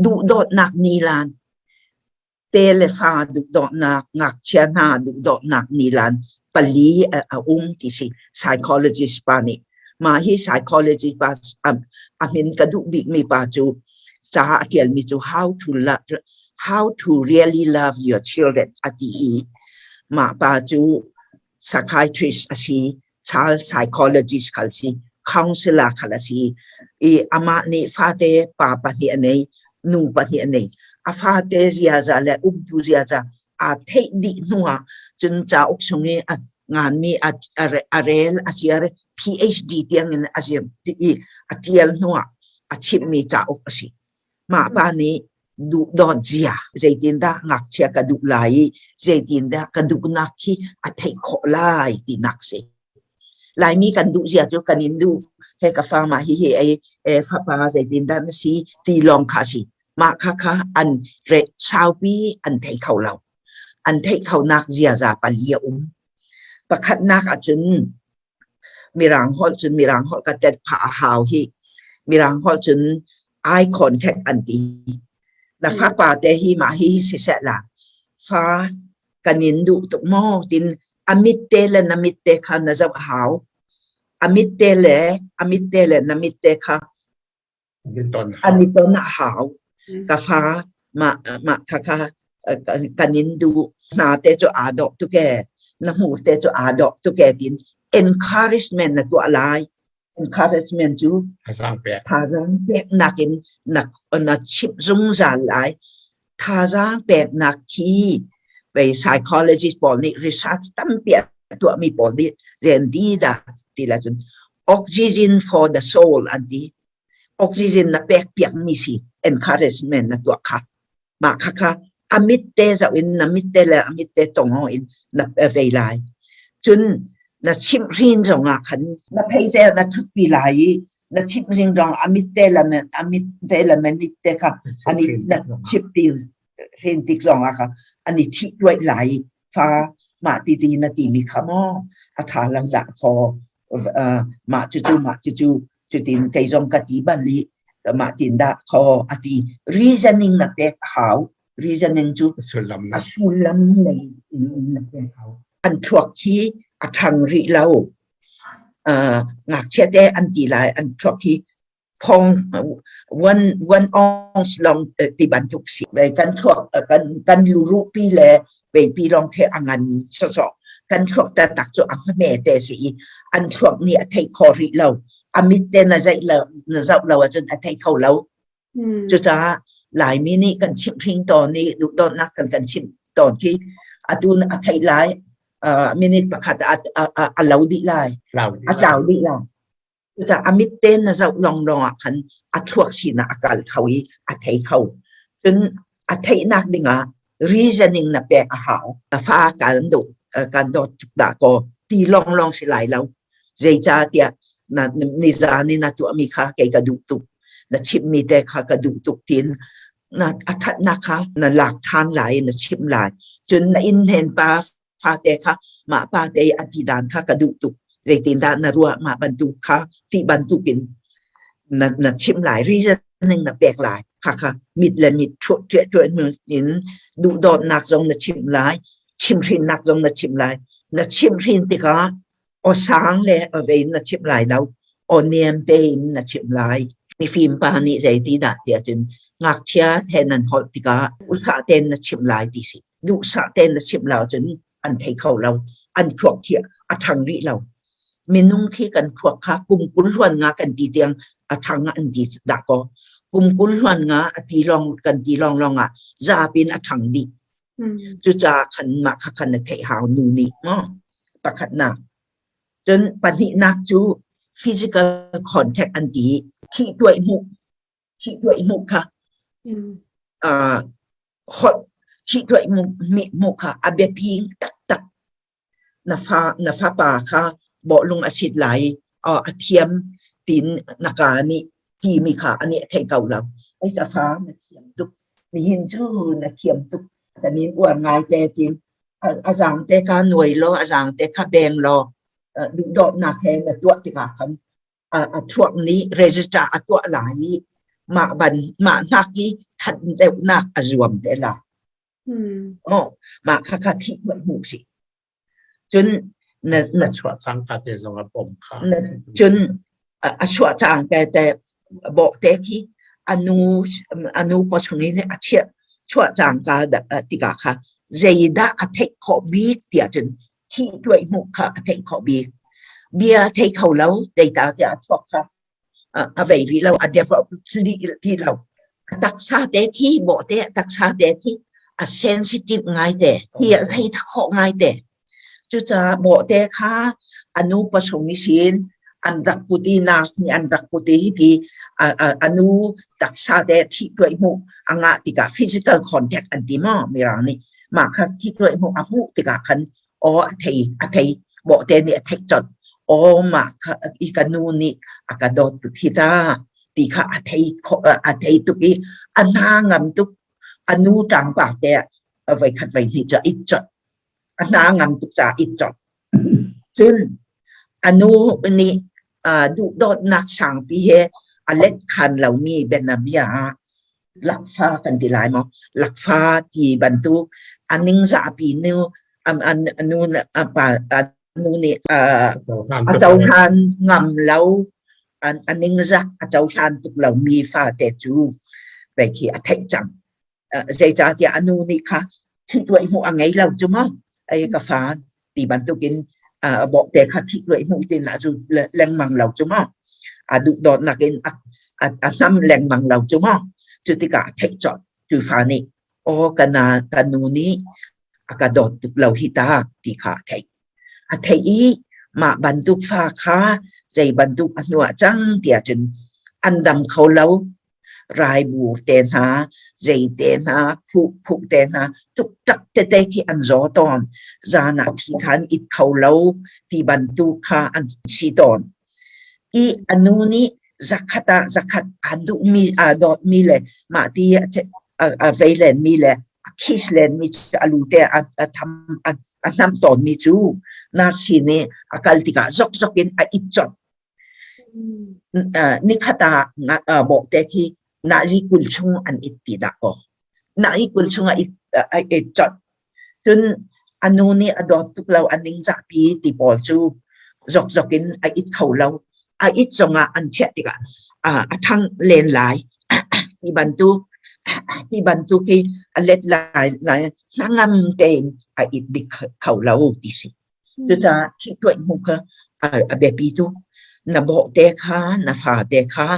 duhdawtnak nilan Te le fa duhdawtnak, ngakchia hna duhdawtnak nilan pali a um ti si psychologist pa nih. Mah hi psychologist pa a min ka duh bikmi pa cu ca a ṭialmi cu how to love, how to really love your children a ti i mah pa cu psychiatrist a si, child psychologist khal si, counselor khal a si i amah nih fate pa pahnih a nei, nu pahnih a nei. A fate ziaza le umtu ziaza aa theih dih hnuah cun cauk chung i a nganmi a rel a ciar PhD tiangin a zir i a tial hnuah a chimhmi cauk a si. Mah pa nih duhdawt zia zeitindah ngakchia ka duh lai i zeitindah ka duhnak khi a theih khawh lai tinak si. Laimi kan duh zia cu kan in duh he ka fa mah hihi ei e fapa zeitindah na si ti lawng kha si. Mah kha kha an re saupi an thei kho lo. An theih khonak ziaza pali a um. Pakhatnak ahcun Mirang holh cun Mirang holh ka tet phah a hau hi. Mirang holh cun eye contact an ti. Na fapa te hi mah hi siseh la fa kan in duh tuk maw tin a mit te le na mit te kha na zoh a hau. A mit te le a mit te le na mit te kha an i ton a hau. Ka fa mah mah kha kha kan in duh hna te cu aa dawh tuk ee na hmur te cu aa dawh tuk ee tiin encouragement na tuah lai. Encouragement cu thazaang pek thazaang peknak in na na chimh zungzal lai. Thazaang peknak khi pei psychologist pawl nih research tampi a tuahmi pawl nih zen di dah ti la cun oxygen for the soul an ti. Oxygen na pek piakmi si encouragement na tuah kha. Mah kha kha a mit te zoh in na mit te le a mit te tong in na vei lai. Cun na chimhhrin zong ah khan na phei te na thutpi lai i na chimhhrin zong a mit te le a mit te le mit te kha ani na chimh ti hrin tik zong ah kha ani thih tuai lai i fa mah ti ti na ti mi kha maw a tha lo dah khaw mah cucu mah cucu cutin kei zong ka ti bal i Mah tin dah kho a ti. Reasoning na pek a hau. Reasoning cu sullam a sullam nei in na pek hau. An thluak hi a ṭhang rih lo. Ngakchia te an ti lai an thluak hi phong one one ounce long ti bantuk si. Kan thluak kan kan lurupi le veipi lawng khi a ngan sawsawh. Kan thluak taktak cu a hme te si i an thluak nih a theih kho rih lo. A mit te na zeih lo na zoh lo ahcun a thei kho lo. Cucaah Laimi nih kan chimhhrin tawn i duhdawtnak kan kan chimh tawn khi atu a theih lai minute pakhat a lo dih lai. A tlau dih lai. Cucaah a mit te na zoh lawnglawng ah khan a thluak sinak a kal kho i a thei kho. Cun a theihnak dingah reasoning na pek a hau. Fa kan duh kan dawt tuk dah kaw ti lawnglawng si lai lo. Zeicahtiah na nizan i na tuahmi kha kei ka duh tuk. Na chimhmi te kha ka duh tuk tiin na a thatnak kha na lak ṭhan lai i na chimh lai. Cun na inn hnen pa fate kha mah pa te a ti dan kha ka duh tuk zeitindah na ruah mah bantuk kha ti bantukin na na chim lai reasoning na pek lai kha kha mit le mit thuah tuah in duhdawtnak zong na chim lai chimhrinnak zong na chim lai na chimhrin tikah aw sang le aw ve in na chim lai lo aw niam tein na chim lai mifim pa nih zeiti dah tiah cun ngakchia he nan holh tikah usa tein na chim lai ti si duhsah tein na chimh lo cun an thei kho lo an thluak khi a ṭhang rih lo minung khi kan thluak kha kum 20 hluan nga kan ti tiang a ṭhang an ti dah kaw kum 20 hluan nga a ti long kan ti long long ah zapin a ṭhang dih cucaah khan mah kha khan na theih hau nu nih maw pakhatnak cun pahnihnak cu physical contact an ti thih tuaih hmuh thih tuaih hmuh kha holh ṭhihṭuaih hmuh kha a biapi taktak. Na fa na fapa kha bawhlung a sit lai i a thiam tiin na kaa nih timi kha a nih a thei ko lo. Ai ka fa na thiam tuk. Nihin cu na thiam tuk. Kan in uar ngai te tiin a zaang te kha nuai law a zaang te kha beng law duhdawtnak he na tuah tikah khan a thluak nih register a tuah lai i mah ban mah hnak i that deuhnak a zuam te la. Oh, mah kha kha thih hmuh si. Cun na na chuah cangka te zong a pom kha. Cun a chuah cang te te bawh te khi anu anu pawchung in a chiah chuah cangka tikah kha zeidah a theih khawh bik tiah cun thih tuaih hmuh kha a theih khawh bik. Bia thei kho lo, zeicah tiah a thluak kha a vei rih lo, a develop ti lo. A taksa te khi, bawhte a taksa te khi a sensitive ngai te, hi a thei khawh ngai te. Cucaah bawhte kha a nu pasung i sin an rak put i nurse nih an rak put i hiti a nu taksa te thih tuaih hmuh a ngah tikah physical contact an ti maw mirang nih mah kha thih hmuh a hmuh tikah khan aw a thei a thei bawhte nih a theih colh aw mah kha i ka nu nih a ka dawt tuk hi ta ti kha a thei a thei tuk i a hna ngam tuk a nu ṭangpa te ah voi khat voi hnih cu a it colh a hna ngam tuk caah it colh cun a nu nih duhdawtnak sangpi he a let khan lomi bianabia ah lakfa kan ti lai maw lakfa ti bantuk a ningzahpi nu a nu a pa a nu nih a cohlan ngam lo a ningzak a cohlan tuk lomi fate cu pei khi a theih cang zeicahtiah a nu nih kha thihtuaih hmuh a ngei lo cu maw ei ka fa ti bantukin bawhte kha thihtuaih hmuh tin ah cu lengmang lo cu maw a duhdawtnak in a hnam lengmang lo cu maw cu tikah a theih colh tu fa nih aw ka na ka nu nih a ka dawt tuk lo hi ta ti kha a theih a theih i mah bantuk fa kha zei bantuk a hnuah cang tiah cun an dam kho lo Raibur te hna, zei te hna, khuh te hna, tuktak tete khi an zaw tawn. Zan ah thi kha an it kho lo ti bantuk kha an si tawn. I a nu nih zakhat ah zakhat aa duhmi, aa dawtmi le mah ti a vei lenmi le a kiss lenmi cu a lu te a tham a hnam tawnmi cu nurse nih a kal tikah zokzok in a it colh. Nikhat ah bawhte khi nazi 20 chung an it ti dah kaw. Nazi 20 chung ah it colh. Cun a nu nih a dawt tuk lo, a ningzahpi ti pawl cu zokzok in a it kho lo. A it zongah an chiah tikah a ṭhang len lai ti bantuk ti bantuk hi a let lai lai hnangam tein a it bik kho lo ti si. Cucaah thihtuaih hmu kha a biapi tuk. Na bawhte kha, na fate kha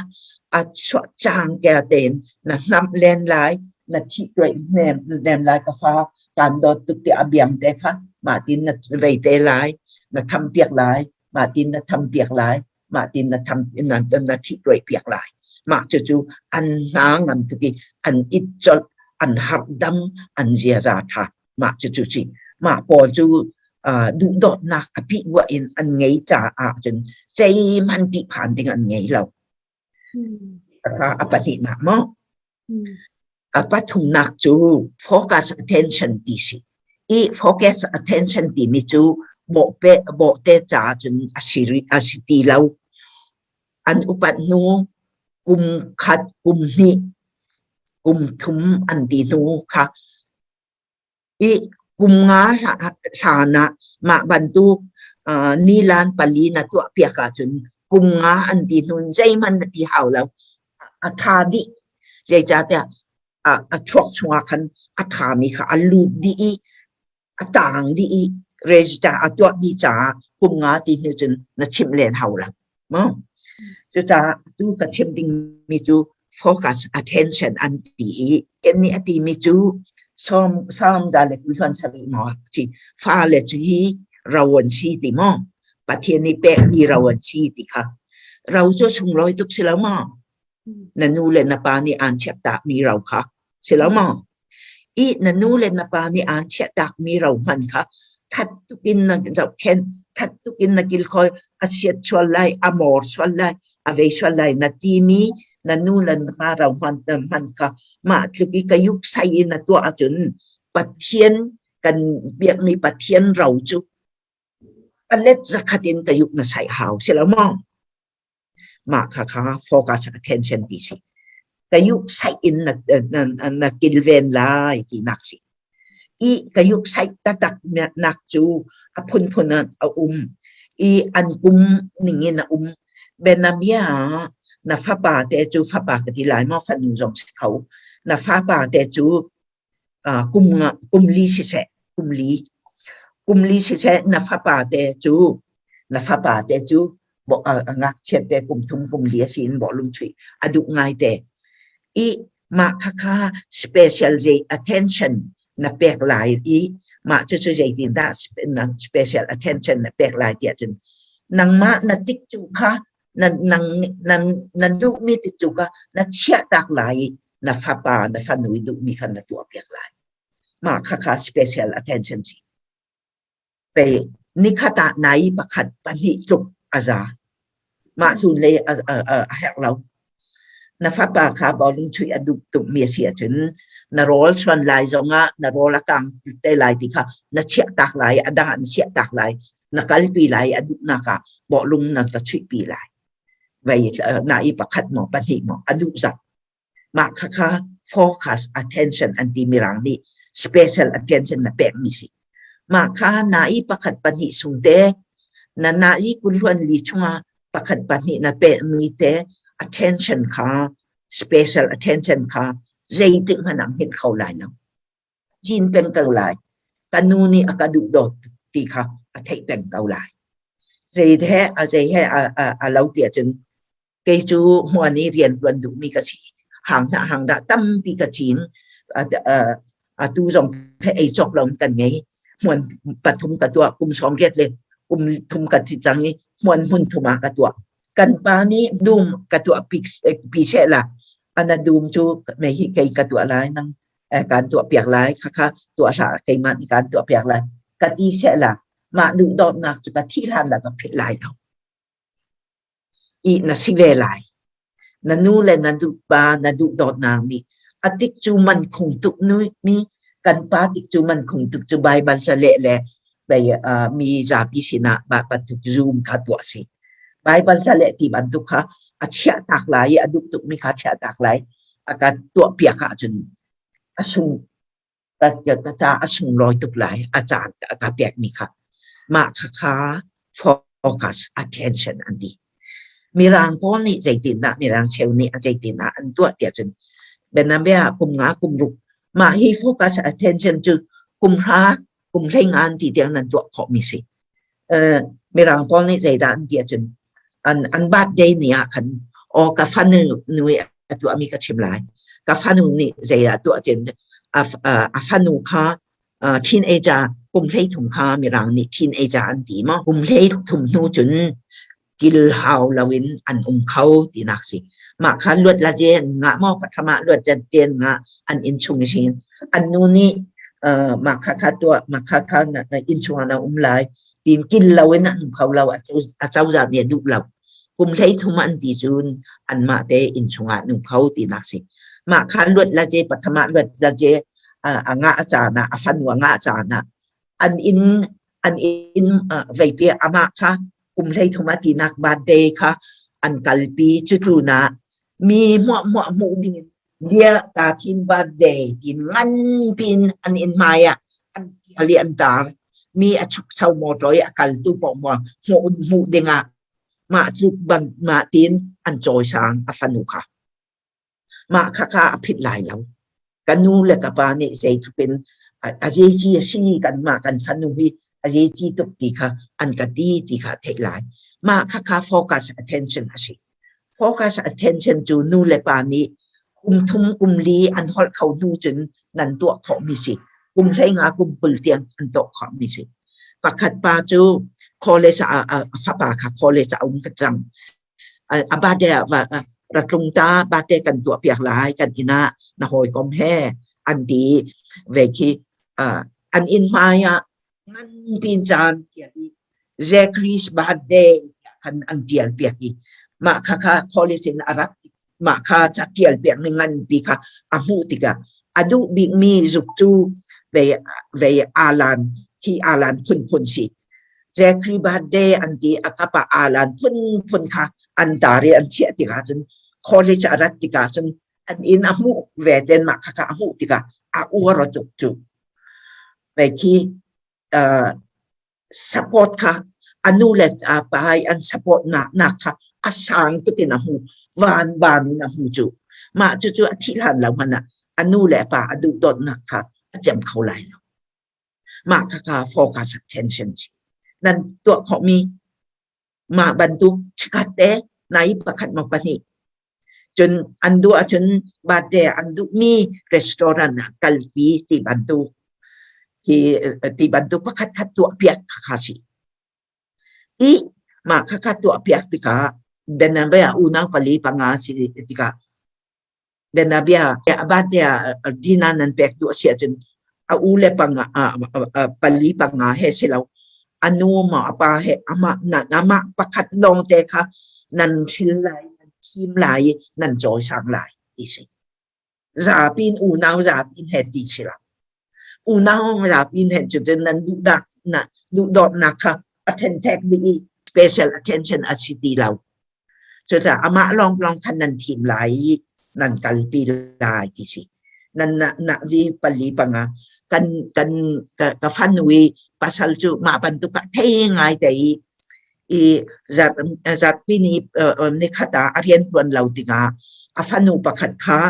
a chuah cangka tein na hnamh len lai, na thihtuaih hnem lai ka fa kaan dawt tuk tiah a biang te kha mah tin na vei te lai, na thampiak lai, mah tin na thampiak lai, mah tin na tham na, na thihtuaih piak lai. Mah cucu an hna ngam tuk i an it colh, an harh dam, an ziaza ṭha. Mah cucu si. Mah pawl cu duhdawtnak a pihbuah in an ngei caah cun zeihmanh ṭihphan ding an ngei lo. A pahnihnak maw? A pathumnak cu focus attention ti si. I focus attention timi cu bawhpe bawhte caah cun a si a si ti lo. An upat hnu kum khat, kum hnih, kum thum an ti hnu kha I kum nga hlan ah mah bantuk nilan pali na tuahpiak ahcun kum nga an ti hnu in zeihmanh na ti hau lo. A ṭha dih. Zeicahtiah a thluak chungah khan a ṭhami kha a lut dih i a taang dih i register a tuah dih caah kum nga ti hnu cun na chimh len hau lo. Maw? Cucaah tu ka chim dingmi cu focus attention an ti i nih a timi cu sawm sawm za le kul sarih maw ci fale cu hi ro an si ti maw Pathian nih pekmi ro an si ti kha ro cu sunglawi tuk si lo maw na nu le na pa nih aan chiahtakmi ro kha si lo maw I na nu le na pa nih aan chiahtakmi ro hman kha that tuk in na zohkhenh, that tuk in na kilkhawi, a chiat sual lai, a mor sual lai, a vei sual lai na timi na nu le na pa ro hman, hman kha mah tluk i ka yuk sai in na tuah ahcun Pathian kan biakmi Pathian ro cu a let zakhat in ka yuk na sai hau si lo maw? Mah khakha focus attention ti si. Kayuk saih in na, na, na kilven lai tinak si. I kayuk saih taktak nak cu a phunphun ah a um. I an kum ning in a um. Benabia na fapa te cu fapa ka ti lai maw fanu zong si kho. Na fapa te cu kum nga kum li siseh kum li kum li siseh na fapa te cu na fapa te cu ngakchiat te kum thum kum li a si in bawlung chuih a duh ngai te i mah khakha special zei attention na pek lai i mah cucu zeitin dah special attention na pek lai tiah cun nangmah na tik cu kha na nang na na duhmi ti cu kha na chiahtak lai i na fapa na fanu i duhmi kha na tuahpiak lai. Mah khakha special attention si. Pei nikhat ah nai pakhat pahnih tluk a za. Mah hlun lei a, a, a, a herh lo. Na fapa kha bawlung chuih a duh tukmi a si ahcun na rawl chuan lai zongah na rawl a kang te lai ti kha na chiahtak lai, a dang ah na chiahtak lai, na kalpi lai a duhnak ah bawlung na va chuihpi lai. Vei na i pakhat maw pahnih maw a duh zat. Mah khakha focus attention an ti mirang nih special attention na pekmi si. Mah kha na i pakhat pahnih sung te na na i kulhuan li chungah pakhat pahnih na pekmi te attention kha special attention kha zeitik hmanh ah hngilh kho lai lo. Cin peng ko lai. Ka nu nih a ka duh dawt ti kha a theih peng ko lai. Zei he a zei he a, a, a lo ti ahcun Kei cu hmuan i rian ṭuan duhmi ka si. Hang hnah hang dah tampi ka cin. Atu zong he ei cawk lo kan ngei. Hmuan pathum ka tuah, kum 80 le kum thum ka thi cang i hmuan hmun thum ah ka tuah. Kan pa nih dum ka tuah pi seh la. Ana dum cu me hi kei ka tuah lai nang kan tuah piak lai khakha tuah hlah keimah nih kan tuah piak lai ka ti seh la mah duhdawtnak cu ka thih hlan la ka philh lai lo. I na si ve lai. Na nu le na duhpa na duhdawtnak nih a tik cu man khung tuk mi kan pa tik cu man khung tuk cu Baibal caleh le bei mi zapi sinah mah bantuk Zoom kha tuah si. Baibal ca le ti bantuk kha a chiah tak lai i a duh tukmi kha chiah tak lai a ka tuah piak ahcun a sung ka ca a sunglawi tuk lai a caan a ka pekmi kha mah khakha focus attention an ti. Mirang pawl nih zeitindah mirang cheu nih zeitindah an tuah tiah cun bianabia kum nga kum ruk mah hi focus attention cu kum hra kum hlei nga an ti tiang nan tuah khawhmi si. Mirang pawl nih zeidah an ti ahcun an birthday ni ah khan aw ka fanu nu i a tuahmi ka chim lai. Ka fanu nih zei ah tuah cun a fanu kha teenager kum 13 kha Mirang nih teenager an ti maw? Kum 13 hnu cun kil hau loin an um kho tinak si. Mah kha luat la jen ngah maw pathama luat jen ngah an inn chung sin an nu nih mah kha kha tuah mah kha kha na inn chung ah na um lai tin kil loin an um kho lo a cozah nih a duh lo kum 13 an ti cun anmah te inn chung ah nung kho tinak si. Mah kha luat la je pathama luat la je a ngah caan ah a fanu a ngah caan ah an inn an inn veipi amah kha kum 13 a tinak birthday kha an kalpi cu tlun ah mi hmuahhmuah hmuh ding in Dear Tathin birthday tin ngan pin an inn hmai ah an tial i an tar mi a chukcho motor i a kal tu paoh hmuh hmuh ding ah mah cu ban mah tin an cawisang a fanu kha. Mah khakha a phit lai lo. Ka nu le ka pa nih zeitluk in a zeici a si kanmah kan fanu hi a zeici tuk ti kha an ka ti ti kha a theih lai. Mah khakha focus attention a si. Focus attention cu nu le pa nih kum thum kum li an holh kho hnu cun nan tuah khawhmi si. Kum 15 kum 20 tiang an tuah khawhmi si. Pakhat pa cu college ah a fapa kha college ah a um ka cang. A birthday ah ra tlung ta birthday kan tuah piak lai kan inn ah na hawikom he an ti ve khi an inn hmai ah ngan pin caan tial i Zachary's birthday tiah khan an tial piak i mah kha kha college in a rat mah kha ca tial piak mi nganpi kha a hmuh tikah a duh bikmi zuk cu vei vei alan hi alan phunphun si Zachary birthday an ti a kap ah alan phunphun kha an tar i an chiah tikah cun college a rat tikah cun an inn a hmuh ve ten mah kha kha a hmuh tikah a uar tuk cu ve khi support kha a nu le a pa i an support nak nak kha a sang tuk in a hmu van van in a hmu cu mah cucu a thih hlan lo hmanh ah a nu le a pa a duhdawtnak kha a cem kho lai lo. Mah khakha focus attention si. Nan tuah khawhmi mah bantuk chikkhat te nai pakhat maw pahnih cun an duh ahcun birthday an duhmi restaurant ah kalpi ti bantuk hi ti bantuk pakhat khat tuah piak khakha si. I mah khakha tuah piak tikah bianabia unau pali panga si tikah bianabia a birthday ah dinner nan pek duh a si ahcun a u le panga pali panga he si lo a nu maw a pa he amah amah pakhat lawng te kha nan hril lai nan thim lai i nan cawisang lai ti si zapi in unau zapi in he ti si lo unau zapi in he cu nan duhdak na duhdawtnak kha a thenthek dih i special attention a si ti lo. Cucaah amah lawnglawng khan nan thim lai i nan kalpi lai ti si. Nan na zi pali panga kan kan ka, ka fanu i pasal cu mah bantuk ah thei ngai te i i zarhpi ni nikhat ah a rian tuan lo tikah a fanu pakhat kha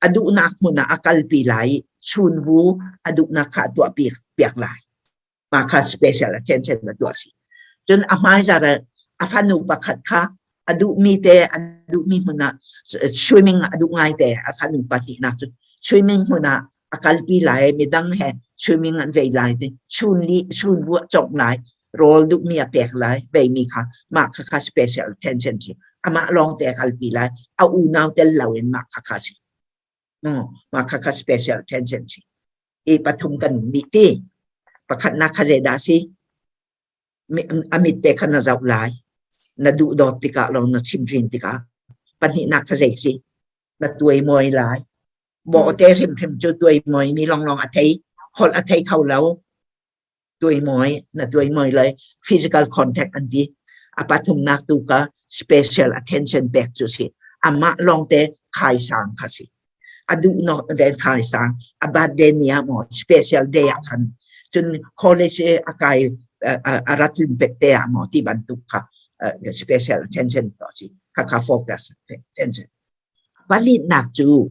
a duhnak hmun ah a kalpi lai i chunvu a duhnak kha a tuah piak lai. Mah kha special attention na tuah si. Cun a hmaizar ah a fanu pakhat kha a duhmi te a duhmi hmun ah swimming a duh ngai te a fanu pahnihnak cu swimming hmun ah a kalpi lai midang he swimming an vei lai te chun li chun ruah congh lai rawl duhmi a pek lai veimi kha mah kha kha special attention si amah lawng te a kalpi lai a unau tel loin mah kha kha si mah kha kha special attention si i pathum kan nih ti pakhatnak kha zeidah si a mit te kha na zoh lai na duh dawt tikah lo na chimhrin tikah pahnihnak kha zei si na tuaimawi lai bawhte hrimhrim cu tuaimawi mi longlong a thei holh a thei kho lo tuaimawi na tuaimawi lai physical contact an ti. A pathumnak tu ka special attention pek cu si. Amah lawngte khaisang kha si. A duh nok den khaisang. A birthday ni ah maw special day ah khan cun college a kai a rat lun pek te ah maw ti bantuk kha special attention to si. Kha kha focus attention. Palinak cu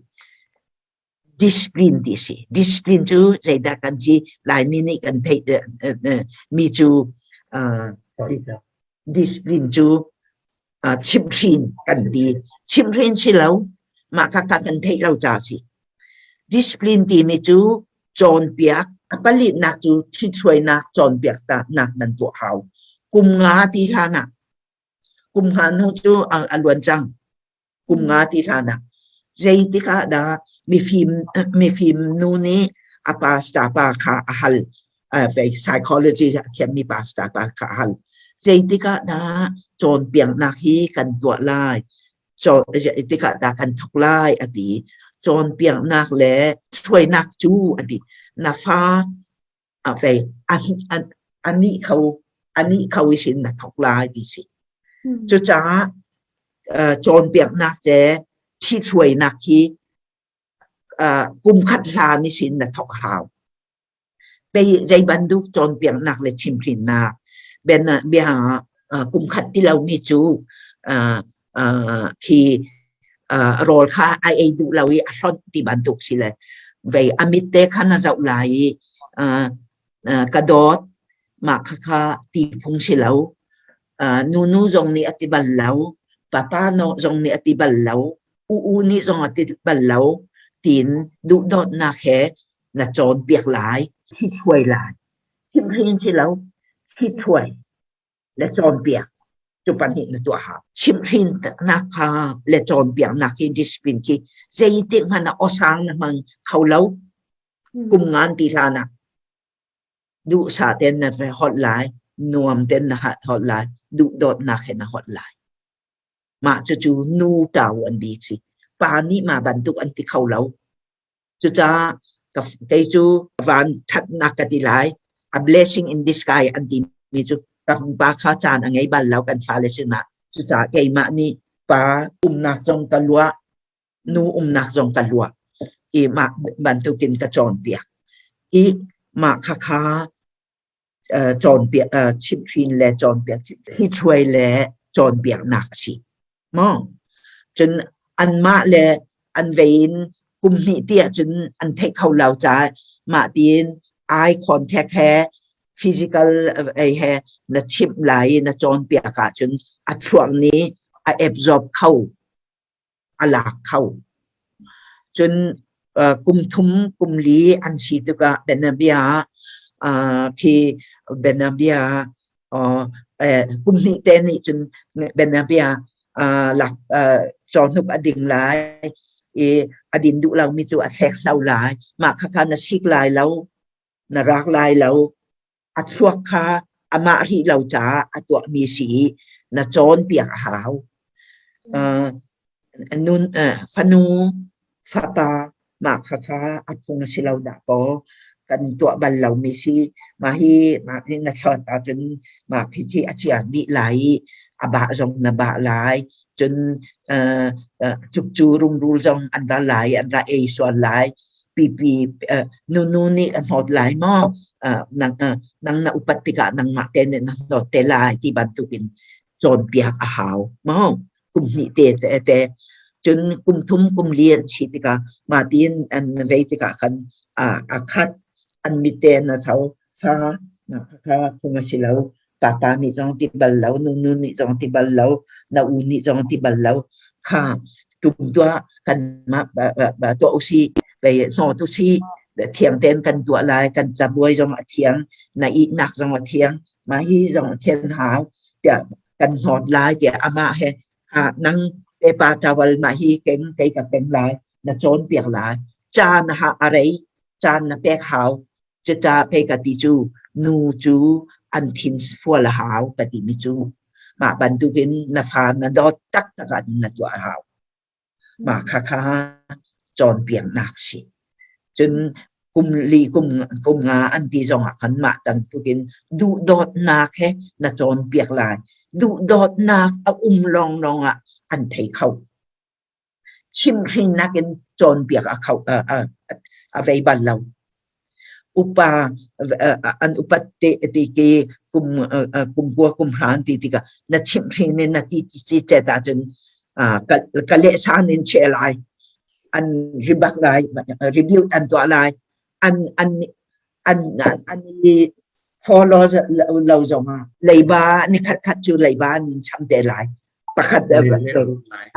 discipline ti si. Discipline cu zeidah kan si Laimi nih kan theih mi cu discipline cu chimhhrin kan ti. Chimhhrin si lo, mah kha kan theih lo ca si. Discipline timi cu cawnpiak, a palinak cu ṭhithruainak cawnpiak nak nan tuah hau. Kum nga ti hlan ah, kum nga hnu cu a luan cang. Kum nga ti hlan ah zeitik ah dah mifim mifim nu nih a pastor pa kha a hal, psychology a thiammi pastor pa kha a hal, zeitik ah dah cawnpiaknak hi kan tuah lai, zeitik ah dah kan thawk lai a ti. Cawnpiaknak le hruainak cu a ti, na fa a vei a nih kho a nih kho i sin na thawk lai ti si. Cucaah cawnpiaknak le ṭhithruainak hi kum khat hlan i sin na thawk hau. Zei bantuk cawnpiaknak le chimhhrinnak bia kum khat ti lomi cu khi rawl kha a ei duh lo i a hlonh ti bantuk si le vei a mit te kha na zoh lai i ka dawt, mah khakha ti phung si lo, nunu zong nih a ti bal lo, papa zong nih a ti bal lo, u u nih zong a ti bal lo tiin duhdawtnak he na cawnpiak lai, thithruai lai. Chimhhrin si lo, thithruai le cawnpiak cu pahnih na tuah hau. Chimhhrinnak kha le cawnpiaknak hi, discipline khi zeitik hmanh ah awsang na hmang kho lo. Kum ngan ti hlan ah duhsah tein na holh lai, nuam tein na holh lai, duhdawtnak he na holh lai. Mah cucu nu tau an bi si. Pa nih mah bantuk an ti kho lo. Cucaah kei cu van ṭhatnak ka ti lai. A blessing in disguise an timi cu kan pa kha caan a ngei bal lo kan fale sinah. Cucaah keimah nih pa umnak zong ka luah, nu umnak zong ka luah i mah bantukin ka cawnpiak. I mah khakha cawnpiak, chimhhrin le cawnpiak, hithruai le cawnpiaknak a si. Maw? Cun anmah le an vei in kum hnih ti ahcun an theih kho lo caah mah tiin eye contact he physical ei he na chimh lai i na cawnpiak ahcun a thluak nih a absorb kho, a lak kho. Cun kum thum kum li an si tikah bianabia khi bianabia kum hnih te nih cun bianabia lak cawhnuk a ding lai i a din duh lomi cu a thlek hlo lai. Mah khakha na sik lai lo, na rak lai lo. A thluak kha amah rih lo caah a tuahmi si i na cawnpiak a hau. Nun, fanu, fapa, mah khakha a phung a si lo dah kaw kan tuah bal lomi si. Mah hi mah hi na chuat ahcun mah khi khi a ciar dih lai i a bah zong na bah lai. Cun cukcu rungrul zong an ra lai, an ra ei sual lai. Pipi nunu nih a hnawt lai maw? Nang nang na upat tikah nangmah te nih na hnawt te lai ti bantukin cawnpiak a hau maw? Kum hnih te te te cun kum thum kum li an si tikah mah tiin an vei tikah khan a khat an mit te an a tho fa na kha phung a si lo, papa nih zong ti bal lo, nunu nih zong ti bal lo, na u nih zong ti bal lo, kha tum tuah kan mah tuah usih, pei hnawt usih, thiang tein kan tuah lai, kan cabuai zong a thiang, na ihnak zong a thiang, mah hi zong a thian hau tiah kan hnawt lai tiah amah he kha nang paper towel mah hi keng, kei ka keng lai, na cawnpiak lai. Caan ha a rei, caan na pek hau. Cuta pei ka ti cu nu cu an thin fual a hau ka timi cu mah bantukin na fa na dawt taktak ah na tuah a hau. Mah khakha cawnpiaknak si. Cun kum li kum kum nga an ti zongah khan mah bantukin duhdawtnak he na cawnpiak lai. Duhdawtnak a um lawnglawng ah an thei kho. Chimhhrinnak in cawnpiak a kho a vei bal lo. Upa an upat te ti ki kum kum kua kum hra an ti tikah na chimhhrin in na ti ti cet ahcun ka lehsan in che lai an ribak lai review an tuah lai an an an an i follow lo zongah leiba ni khat khat cu leiba an in cham te lai pakhat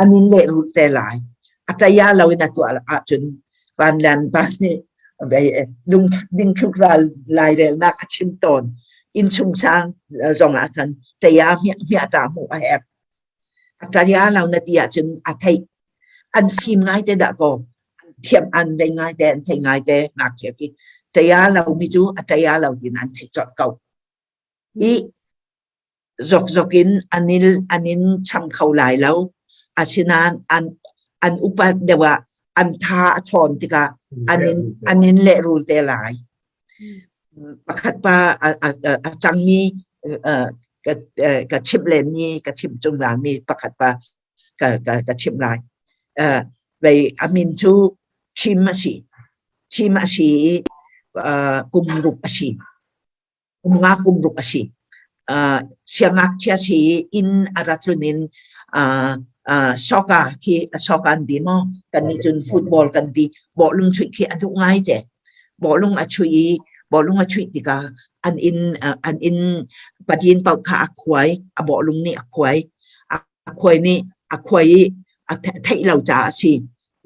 an in lehrulh te lai a taya lo in a tuah ahcun vanlan pa nih ding thluk ral lairelnak a chim tawn innchung sang zong ah khan taya hmiah hmiah ta hmuh a herh a taya lo na ti ahcun a theih an fim ngai te dah kaw an thiam an vei ngai te an thei ngai te ngakchia khi taya lo mi cu a taya lo tin an thei cawt ko i zokzok in an in an in cham kho lai lo. Asinain an an upat deuh ah an tha a ṭhawn tikah an in an in lehrul te lai. Pakhat pa a, a, a cangmi ka, ka chimh lenmi ka chimh chung mi pakhat pa ka, ka, ka chimh lai. Uh, vei a min cu Thim a si. Thim a si i uh, kum ruk a si. Kum nga kum ruk a si. Siangngakchia si i inn a rat tlun in soccer khi soccer an ti maw? Kannih cun football kan ti. Bawlung chuih khi a duh ngai te. Bawlung a chuih i bawlung a chuih tikah an inn an inn patin paoh kha a khuai, a bawlung nih a khuai. A khuai nih a khuai i a theih lo caah a si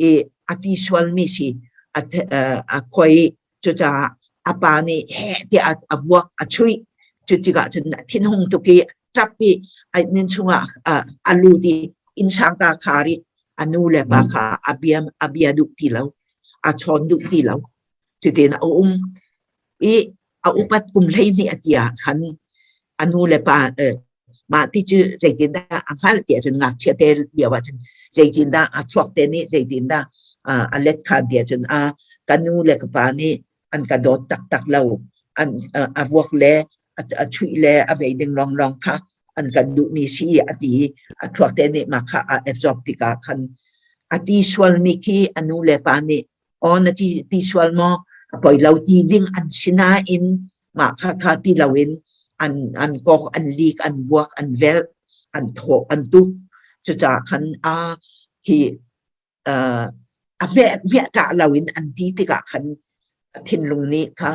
i a ti sualmi si. A khuai i Cucaah a pa nih heh tiah a vuak, a chuih. Cu tikah cun a thinhung tuk i ṭap i a inn chungah a lut i innsang ka khar i a nu le pa kha a bia, a bia duh ti lo, a chawn duh ti lo. Cutin a um i a upat kum 12 a ti ah khan a nu le pa mah ti cu zeitindah a hngalh ti ahcun ngakchia te lio ahcun zeitindah a chuak te nih zeitindah a let khan ti ahcun a ka nu le ka pa nih an ka dawt taktak lo an a vuak le a chuih le a vei ding lawnglawng kha an kan duhmi si a ti a thluak te nih mah kha a absorb tikah khan a ti sualmi khi a nu le pa nih aw na ti ti sual maw a poi lo ti ding an si nain mah kha kha ti loin an an kok an lik an vuak an velh an thawh an tuk cucaah khan a hi a hmeh hmiah ṭah loin an ti tikah khan thinlung nih kha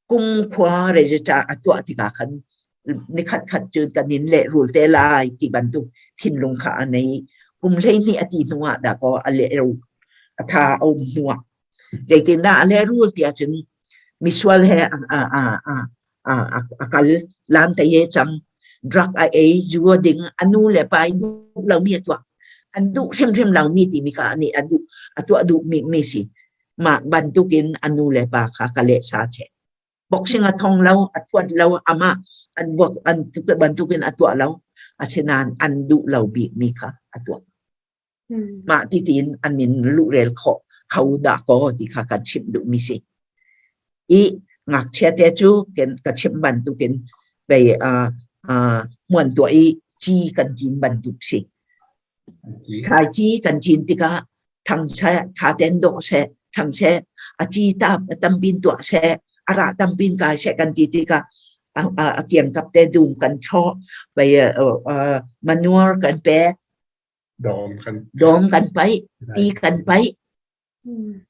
kumkhua register a tuah tikah khan nikhat khat cu kan in lehrul te lai ti bantuk thinlung kha a nei kum 12 a ti hnu ah dah kaw a lehrul a tha a um hnu ah zeitindah a lehrul ti ahcun misual he a a a a a a kal lam te ye cang drug a ei zu a ding a nu le pa i duh lomi a tuah an duh hrimhrim lomi timi kha ani a duh a tuah duh mi mi si mah bantukin a nu le pa kha ka leh sa che boxing a thong lo a thuat lo amah an vuak an bantukin a tuah lo asinain an duh lo bik mi kha a tuah mah ti tiin an in luhrel khawh kho dah kaw ti kha kan chimh duh mi si i ngakchia te cu ka chimh bantukin pei hmuan tuah i ci kan cin bantuk si Thlaici kan cin tikah thang seh, ṭha tein dawh seh, ṭhang seh, a ci tampin tuah seh, a rah tampin kai seh kan ti tikah a kiangkap te dum kan thlawh, manure kan pek, dawm kan paih, ti kan paih,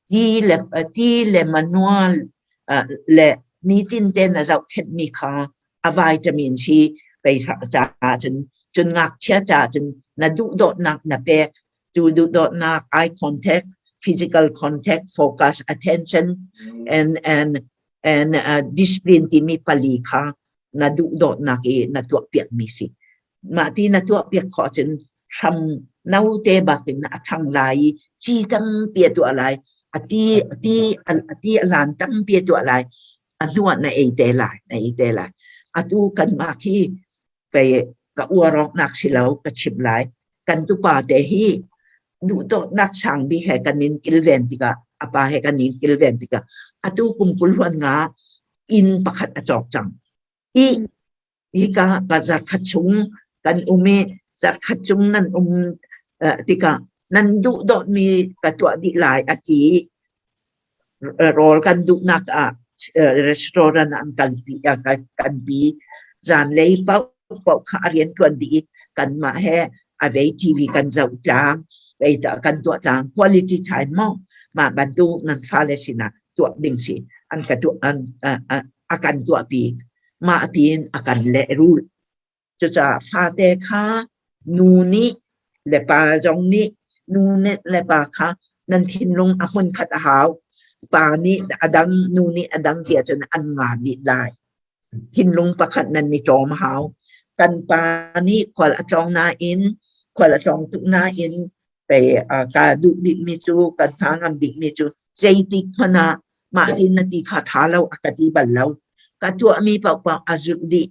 Ti le manual le nitin te na zohkhenhmi kha a vitamin si pei caah cun cun ngakchia caah cun na duhdawtnak na pek. Tu duhdawtnak eye contact, physical contact, focus, attention and and and discipline timi pali kha na duhdawtnak i na tuahpiakmi si. Mah ti na tuahpiak khawh cun hram note bakin a ṭhang lai i ci tampi a tuah lai. A ti a ti a ti a lan tampi a tuah lai. A hnuah na ei te lai, na ei te lai. Atu kanmah khi pei ka uar awknak si lo ka chim lai. Kan tupa te hi duhdawtnak sang bik he kan in kilven tikah a pa he kan in kilven tikah atu kum 20 huan nga inn pakhat a cawk cang. I hika ka zarkhat chung Kan um i zarhkhat cung nan um tikah nan duh dawtmi ka tuah dih lai a ti i rawl kan duhnak ah restaurant ah an kalpi kan pi. Zanlei paohpaoh kha a rian ṭuan dih i kanmah he a vei TV kan zoh tlang, vei kan tuah tlang. Quality time maw mah bantuk nan fale sinah tuah ding si an ka tuah an a kan tuahpi. Mah tiin a kan lehrulh. Cucaah fate kha nu nih le pa zong nih nu nih le pa kha nan thinlung a hmunkhat a hau. Pa nih a dang, nu nih a dang ti ahcun an nga dih lai. Thinlung pakhat nan i ṭawm a hau. Kan pa nih khual a tlawng nain, khual a tlawng tuk nain pei ka duh bikmi cu, kan hna ngam bikmi cu zeitik hmanh ah mah tin na ti kha ṭha lo a ka ti bal lo. Ka tuahmi paohpaoh a zulh dih.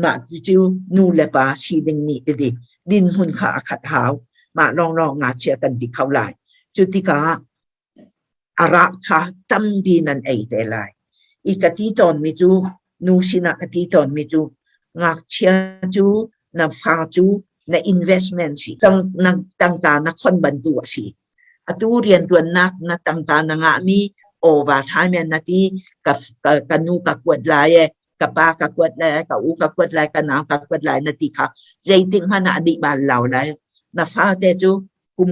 Mah cucu nu le pa si ding nih tidi dinhmun kha a khat hau. Mah lawnglawng ngakchia kan ti kho lai. Cu tikah a rah kha tampi nan ei te lai. I ka ti tawnmi cu nu sinah ka ti tawnmi cu ngakchia cu na fa cu na investment si. Na tangka na khon bantuk a si. Atu rianṭuannak na tangka na ngahmi overtime na ti ka, ka, ka nu ka kuat lai e ka pa ka kuat lai ka u ka kuat lai ka nau ka kuat lai na ti kha zeitik hmanh ah a dih bal lo lai na fate cu kum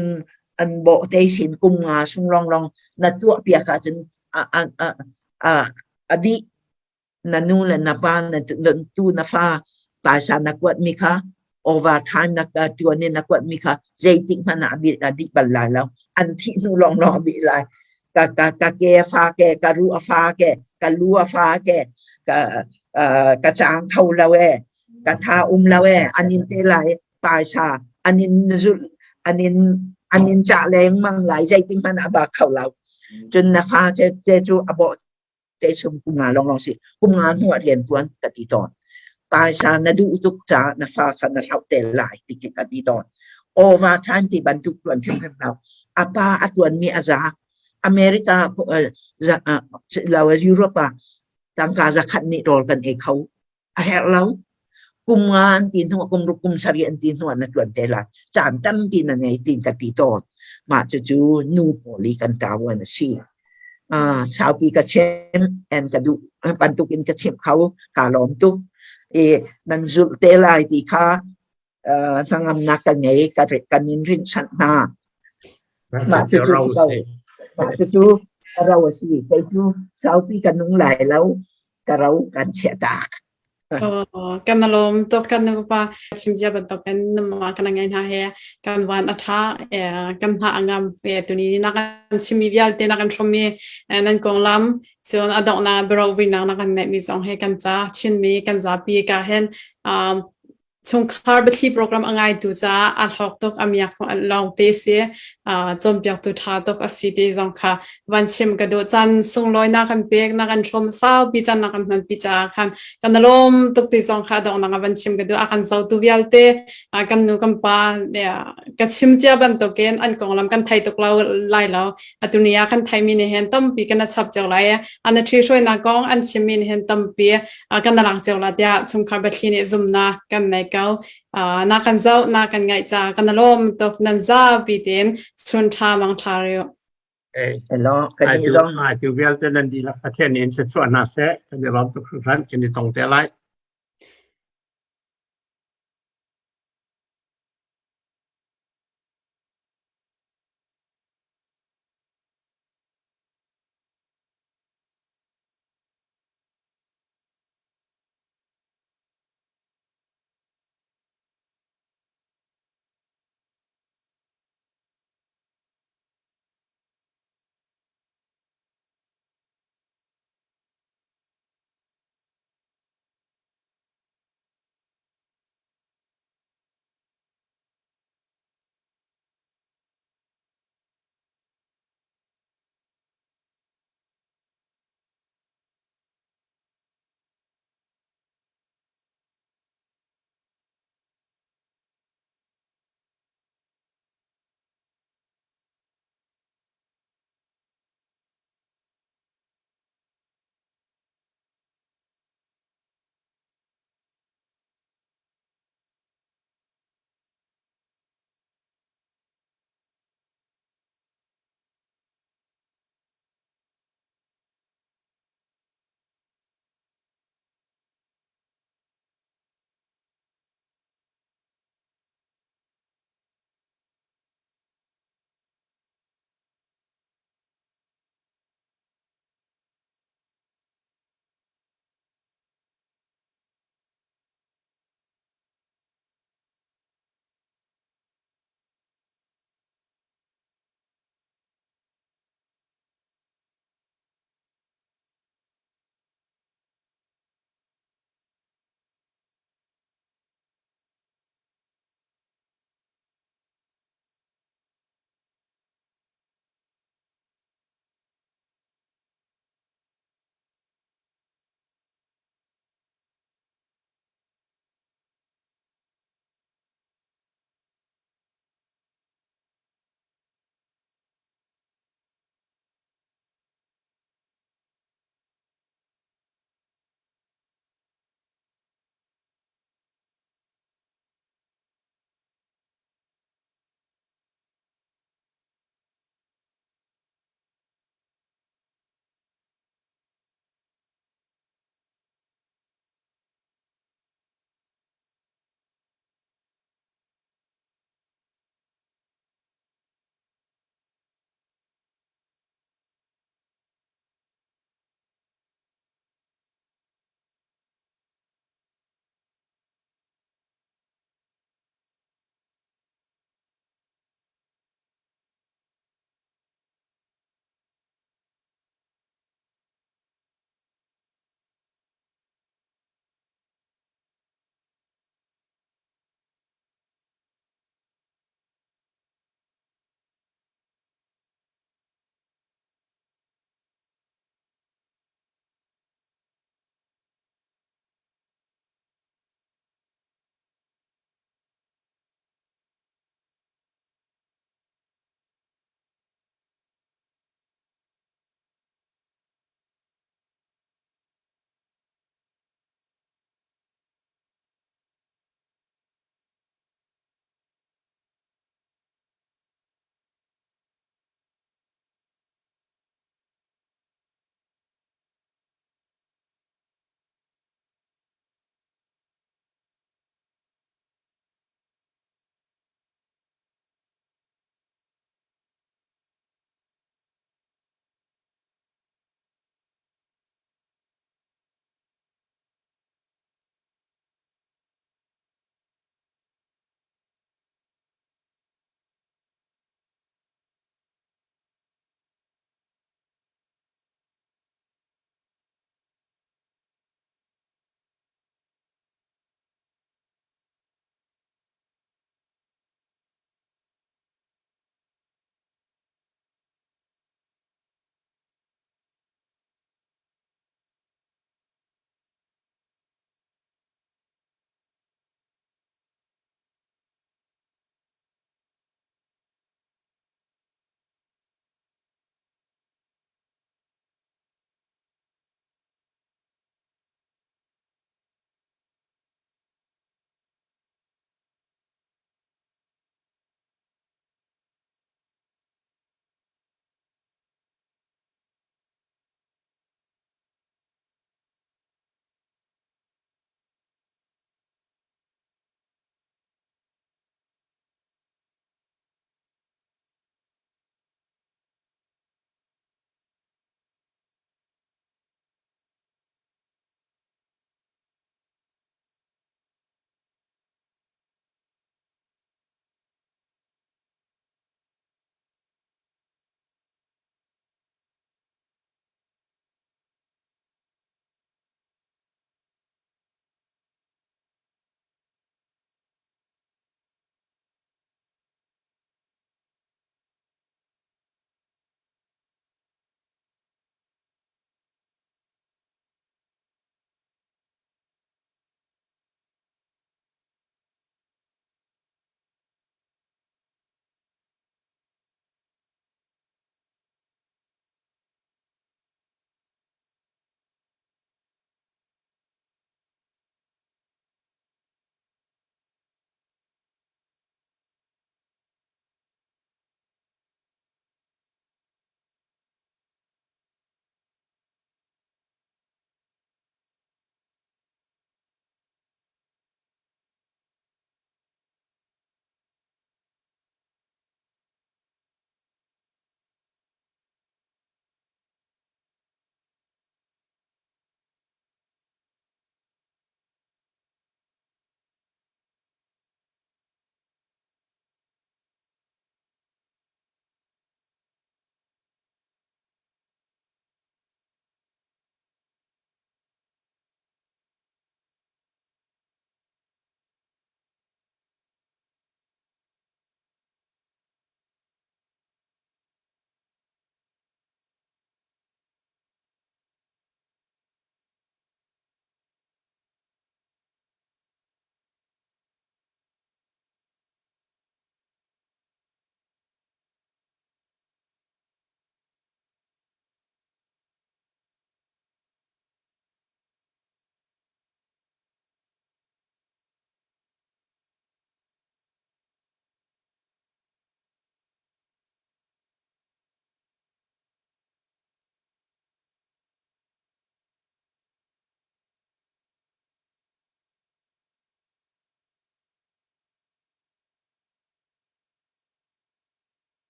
an bawh te sin kum nga sung longlong na tuah piak ahcun a a a a a dih na nu le na pa na tu na fa paisa na kuat mi kha overtime na tuan in na kuat mi kha zeitik hmanh ah a dih bal lai lo an thih hnu lawnglawng a bih lai ka ka ka ke a fa ke ka ru a fa ke ka lu a fa ke ka ka chang tho lo e ka tha um lo e an in te lai paisa an in zul an in an in cha leng mang lai zeitik hmanh ah ba kho lo cun na fa che che cu a bawh te sum kum nga lawnglawng si kum nga hnu ah rian tuan ka ti tawn paisa na duh tuk caah na fa kha na hloh te lai ti khi ka ti tawn overtime ti bantuk tuan hrimhrim lo a pa a tuan mi a za America lo Europe ah tangka zakhat nih rawl kan ei kho a herh lo. Kum nga an ti hnu kum ruk kum sarih an ti hnu ah na ṭuan te lai. Caan tampi na ngei tiin ka ti tawn. Mah cucu nu pawl i kan ṭavuan a si. Saupi ka chim en ka duh bantukin ka chimh kho kaa lawm tuk. I nan zulh te lai ti kha hnangamnak ka ngei kan in rinhchanh hna. Mah cucu si ko. Mah cucu ka ro a si. Kei cu saupi ka nung lai lo. Ka ro kan chiah tak. Kan lawm tuk kan nupa chimcia bantuk kan nama kan ngai hna he kan van a tha kan hna angam tuni na kan chimmi vialte na kan hrawmmi nan konglam cun a donghnak biarovuinak na kan neihmi zong he kan ca Chinmi kan zapi ka hen Chungkhar biathli program a ngaitu caah a hlawk tuk, a miak lawng te si, cawnpiaktu ṭha tuk a si ti zong kha van chim ka duh. Caan sunglawi na kan pek, na kan hrawm saupi caan na kan hmanpi caah khan kan lawm tuk ti zong kha donghnak ah van chim ka duh. A kan zotu vialte, kan nu kan pa ka chim cia bantukin an konglam kan thei tuk lo lai lo. Atu ni ah kan theimi nih hin tampi kan chap cio lai. An ṭhihruainak kong an chimmi nih hin tampi kan lang cio la tiah chungkhar biathli nih zumnak kan nei ko. Na kan zoh, na kan ngaih ca kan lawm tuk nan zapi tein chun ṭha mang ṭha riu. Hello, kan i lawm. Ai tu vialte nan dihlak Pathian in thluachuah hna seh. Kan i lawm tuk hringhran. Kan i tong te lai.